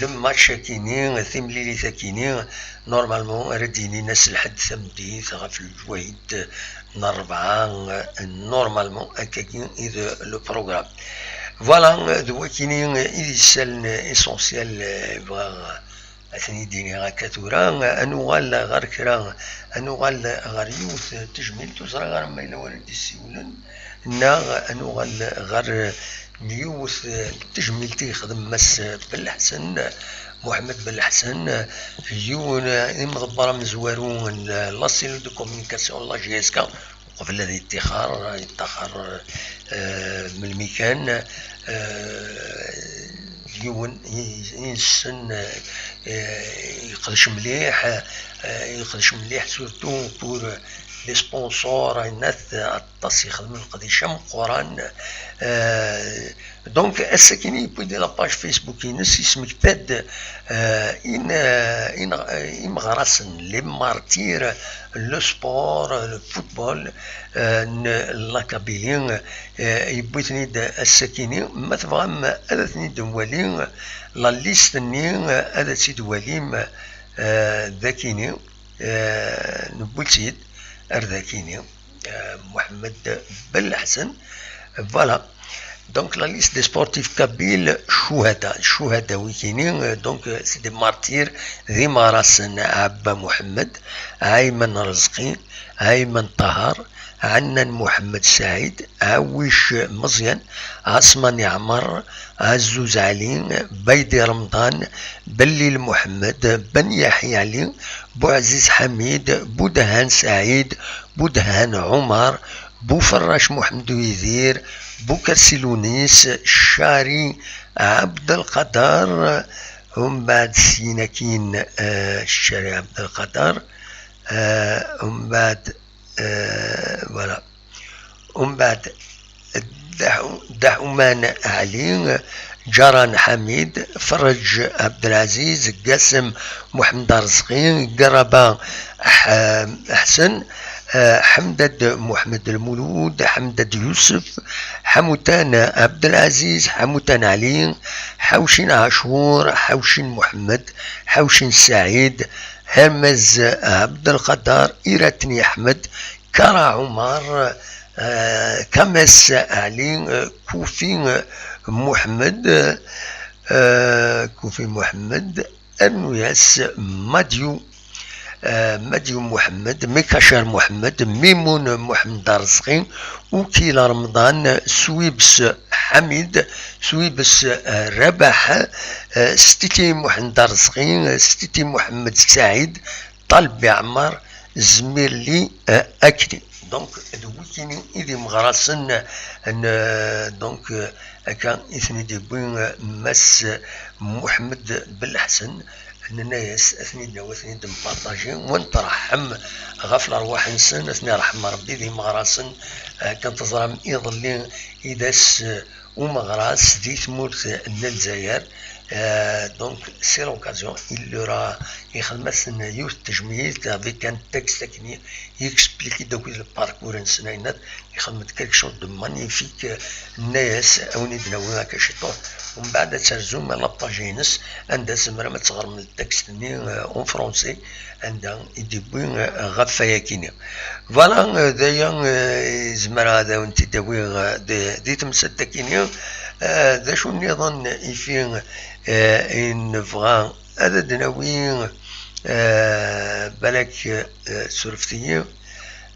lmatch akini, timlilit akini, normalement ara d-yinin ass lḥedd tameddit ɣef lǧwayed n rebɛa, euh, normalement akkagi i d le programme. Voilà, euh, d wakini i d isallen essentiel, euh, bɣiɣ ad ten-id-iniɣ akka tura, ad nuɣal ɣer kra, ad nuɣal ɣer yiwet n tejmilt, ur ẓriɣ ara ma yella wara d-issiwlen, neɣ ad nuɣal ɣer yiwet n tejmilt i yexdem Mass Belḥsen, Muḥemmed Belḥsen, yiwen imḍebber amezwaru n la cellule de communication n la G S K, qbel ad yettixer, yettaxer, euh, melmi kan, euh, yiwen i, i nessen, euh, yeqdec mliḥ, euh, yeqdec mliḥ, surtout pour les sponsors, ayennat aṭas yexdem leqdic ameqqran, euh, Donc, ass-akini yewwi-d la page Facebook-ines, yesmekta-d, euh, in, euh, in, euh, imeɣrasen, les martyrs, le sport, le football, euh, n la Kabylie, euh, yewwi-ten-id ass-akini. Ma tebɣam ad ten-id-nwali, la liste-nni, euh, ad tt-id-twalim, euh, dakini, euh, newwi-tt-id ar dakini. Euh, Mohamed Belḥsen. Voilà. Donc, la liste des sportifs kabyles, Chouhada. Chouhada, wikini, euh, donc, euh, c'est des martyrs, d imeɣrasen, Abba Mohamed, Ayman Rezqi, Ayman Tahar, Annan Mohamed Saïd, Awic Meziane, Asmani Amar, Azouz Ali, Baidi Ramdan, Bellil Mohamed, Ben Yahya Ali, Bouaziz Hamid, Boudhan Saïd, Boudhan Omar, Bouferrache Mohamed Ouidir, Boukersi Lounis, Chari Abdelkader, umbeɛd syin akkin, euh, Chari Abdelkader, euh, umbeɛd, euh, voilà. Umbeɛd Daḥu-, Daḥuman Ali, Ǧaran Ḥamid, Ferreǧ Ɛebdelaziz, Gasem Muḥemmed Arezqi, Garaba Ḥ-, Ḥsen, eh, Ḥemdad Muḥemmed Lmulud, Ḥemdad Yusef, Ḥamutan Ɛebdelaziz, Ḥamutan Ali, Ḥawcin Ɛacur, Ḥawcin Muḥemmed, Ḥawcin Saɛid, Hermez Ɛebdelqader, Iratni Ḥmed, Kara Ɛumar, eh, Kames Ɛli, eh, Kufi, eh, Muḥemmed, eh, Euh, Koufi Mohamed, Ernouias, Madiou, euh, Madiou Mohamed, Mekachar Mohamed, Mimoun Mohamed Arzri, Oukil Ramadan, Souibs Hamid, Souibs, euh, Rabah, euh, Stiti Mohamed Arzri, euh, Stiti Mohamed Saïd, Talbi Amar, Zmirli, euh, Akli. Donc, d wikini i d imeɣrasen n, euh, donc, euh, akka i ten-id-yewwi, euh, Mass Muḥemmed Belḥsen, nenna-yas ad ten-id-nawi, ad ten-id-npartaji, wa nettṛeḥḥem ɣef lerwaḥ-nsen, ad ten-iṛḥem Ṛebbi, d imeɣrasen, euh, akken teẓram iḍelli i d ass, euh, umeɣras di tmurt n Lezzayer. Euh, donc, c'est l'occasion, il leur a, ixdem-asen yiwet n tejmilt avec un texte akken i explique-d akk le parcours-nsen, ayen ixdem-d quelque chose de magnifique, euh, nenna-yas, a wen-id-nawi akka ciṭuḥ, umbeɛd ad terzum la page-ines, anda tzemrem ad teɣrem le texte-nni, euh, en français, anda i d-yewwi, euh, ɣef wayakini. Voilà, euh, d aya, euh, i zemreɣ ad awen-t-id-awiɣ, euh, di, di temsalt-akini. Euh, d acu nniḍen ifi, euh, i nebɣa ad d-nawi, euh, balak, euh, surfet-iyi,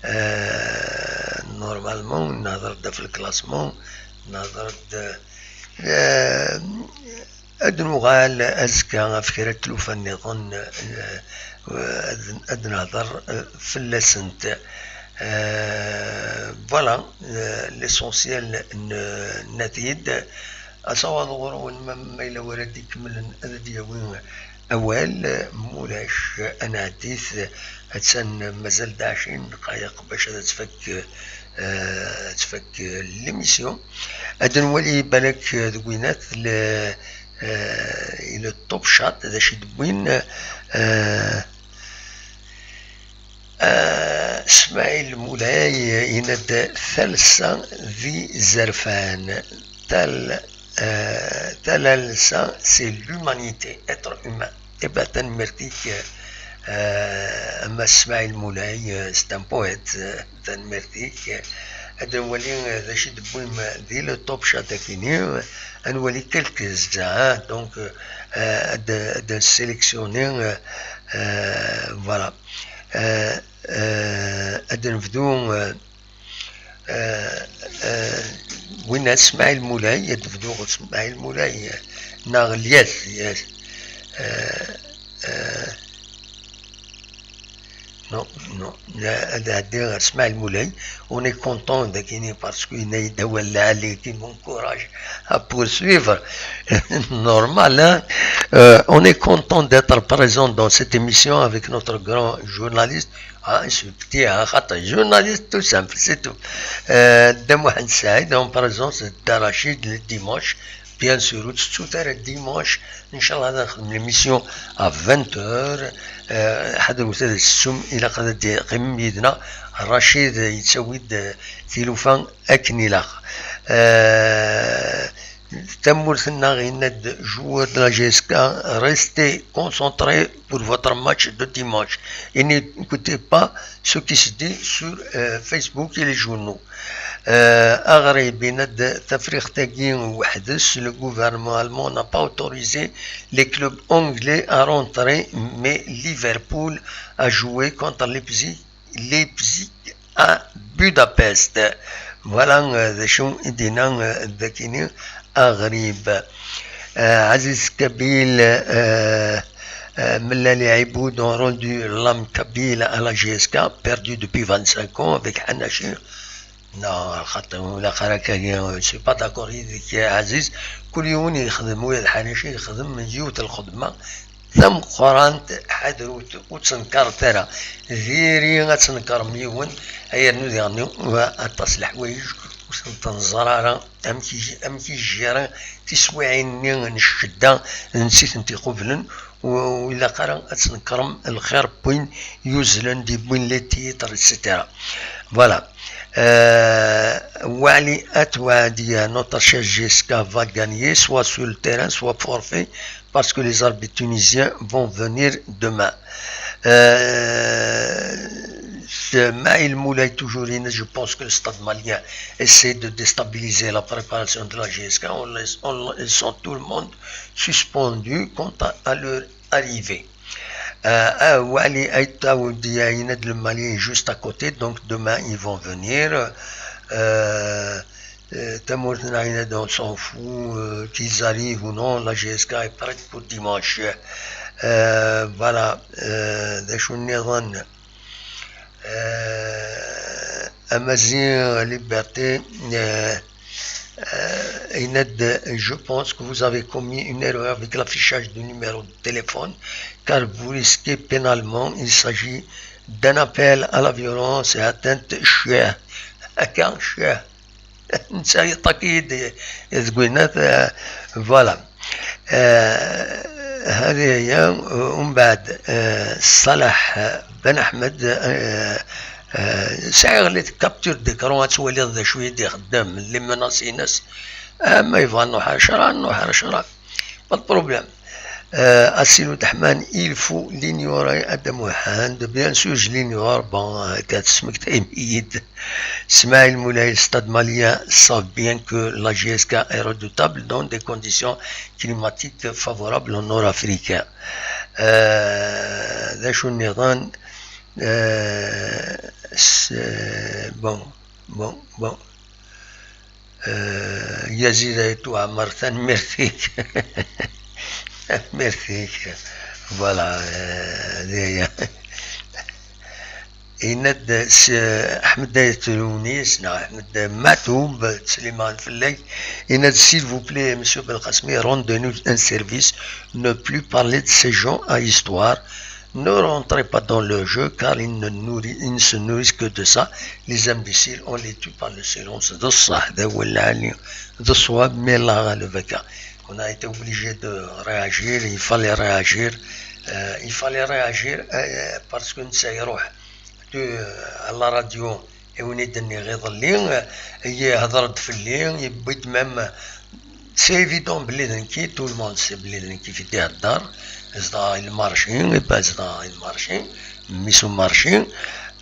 euh, normalement, nehder-d ɣef le classement, nehder-d, euh, ad nuɣal azekka ɣef kra n tlufa nniḍen, euh, ad, ad nehder, euh, fell-asent. Euh, voilà, euh, l'essentiel n-, nenna-t-id. Asawaḍ ɣur-wen, ma, ma yella wara d-ikemmlen ad d-yawi awal, ma ulac ad nɛeddi-t, attan mazal-d ɛecrin ddqayeq bac ad tfak, euh, ad tfak, euh, l'émission. Ad nwali balak, euh, deg winat le, euh, le top chat, d acu i d-wwin, euh, euh, Smaɛil Mulay yenna-d talsa d izerfan, tal-, euh, talalsa, c'est l'humanité, être humain. Eh ben, tanemmirt-ik, euh, a Mass Smaɛil Mulay, euh, c'est un poète, euh, tanemmirt-ik. Ad nwali, euh, d acu i d-tewwim di le top chat-akini, ad nwali quelques-uns, donc, euh, ad, ad sélectionner, euh, euh, voilà. Euh, euh, ad nebdu, euh, euh, euh, winna Smaɛil Mulay, ad nebdu ɣer Smaɛil Mulay, euh, neɣ Lyat, Lyat, euh, euh, non, non, ad ɛeddiɣ ɣer Smaɛil Mulay. On est content d'aquini parce que yenna-yi-d awal lɛali qui m'encourage à poursuivre. Normal, hein? Euh, on est content d'être présent dans cette émission avec notre grand journaliste. Ah, je suis petit, hein, xaṭi, journaliste tout simple, c'est tout. Euh, Dda Mohamed Saïd, en présence de Rachid le dimanche. Bien sûr, ur tettut ara dimanche. Inchallah, ad nexdem l'émission à vingt heures. Euh, ḥadret ad tettum, ilaq ad d-teqqimem yid-neɣ. Rachid yettawi-d tilufa akken ilaq. Euh, Tamurt-nneɣ yenna-d, joueurs de la J S K, restez concentrés pour votre match de dimanche et n'écoutez pas ce qui se dit sur, euh, Facebook et les journaux. Euh, aɣrib yenna-d, tafriqt-agi weḥd-s, le gouvernement allemand n'a pas autorisé les clubs anglais à rentrer, mais Liverpool a joué contre Leipzig, Leipzig à Budapest. Voilà, euh, d acu i d-yenna, euh, dagini aɣrib. Euh, Aziz Kabil, euh, euh, Mellal Iboud ont rendu l'âme kabyle à la J S K, perdue depuis vingt-cinq ans avec Hanachi. Non, xaṭi, ur ilaq ara akka, je suis pas d'accord yid-k, Aziz. Kul yiwen yexdem, ula d Hanachi yexdem yiwet n lxedma tameqqrant, ḥadrut, ur ttnekkaret ara. Diri ad tnekkrem yiwen, ay rnu diɣen wa aṭas n leḥwayeǧ ur ten-neẓri ara, amek i, amek i jjiren tiswiɛin-nni n ccedda, d netta i tent-iqublen, u-, ur ilaq ara ad tnekkrem lxir n win yuzzlen, d win les titres, et cetera. Voilà. Euh, Wali Atouadi, notre cher J S K va gagner, soit sur le terrain, soit forfait, parce que les arbitres tunisiens vont venir demain. Euh, Maïl Moulay toujours, je pense que le stade malien essaie de déstabiliser la préparation de la J S K. On laisse, on, ils sont tout le monde suspendu quant à, à leur arrivée. Euh, ah, Wali Aïtaoudi, Ined le Mali est juste à côté, donc demain ils vont venir. Euh, euh, Tamourtna Ined, on s'en fout, euh, qu'ils arrivent ou non, la J S K est prête pour dimanche. Euh, voilà, euh, euh, Amazir Liberté, euh, euh, Ined, je pense que vous avez commis une erreur avec l'affichage du numéro de téléphone, car vous risquez pénalement. Il s'agit d'un appel à la violence et atteinte chère. Chère. Voilà. هذه هي. ومن بعد صلاح بن أحمد، سعيغ les captures d'écran, ad twaliḍ d acu i d-ixeddem, les menaces-ines. Ma yebɣa nruḥ ar ccṛeɛ, nruḥ ar ccṛeɛ. Pas de problème. Euh, Assilou Dahman, il faut l'ignorer, Adam Wahand. Bien sûr, je l'ignore. Bon, euh, Smaïl Moulay, Stade Malien savent bien que la J S K est redoutable dans des conditions climatiques favorables au nord africain. Euh, euh, bon, bon, bon. Euh, Yazid Aytou Amar, tanemmirt-ik. Tanemmirt-ik. Voilà, euh, d aya. Yenna-d s-, Ḥmed Ayt Lewnis, neɣ Ḥmed Matoub, ttsellimen fell-ak. Yenna-d, s'il vous plaît, monsieur Belkacem, rendez-nous un service, ne plus parler de ces gens à histoire. Ne rentrez pas dans le jeu, car ils ne nourri-, ils ne se nourrissent que de ça. Les imbéciles, on les tue par le silence. D ṣṣeḥ, d awal lɛali, d ṣṣwab, mais la ɣaleb akka. On a été obligé de réagir, il fallait réagir, euh, il fallait réagir, euh, parce que netta iruḥ de, euh, à la radio, i win i d-nniɣ iḍelli, euh, yehder-d fell-i, yewwi-d même, c'est évident belli d nekki, tout le monde sait belli d nekki i d-ihedder, zedɣeɣ i le marché, et ben zedɣeɣ i le marché, mmi-s n le marché.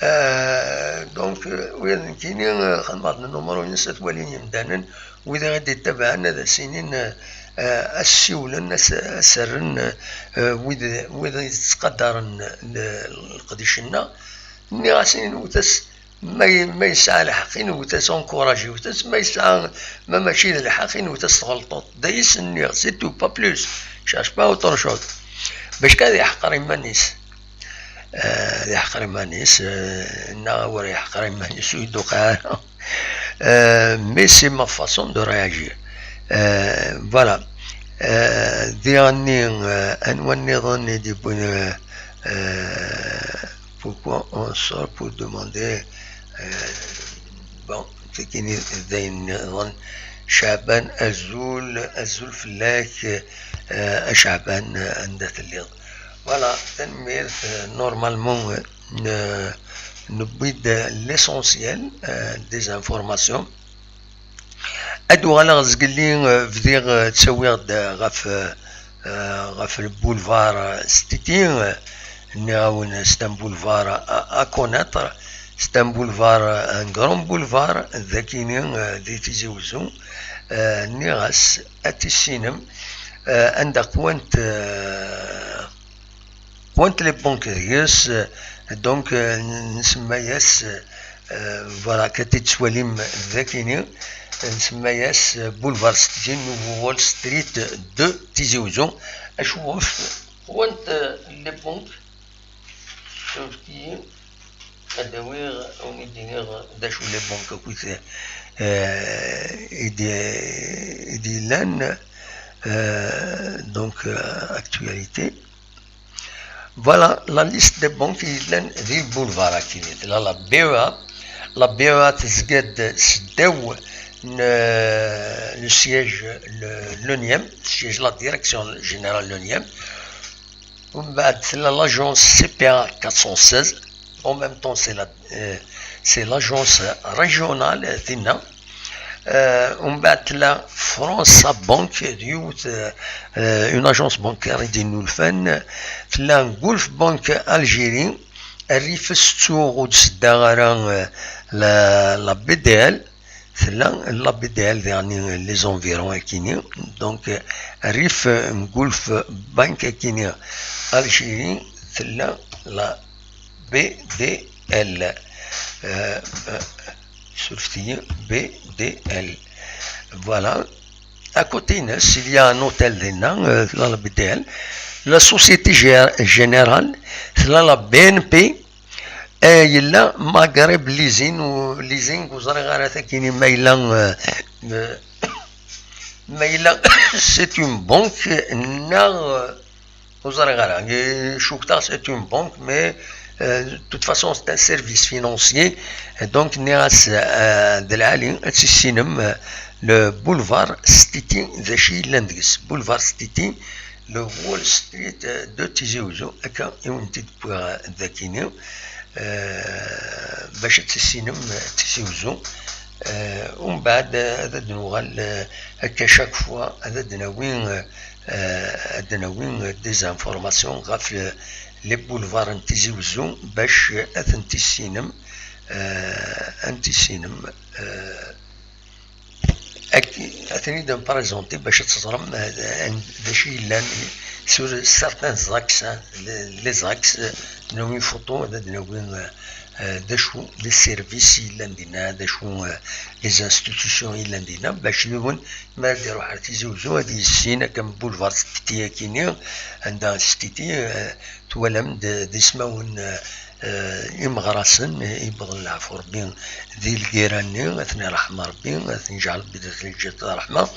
Euh, donc, euh, ula d nekkini, euh, xedmeɣ-d le numéro-ines ad t-walin yimdanen, wid i ɣ-d-ittabaɛen ad as-inin, euh, euh, ad s-siwlen, ad s-, ad s-rren, euh, wid, wid yettqadaren le-, leqdic-nneɣ. Nniɣ-asen, inwet-as, ma, ma yesɛa lḥeqq, inwet-as, encouragé-wet-as, ma yesɛa, ma mačči d lḥeqq, inwet-as tɣelṭeḍ. D ayen i s-nniɣ, c'est tout, pas plus. Cherche pas autre chose. Bac kan ad iḥqer iman-is. Euh, ad iḥqer iman-is, euh, neɣ ur iḥqer iman-is, ur yi-d-tuqiɛ ara. Euh, mais c'est ma façon de réagir. Euh, voilà. Euh, diɣenni, euh, anwa nniḍen i d-yewwin, euh, euh, pourquoi on sort pour demander, euh, bon, tikini d ayen nniḍen. Caɛban, azul, azul fell-ak, euh, a Caɛban, euh, anda telliḍ. Voilà, tanemmirt, euh, normalement, euh, ne-, newwi-d l'essentiel, euh, des informations. Ad uɣaleɣ zgelli, euh, bdiɣ, euh, ttawiɣ-d, euh, ɣef, euh, euh, ɣef le boulevard, euh, Stiti, euh, nniɣ-awen, c'est un boulevard à, à connaître, c'est un boulevard, euh, un grand boulevard, d akini, euh, di Tizi Uzzu, euh, nniɣ-as, ad tissinem, euh, anda qwant, euh, Wwant les banques deg-s, euh, donc, euh, nsemma-yas, euh, voilà, akka i tettwalim dagini, nsemma-yas, euh, Boulevard Stiti, Nouveau Wall Street de Tizi Ouzou. Acu ɣef wwant, euh, les banques, surki ad awiɣ, ad wen-id-iniɣ d acu les banques akkit, euh, i d-, i d-yellan, euh, donc, euh, actualité. Voilà la liste des banques i yellan di lbulvar-agi. Tella la B E A. La B E A tezga-d s ddaw n, le siège, le, l'onième, siège la direction générale l'onième. Umbeɛd tella l'agence C P A quatre cent seize. En même temps, c'est la, euh, c'est l'agence régionale, euh, tinna. Euh, umbeɛd tella Français Bank, d yiwet, euh, euh, une agence bancaire i d-yennulfan. Tella Gulf Bank Algérie, Rrif settuɣ ur d-seddaɣ ara, euh, la, la B D L, tella la B D L diɣen les environs akini. Donc, euh, rrif n Gulf Bank akini Algérie, tella la B D L. Euh, euh, surfet-iyi, B D L. Voilà. À côté-ines, il y a un hôtel dinna, euh, la B D L. La Société Gé-, Générale, tella la B N P, et il y a Maghreb Leasing, ou Leasing, ur ẓriɣ ara tagi ma yella, euh, euh, ma yella c'est une banque, neɣ, euh, ur ẓriɣ ara. Eh, cukkteɣ c'est une banque, mais, euh, de toute façon, c'est un service financier. Donc, nniɣ-as, euh, d lɛali, ad tissinem, euh, le boulevard Stiti, d acu yellan deg-s. Boulevard Stiti, le Wall Street, euh, de Tizi Ouzou, akka i wen-t-id-wwiɣ, euh, dagini, euh, bac ad tissinem, euh, Tizi Ouzou. Euh, umbeɛd, euh, ad d-nuɣal, euh, akka chaque fois, ad d-nawi, euh, euh, ad d-nawi, euh, des informations ɣef, euh, les boulevards n Tizi Ouzou, bac, euh, ad ten-tissinem, euh, ad ten-tissinem, euh, ak-, ad ten-id-nprezenti bac ad teẓrem, euh, d acu yellan sur certains axes, hein, les, les axes, euh, nawi photo, ad d-nawi, euh, euh, d acu les services yellan dinna, d acu, euh, les institutions yellan dinna, bac yiwen ma ad iruḥ ar Tizi Ouzou ad yissin akka boulevard Stiti akini, anda Stiti, euh, twalam d, d ismawen, euh, euh, imeɣrasen, euh, yewweḍen leɛfu Rebbi di lgirra-nni, ad ten-iṛḥem Rebbi, ad ten-yeǧɛel Rebbi d at lǧirat ṛṛeḥma.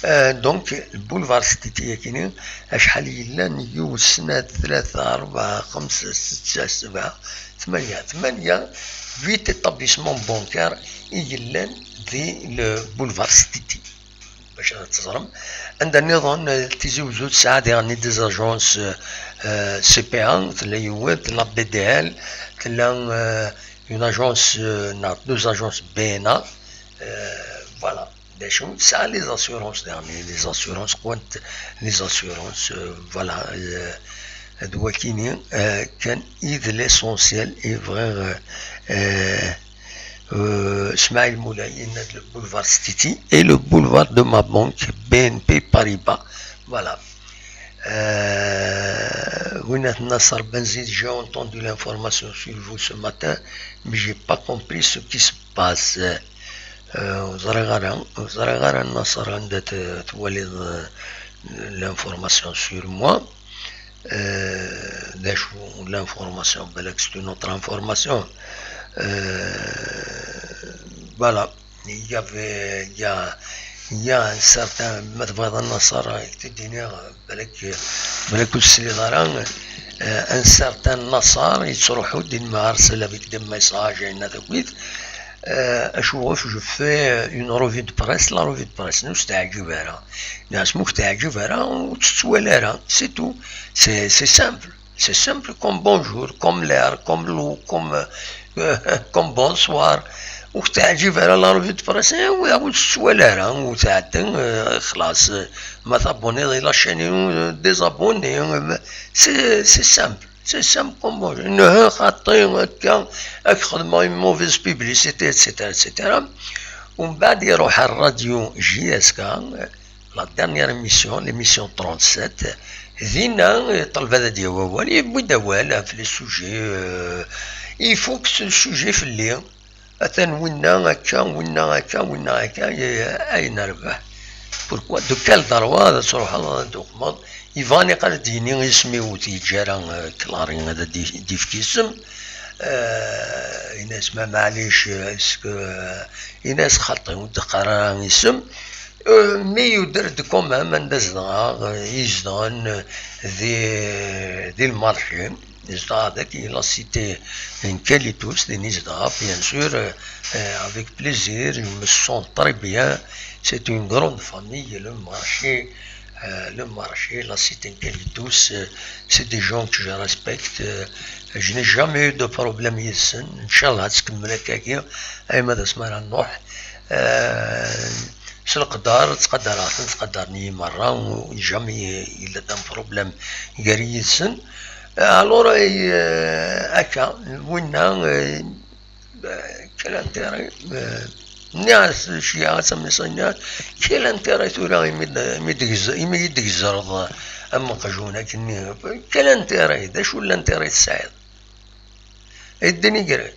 Euh, donc, boulevard Stiti akini, acḥal yellan, yiwet, snat, tlata, ṛebɛa, xemsa, setta, sebɛa, tmanya, tmanya, huit établissements bancaires i yellan di le boulevard Stiti. Bac ad teẓrem. Anda nniḍen, eh, Tizi Wezzu tesɛa diɣen des agences, euh, euh, C P A, tella yiwet, la B D L, tella, euh, une agence, euh, neɣ deux agences B N A, euh, voilà. D acu tesɛa les assurances diɣen, les assurances, qwant les assurances, euh, voilà, euh, d wakini, euh, kan i d l'essentiel i bɣiɣ, euh, euh, Euh, Smaïl Moulay, il y a le boulevard Stiti et le boulevard de ma banque, B N P Paribas. Voilà. Euh, Winat Nasser Benzid, j'ai entendu l'information sur vous ce matin, mais j'ai pas compris ce qui se passe. Euh, ur ẓriɣ ara, ur ẓriɣ ara Nasser anda t-, twaliḍ, euh, l'information sur moi. Euh, d acu l'information, balak c'est une autre information. Euh, voilà. Il y avait, il y a, il y a un certain, ma tebɣiḍ a Nasser, ak-t-id-iniɣ, balak, balak ur tesliḍ ara, euh, un certain Nasser yettruḥu-d, il me harcèle avec des messages, ayen-a takit. Euh, acuɣef je fais une revue de presse, la revue de presse, ur s-teɛǧib ara. Nniɣ-as ma ur k-teɛǧib ara, ur tt-tettwali ara, c'est tout. C'est, c'est simple. C'est simple comme bonjour, comme l'air, comme l'eau, comme, euh, comme bonsoir. Ur k-teɛǧib ara la revue de presse, eh, ur tt-tettwali ara, ur tɛedda, euh, xlaṣ. Ma t'abonniḍ i la chaîne-inu, euh, désabonner, euh, c'est, c'est simple. C'est simple comme bonjour. Neh, xaṭi, akka, ad k-xedmeɣ une mauvaise publicité, et cetera, et cetera. Umbeɛd iruḥ ar radio J S K, la dernière émission, l'émission trente-sept, dinna, eh, ṭelb ad d-yawi awal, yewwi-d awal ɣef les sujets, euh, ifuk s le sujet fell-i. Atan winna akka, winna akka, winna akka, eh, ayen rbeḥ. Pourquoi? De quel droit ad truḥeḍ ad tuqmeḍ? Iban iqal ad d-yini isem-iw, ur t-yeǧǧa ara, euh, Clary ad d-, d-yefk isem. Euh, ini-as ma maɛlic, est-ce que, euh, ini-as xaṭi, ur d-qqar ara isem. Euh, mi yuder-d quand même anda zedɣeɣ, euh, i zedɣen, euh, di, di lmarci. Zedɣeɣ dagi la cité n Kalitus, din i zedɣeɣ, bien sûr, euh, euh, avec plaisir, je me sens très bien. C'est une grande famille, le marché, euh, le marché, la cité n Kalitus, euh, c'est des gens que je respecte. Euh, je n'ai jamais eu de problème yid-sen. Inchallah, ad tkemmel akkagi, ayma d asmi ara nruḥ. Euh, s leqder, ttqadareɣ-ten, ttqadaren-iyi merra, u jamais yella-d un problème gar-i yid-sen. Alors, euh, akka, winna, euh, quel intérêt, euh, nniɣ-as ccyaɛ, ad s-am-nniɣ, quel intérêt tura imi d-, imi d-, imi d-tgezreḍ am uqjun akkenni, quel intérêt, d acu n l'intérêt tesɛiḍ? Et dénigrer.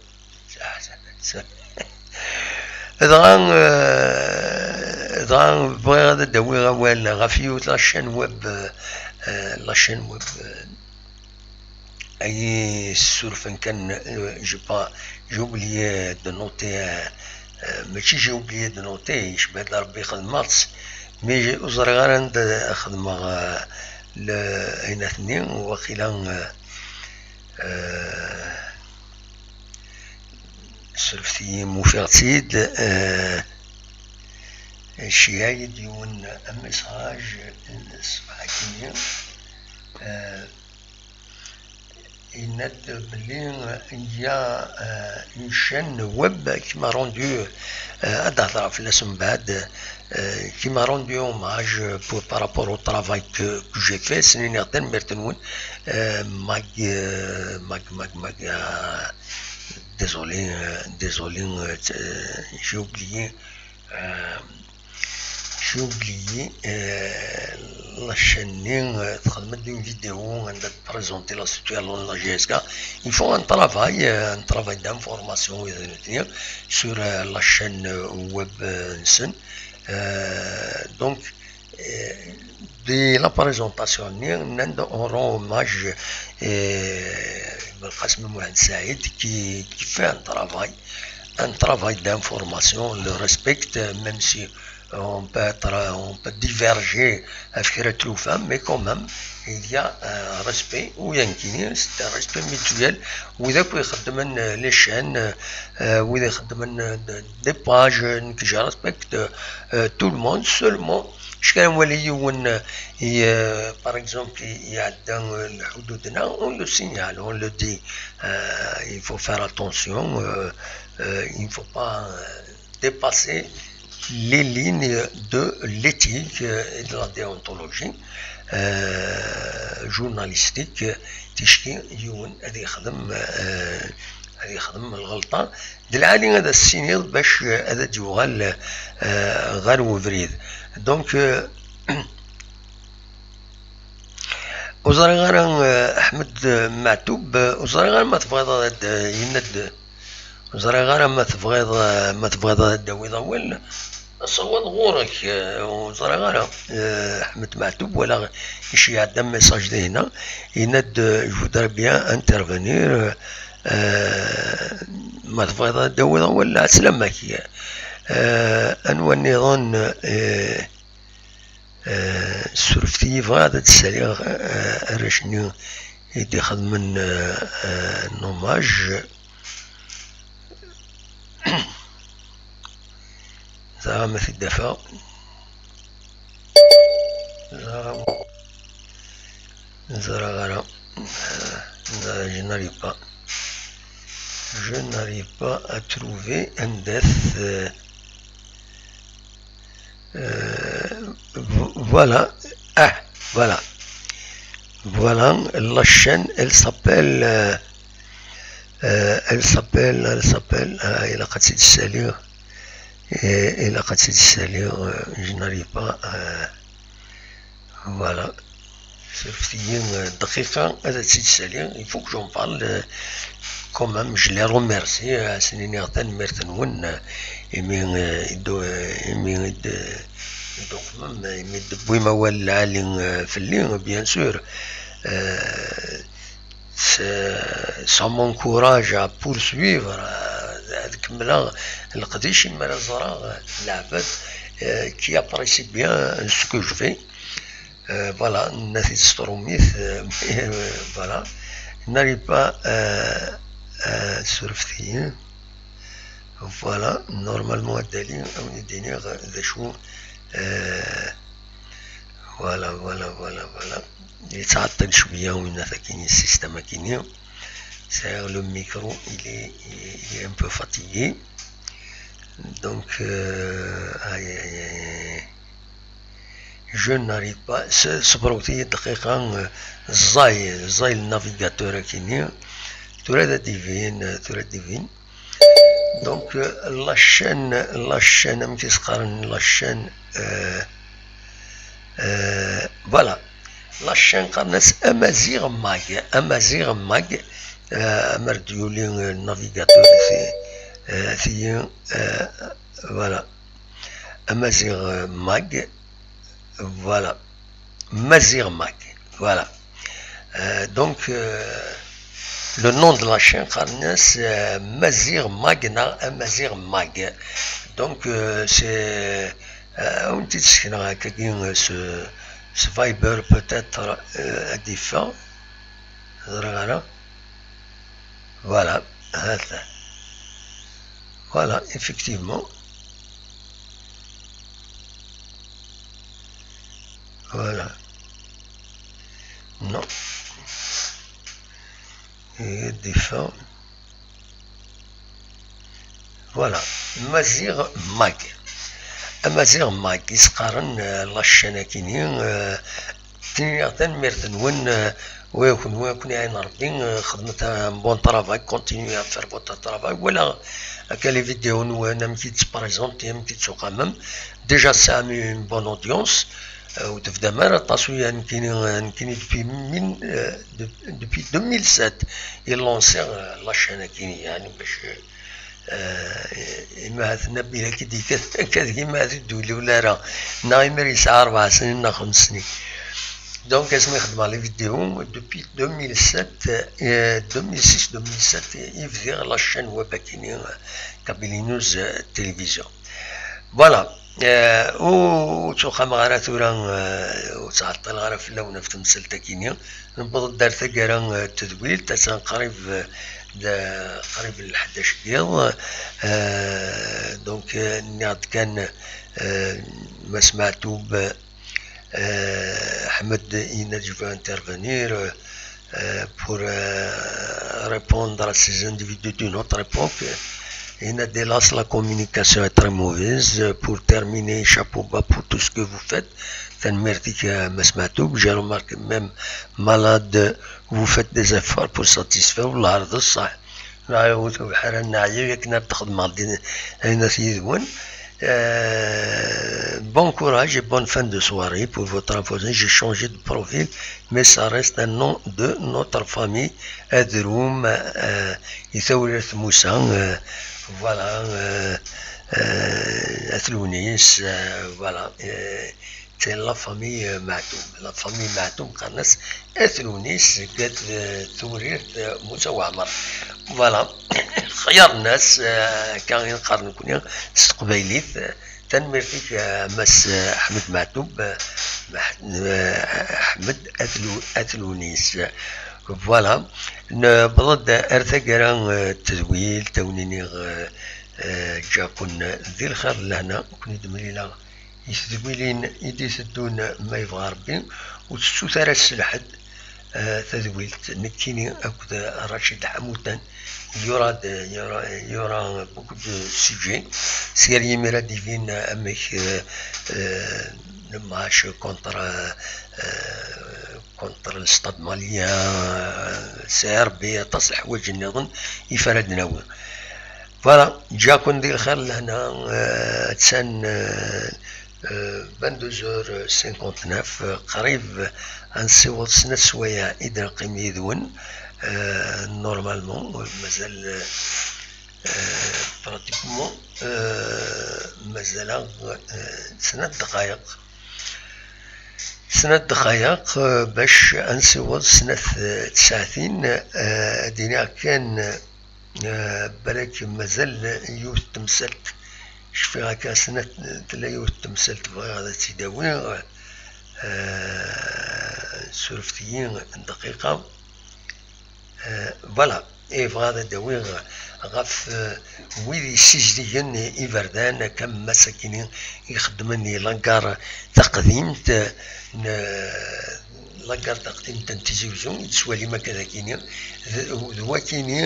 Dɣa, euh, dɣa bɣiɣ ad d-awiɣ awal ɣef yiwet la chaîne web, euh, la chaîne web, euh, ay ssurfen kan, euh, j'ai pas, j'ai oublié de noter, euh, euh, mačči j'ai oublié de noter, icba-d Rebbi xedmeɣ-tt, mais ur ẓriɣ ara anda xedmeɣ, euh, le, ayen-nni, waqila, euh, euh, ssurfet-iyi ma ufiɣ-tt-id, euh, iceyyeɛ-iyi-d yiwen amessage, euh, ṣṣbeḥ akkenni, euh, yenna-d belli, euh, il y a, euh, une chaîne web qui m'a rendu, euh, ad d-hedreɣ fell-as mbeɛd, euh, qui m'a rendu hommage pour, par rapport au travail que, que j'ai fait, s-nniɣ tanemmirt-nwen, euh, Mag, euh, Mag, Mag, Mag, euh, désolé, euh, désolé, euh, t-, euh, j'ai oublié, euh, j'ai oublié, euh, la chaîne, euh, txedmeḍ une vidéo, anda présenter la situation de la G S K. Il faut un travail, euh, un travail d'information, euh, sur, euh, la chaîne, euh, web, euh, nsen. Euh, donc, euh, de la présentation, on rend hommage, euh, à Belkacem Mohamed Saïd qui, qui fait un travail, un travail d'information, on le respecte, même si on peut être, on peut diverger ɣef kra n tlufa, mais quand même, il y a un respect, ou il y a un, c'est un respect mutuel, wid akk ixeddmen, euh, les chaînes, euh, wid ixeddmen, euh, des pages, euh, nekk je respecte, euh, tout le monde, seulement, je kan wali yiwen, euh, i, euh, par exemple, i, iɛedda, euh, lḥudud-nneɣ, on le signale, on le dit, euh, il faut faire attention, euh, euh, il ne faut pas, euh, dépasser les lignes de l'éthique, euh, et de la déontologie, euh, journalistique, euh, ticki yiwen ad yexdem, euh, ad yexdem lɣelṭa, d lɛali ad as-tiniḍ bac, euh, ad d-yuɣal, euh, ɣer webrid. Donc, euh, ur ẓriɣ ara, euh, Ḥmed, euh, Maɛtub, euh, ur ẓriɣ ara ma tebɣiḍ ad, euh, yenna-d Ur ẓriɣ ara ma tebɣiḍ, ma tebɣiḍ ad d-tawiḍ awal. Asawaḍ ɣur-k, eh, ur ẓriɣ ara. Eh, Ḥmed Maɛtub, walaɣ iceyyeɛ-d amessage dihna. Yenna-d, eh, je voudrais bien intervenir. Eh, ma tebɣiḍ ad d-tawiḍ awal, ɛeslama-k. Eh, anwa nniḍen, eh, Eh, surfet-iyi, bɣiɣ ad d-ssaliɣ, eh, arrac-nni i d-ixedmen, eh, eh, hommage. Ẓriɣ ma t-id-afeɣ. Ẓriɣ, ẓriɣ ara. Eh, je n'arrive pas. Je n'arrive pas à trouver anda-t, eh, Euh, vo-, voilà. Ah, voilà. Voilà, la chaîne, elle s'appelle, euh, euh, elle s'appelle, elle s'appelle, ah, ilaq ad tt-id-ssaliɣ. Eh, ilaq ad tt-id-ssaliɣ, euh, je n'arrive pas, euh, voilà. Surfet-iyi, euh, dqiqa, ad tt-id-ssaliɣ. Il faut que j'en parle, euh, quand même, je les remercie, euh, ad sen-iniɣ tanemmirt-nwen, euh, imi, euh, i d-, euh, imi i d-, i d-tuqmem, euh, imi d-tewwim awal lɛali, euh, fell-i, bien sûr. Euh, ça, ça m'encourage à poursuivre, euh, ad kemmleɣ leqdic imi ara ẓreɣ, euh, leɛbad, euh, qui apprécie bien ce que je fais. Euh, voilà, nenna-t-id s trumit, euh, mais, euh, voilà. N'arrive pas, euh, euh, surfet-iyi. Voilà, normalement, ad d-ali, ad wen-d-iniɣ d acu, euh, voilà, voilà, voilà, voilà. Yettɛeṭṭil cwiya winna-t akkin, système akkin. Sɛiɣ le micro, il est, il est un peu fatigué. Donc, euh, aïe, aïe, aïe, aïe. Je n'arrive pas. Ṣebret-iyi dqiqa, ẓẓay, ẓẓay le navigateur akini. Tura d divin, tura d divin. Donc, la chaîne, la chaîne, amek i s-qqaren la chaîne, euh, euh, voilà. La chaîne qqaren-as Amaziɣ Mag, Amaziɣ Mag, euh, amer d-yuli, euh, navigateur, c'est, euh, c'est, euh, voilà. Amaziɣ, euh, Mag, voilà. Maziɣ Mag, voilà. Euh, donc, euh, le nom de la chaîne, qqaren-as, euh, Maziɣ Mag neɣ Amaziɣ Mag. Donc, euh, c'est, euh, on dit ce qu'il a, euh, ce, ce Viber peut-être, euh, à différents. Voilà. Voilà, effectivement. Voilà. Non. Et des femmes. Voilà. Maziɣ Mag. Amaziɣ Mag, i s-qqaren, euh, la chaîne akini, euh, ttiniɣ tanemmirt-nwen, euh, wa kunwi, wa ken-iɛin Rebbi, euh, xedmet un bon travail, continuez à faire votre travail. Voilà, akka les vidéos-nwen, amek i tt-présenter, amek i tt-uqamem. Déjà, tesɛam une bonne audience, euh, ur tebdam ara aṭas, uya nekkini, euh, nekkini depuis mille, euh, de-, depuis deux mille sept, i lansiɣ, euh, la chaîne akini, yani, bac, euh, Eh, imahat Nabila ki d-ikkat akka deg imahat ur d-uli ula ara, neɣ imir yesɛa rebɛa snin neɣ xems snin. Donc, asmi xedmeɣ les vidéos, depuis deux mille sept, eh, deux mille six, deux mille sept, i bdiɣ la chaîne web akini, eh, Kabylie News, eh, Télévision. Voilà. Eh, ur ttwaxameɣ ara tura, eh, ur ttɛeṭṭileɣ ara fell-awen ɣef temsalt akini. Newweḍ-d ar taggara, eh, n tedwilt, attan qrib, eh, d, qrib n leḥdac n yiḍ. Eh, donc, eh, nniɣ-d kan, eh, Mass Maɛtub, eh, Ḥmed yenna-d je veux intervenir, eh, pour, eh, répondre à ces individus d'une autre époque. Yenna-d hélas, la communication est très mauvaise. Pour terminer, chapeau bas pour tout ce que vous faites. Tanemmirt-ik, eh, Mass Maɛtub. J'ai remarqué même malade, vous faites des efforts pour satisfaire, wellah d ṣṣeḥ. Neɣ ur tebḥir ad neɛya akken ad texdem ayen at yid-wen. Euh, bon courage et bonne fin de soirée. Pour votre info, j'ai changé de profil, mais ça reste un nom de notre famille. Adrum, euh, i Tawrirt Musa, euh, voilà, euh, euh, At Lewnis, euh, voilà. Euh, C'est la famille, euh, Maɛtub. La famille Maɛtub, qqaren-as At Lewnis, seg At, euh, Tewrirt, euh, Musa Waɛmer. Voilà. Xyar-nnas, euh, akka i neqqar nekkni s teqbaylit. Tanemmirt-ik, euh, Mass, euh, Ḥmed Maɛtub, euh, Maḥ-, euh, Ḥmed At Lu-, At Lewnis. Voilà. Newweḍ-d ar taggara, euh, n tedwilt, a wen-iniɣ, euh, euh, ǧǧiɣ-ken di lxir d lehna, ken-id-mlileɣ i tedwilin i d-iteddun, ma yebɣa Rebbi. Ur tettut ara s lḥedd, eh, tadwilt. Nekkini akked Racid Ḥamutan, il y aura de, il y aura, il y aura beaucoup de sujets. Seg yimir ad d-ibin amek, eh, eh, le match contre, eh, contre le Stade Malien, eh, C R B, aṭas n leḥwayeǧ nniḍen i f ara d-nawi. Voilà, ǧǧiɣ-ken di lxir lehna, euh, attan, euh, euh, vingt-deux heures cinquante-neuf, euh, qrib ad nessiweḍ snat sswayeɛ i d-neqqim yid-wen, euh, normalement, mazal, euh, euh, pratiquement, euh, mazal-aɣ, euh, snat ddqayeq. Snat ddqayeq, euh, bac ad nessiweḍ snat, euh, tsaɛtin, euh, ad d-iniɣ kan, Eh, balak mazal yiwet n temsalt, cfiɣ akka snat, tella yiwet n temsalt bɣiɣ ad tt-id-awiɣ, eh, surfet-iyi dqiqa. Eh, voilà, i bɣiɣ ad d-awiɣ ɣef, eh, wid yessizdigen iberdan, akka am mass akini ixeddmen di laggar taqdimt, n, laggar taqdimt n Tizi Uzzu, i d-tettwalim akka dagini, d, d wakini,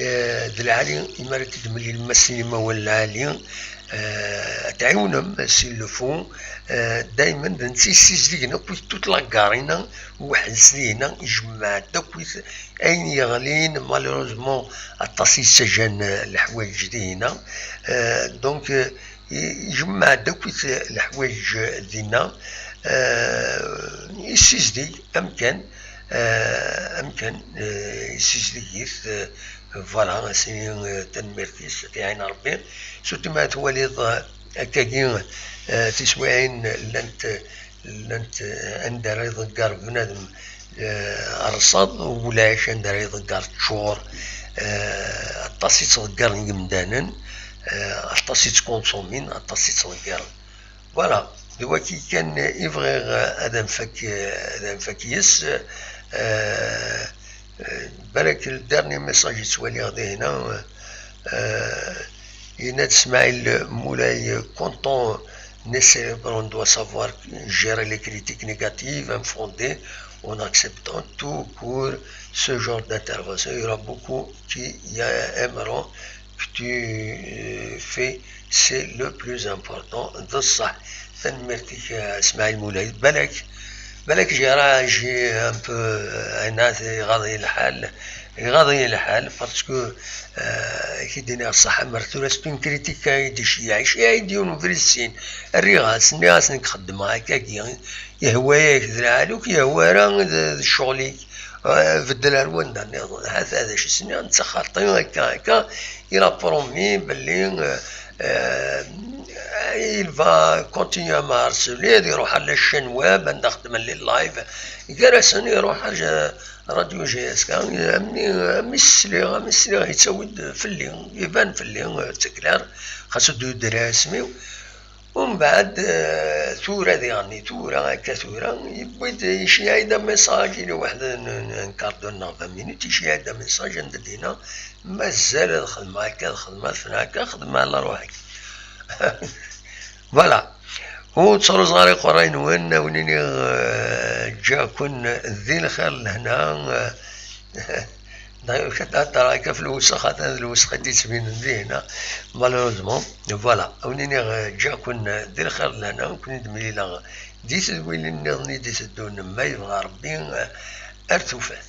eh, d lɛali, imi ara t-id-temlilem, ma ssinima wala lɛali, Eh, ad tɛiwnem si lfu, eh, daymen d netta yessizdigen akkit tut laggar-inna, weḥd-s dinna ijemmeɛ-d akkit ayen yeɣlin, malheureusement aṭas i yettaǧǧan, eh, leḥwayeǧ dinna. Eh, donc, eh, i-, ijemmeɛ-d akkit leḥwayeǧ dinna, eh, yessizdig amkan, eh, amkan, eh, yessizdig-it, eh, Voilà, a s-nini, eh, tanemmirt-is, ad t-iɛin Ṛebbi. Surtout ma twaliḍ, eh, akkagi, eh, tiswiɛin llant, llant, eh, anda ara iḍegger bnadem, eh, rrṣaḍ, ulac anda ara iḍegger ččur, eh, aṭas i ttḍeggaren yimdanen, eh, aṭas i ttkunṣumin, aṭas i ttḍeggaren. Voilà, d waki kan i bɣiɣ, eh, ad nfak, eh, ad nfak yes. Eh, eh, balak le dernier message i ttwaliɣ dihna, eh, yenna-d Smaïl Moulay, quand on est célèbre, on doit savoir gérer les critiques négatives, infondées, en acceptant tout court ce genre d'intervention. Il y aura beaucoup qui aimeront que tu, euh, fais, c'est le plus important. D ṣṣeḥ. Tanemmirt-ik, eh, Smaïl Moulay. Balak, balak j'ai réagi un peu, eh, hna, iɣaḍ-iyi lḥal, iɣaḍ-iyi lḥal, parce que, eh, ad k-id-iniɣ ṣṣeḥ, mer tura c'est une critique i d-iceyyeɛ, iceyyeɛ-iyi-d yiwen ubrid sin, rriɣ-as, nniɣ-as nekk xeddmeɣ akkagi, yehwa-yak d lɛali, ur k-yehwa ara d, d ccɣel-ik. Eh, beddel ar wanda nniḍen. Hata d acu s-nniɣ, netta xaṭi, akka, akka. Il a promis belli, eh, eh, il va continuer à me harceler, ad iruḥ ar la chaîne web anda xeddmen les lives. Gar-asen iruḥ ar, eh, Radio J S K, am mi, am mi sliɣ, am mi sliɣ, yettawi-d fell-i, iban fell-i, eh, d taklar, xas ur d-yudder ara isem-iw. Umbeɛd, eh, tura diɣen, tura, akka tura, yewwi-d, iceyyeɛ-d amessage, yella waḥed n, n, n quart d'heure neɣ vingt minutes, iceyyeɛ-d amessage, anda d-yenna, mazal ad xedmeɣ akka, ad xedmeɣ, ad fneɣ akka, xedmeɣ ala ruḥ-ik. Voilà. Ur ttruẓ ara iqerray-nwen, a wen-iniɣ, eh, ǧǧiɣ-ken di lxir lehna, eh, D'ailleurs, ad d-heddreɣ akka ɣef lewsex, atan d lewsex i d-yettbinen dihna, malheureusement. Voilà, a wen-iniɣ, eh, ǧǧiɣ-ken, eh, di lxir d lehna, ur ken-id-mlileɣ di tedwilin nniḍen i d-iteddun, ma yebɣa Rebbi, eh, ar tufat.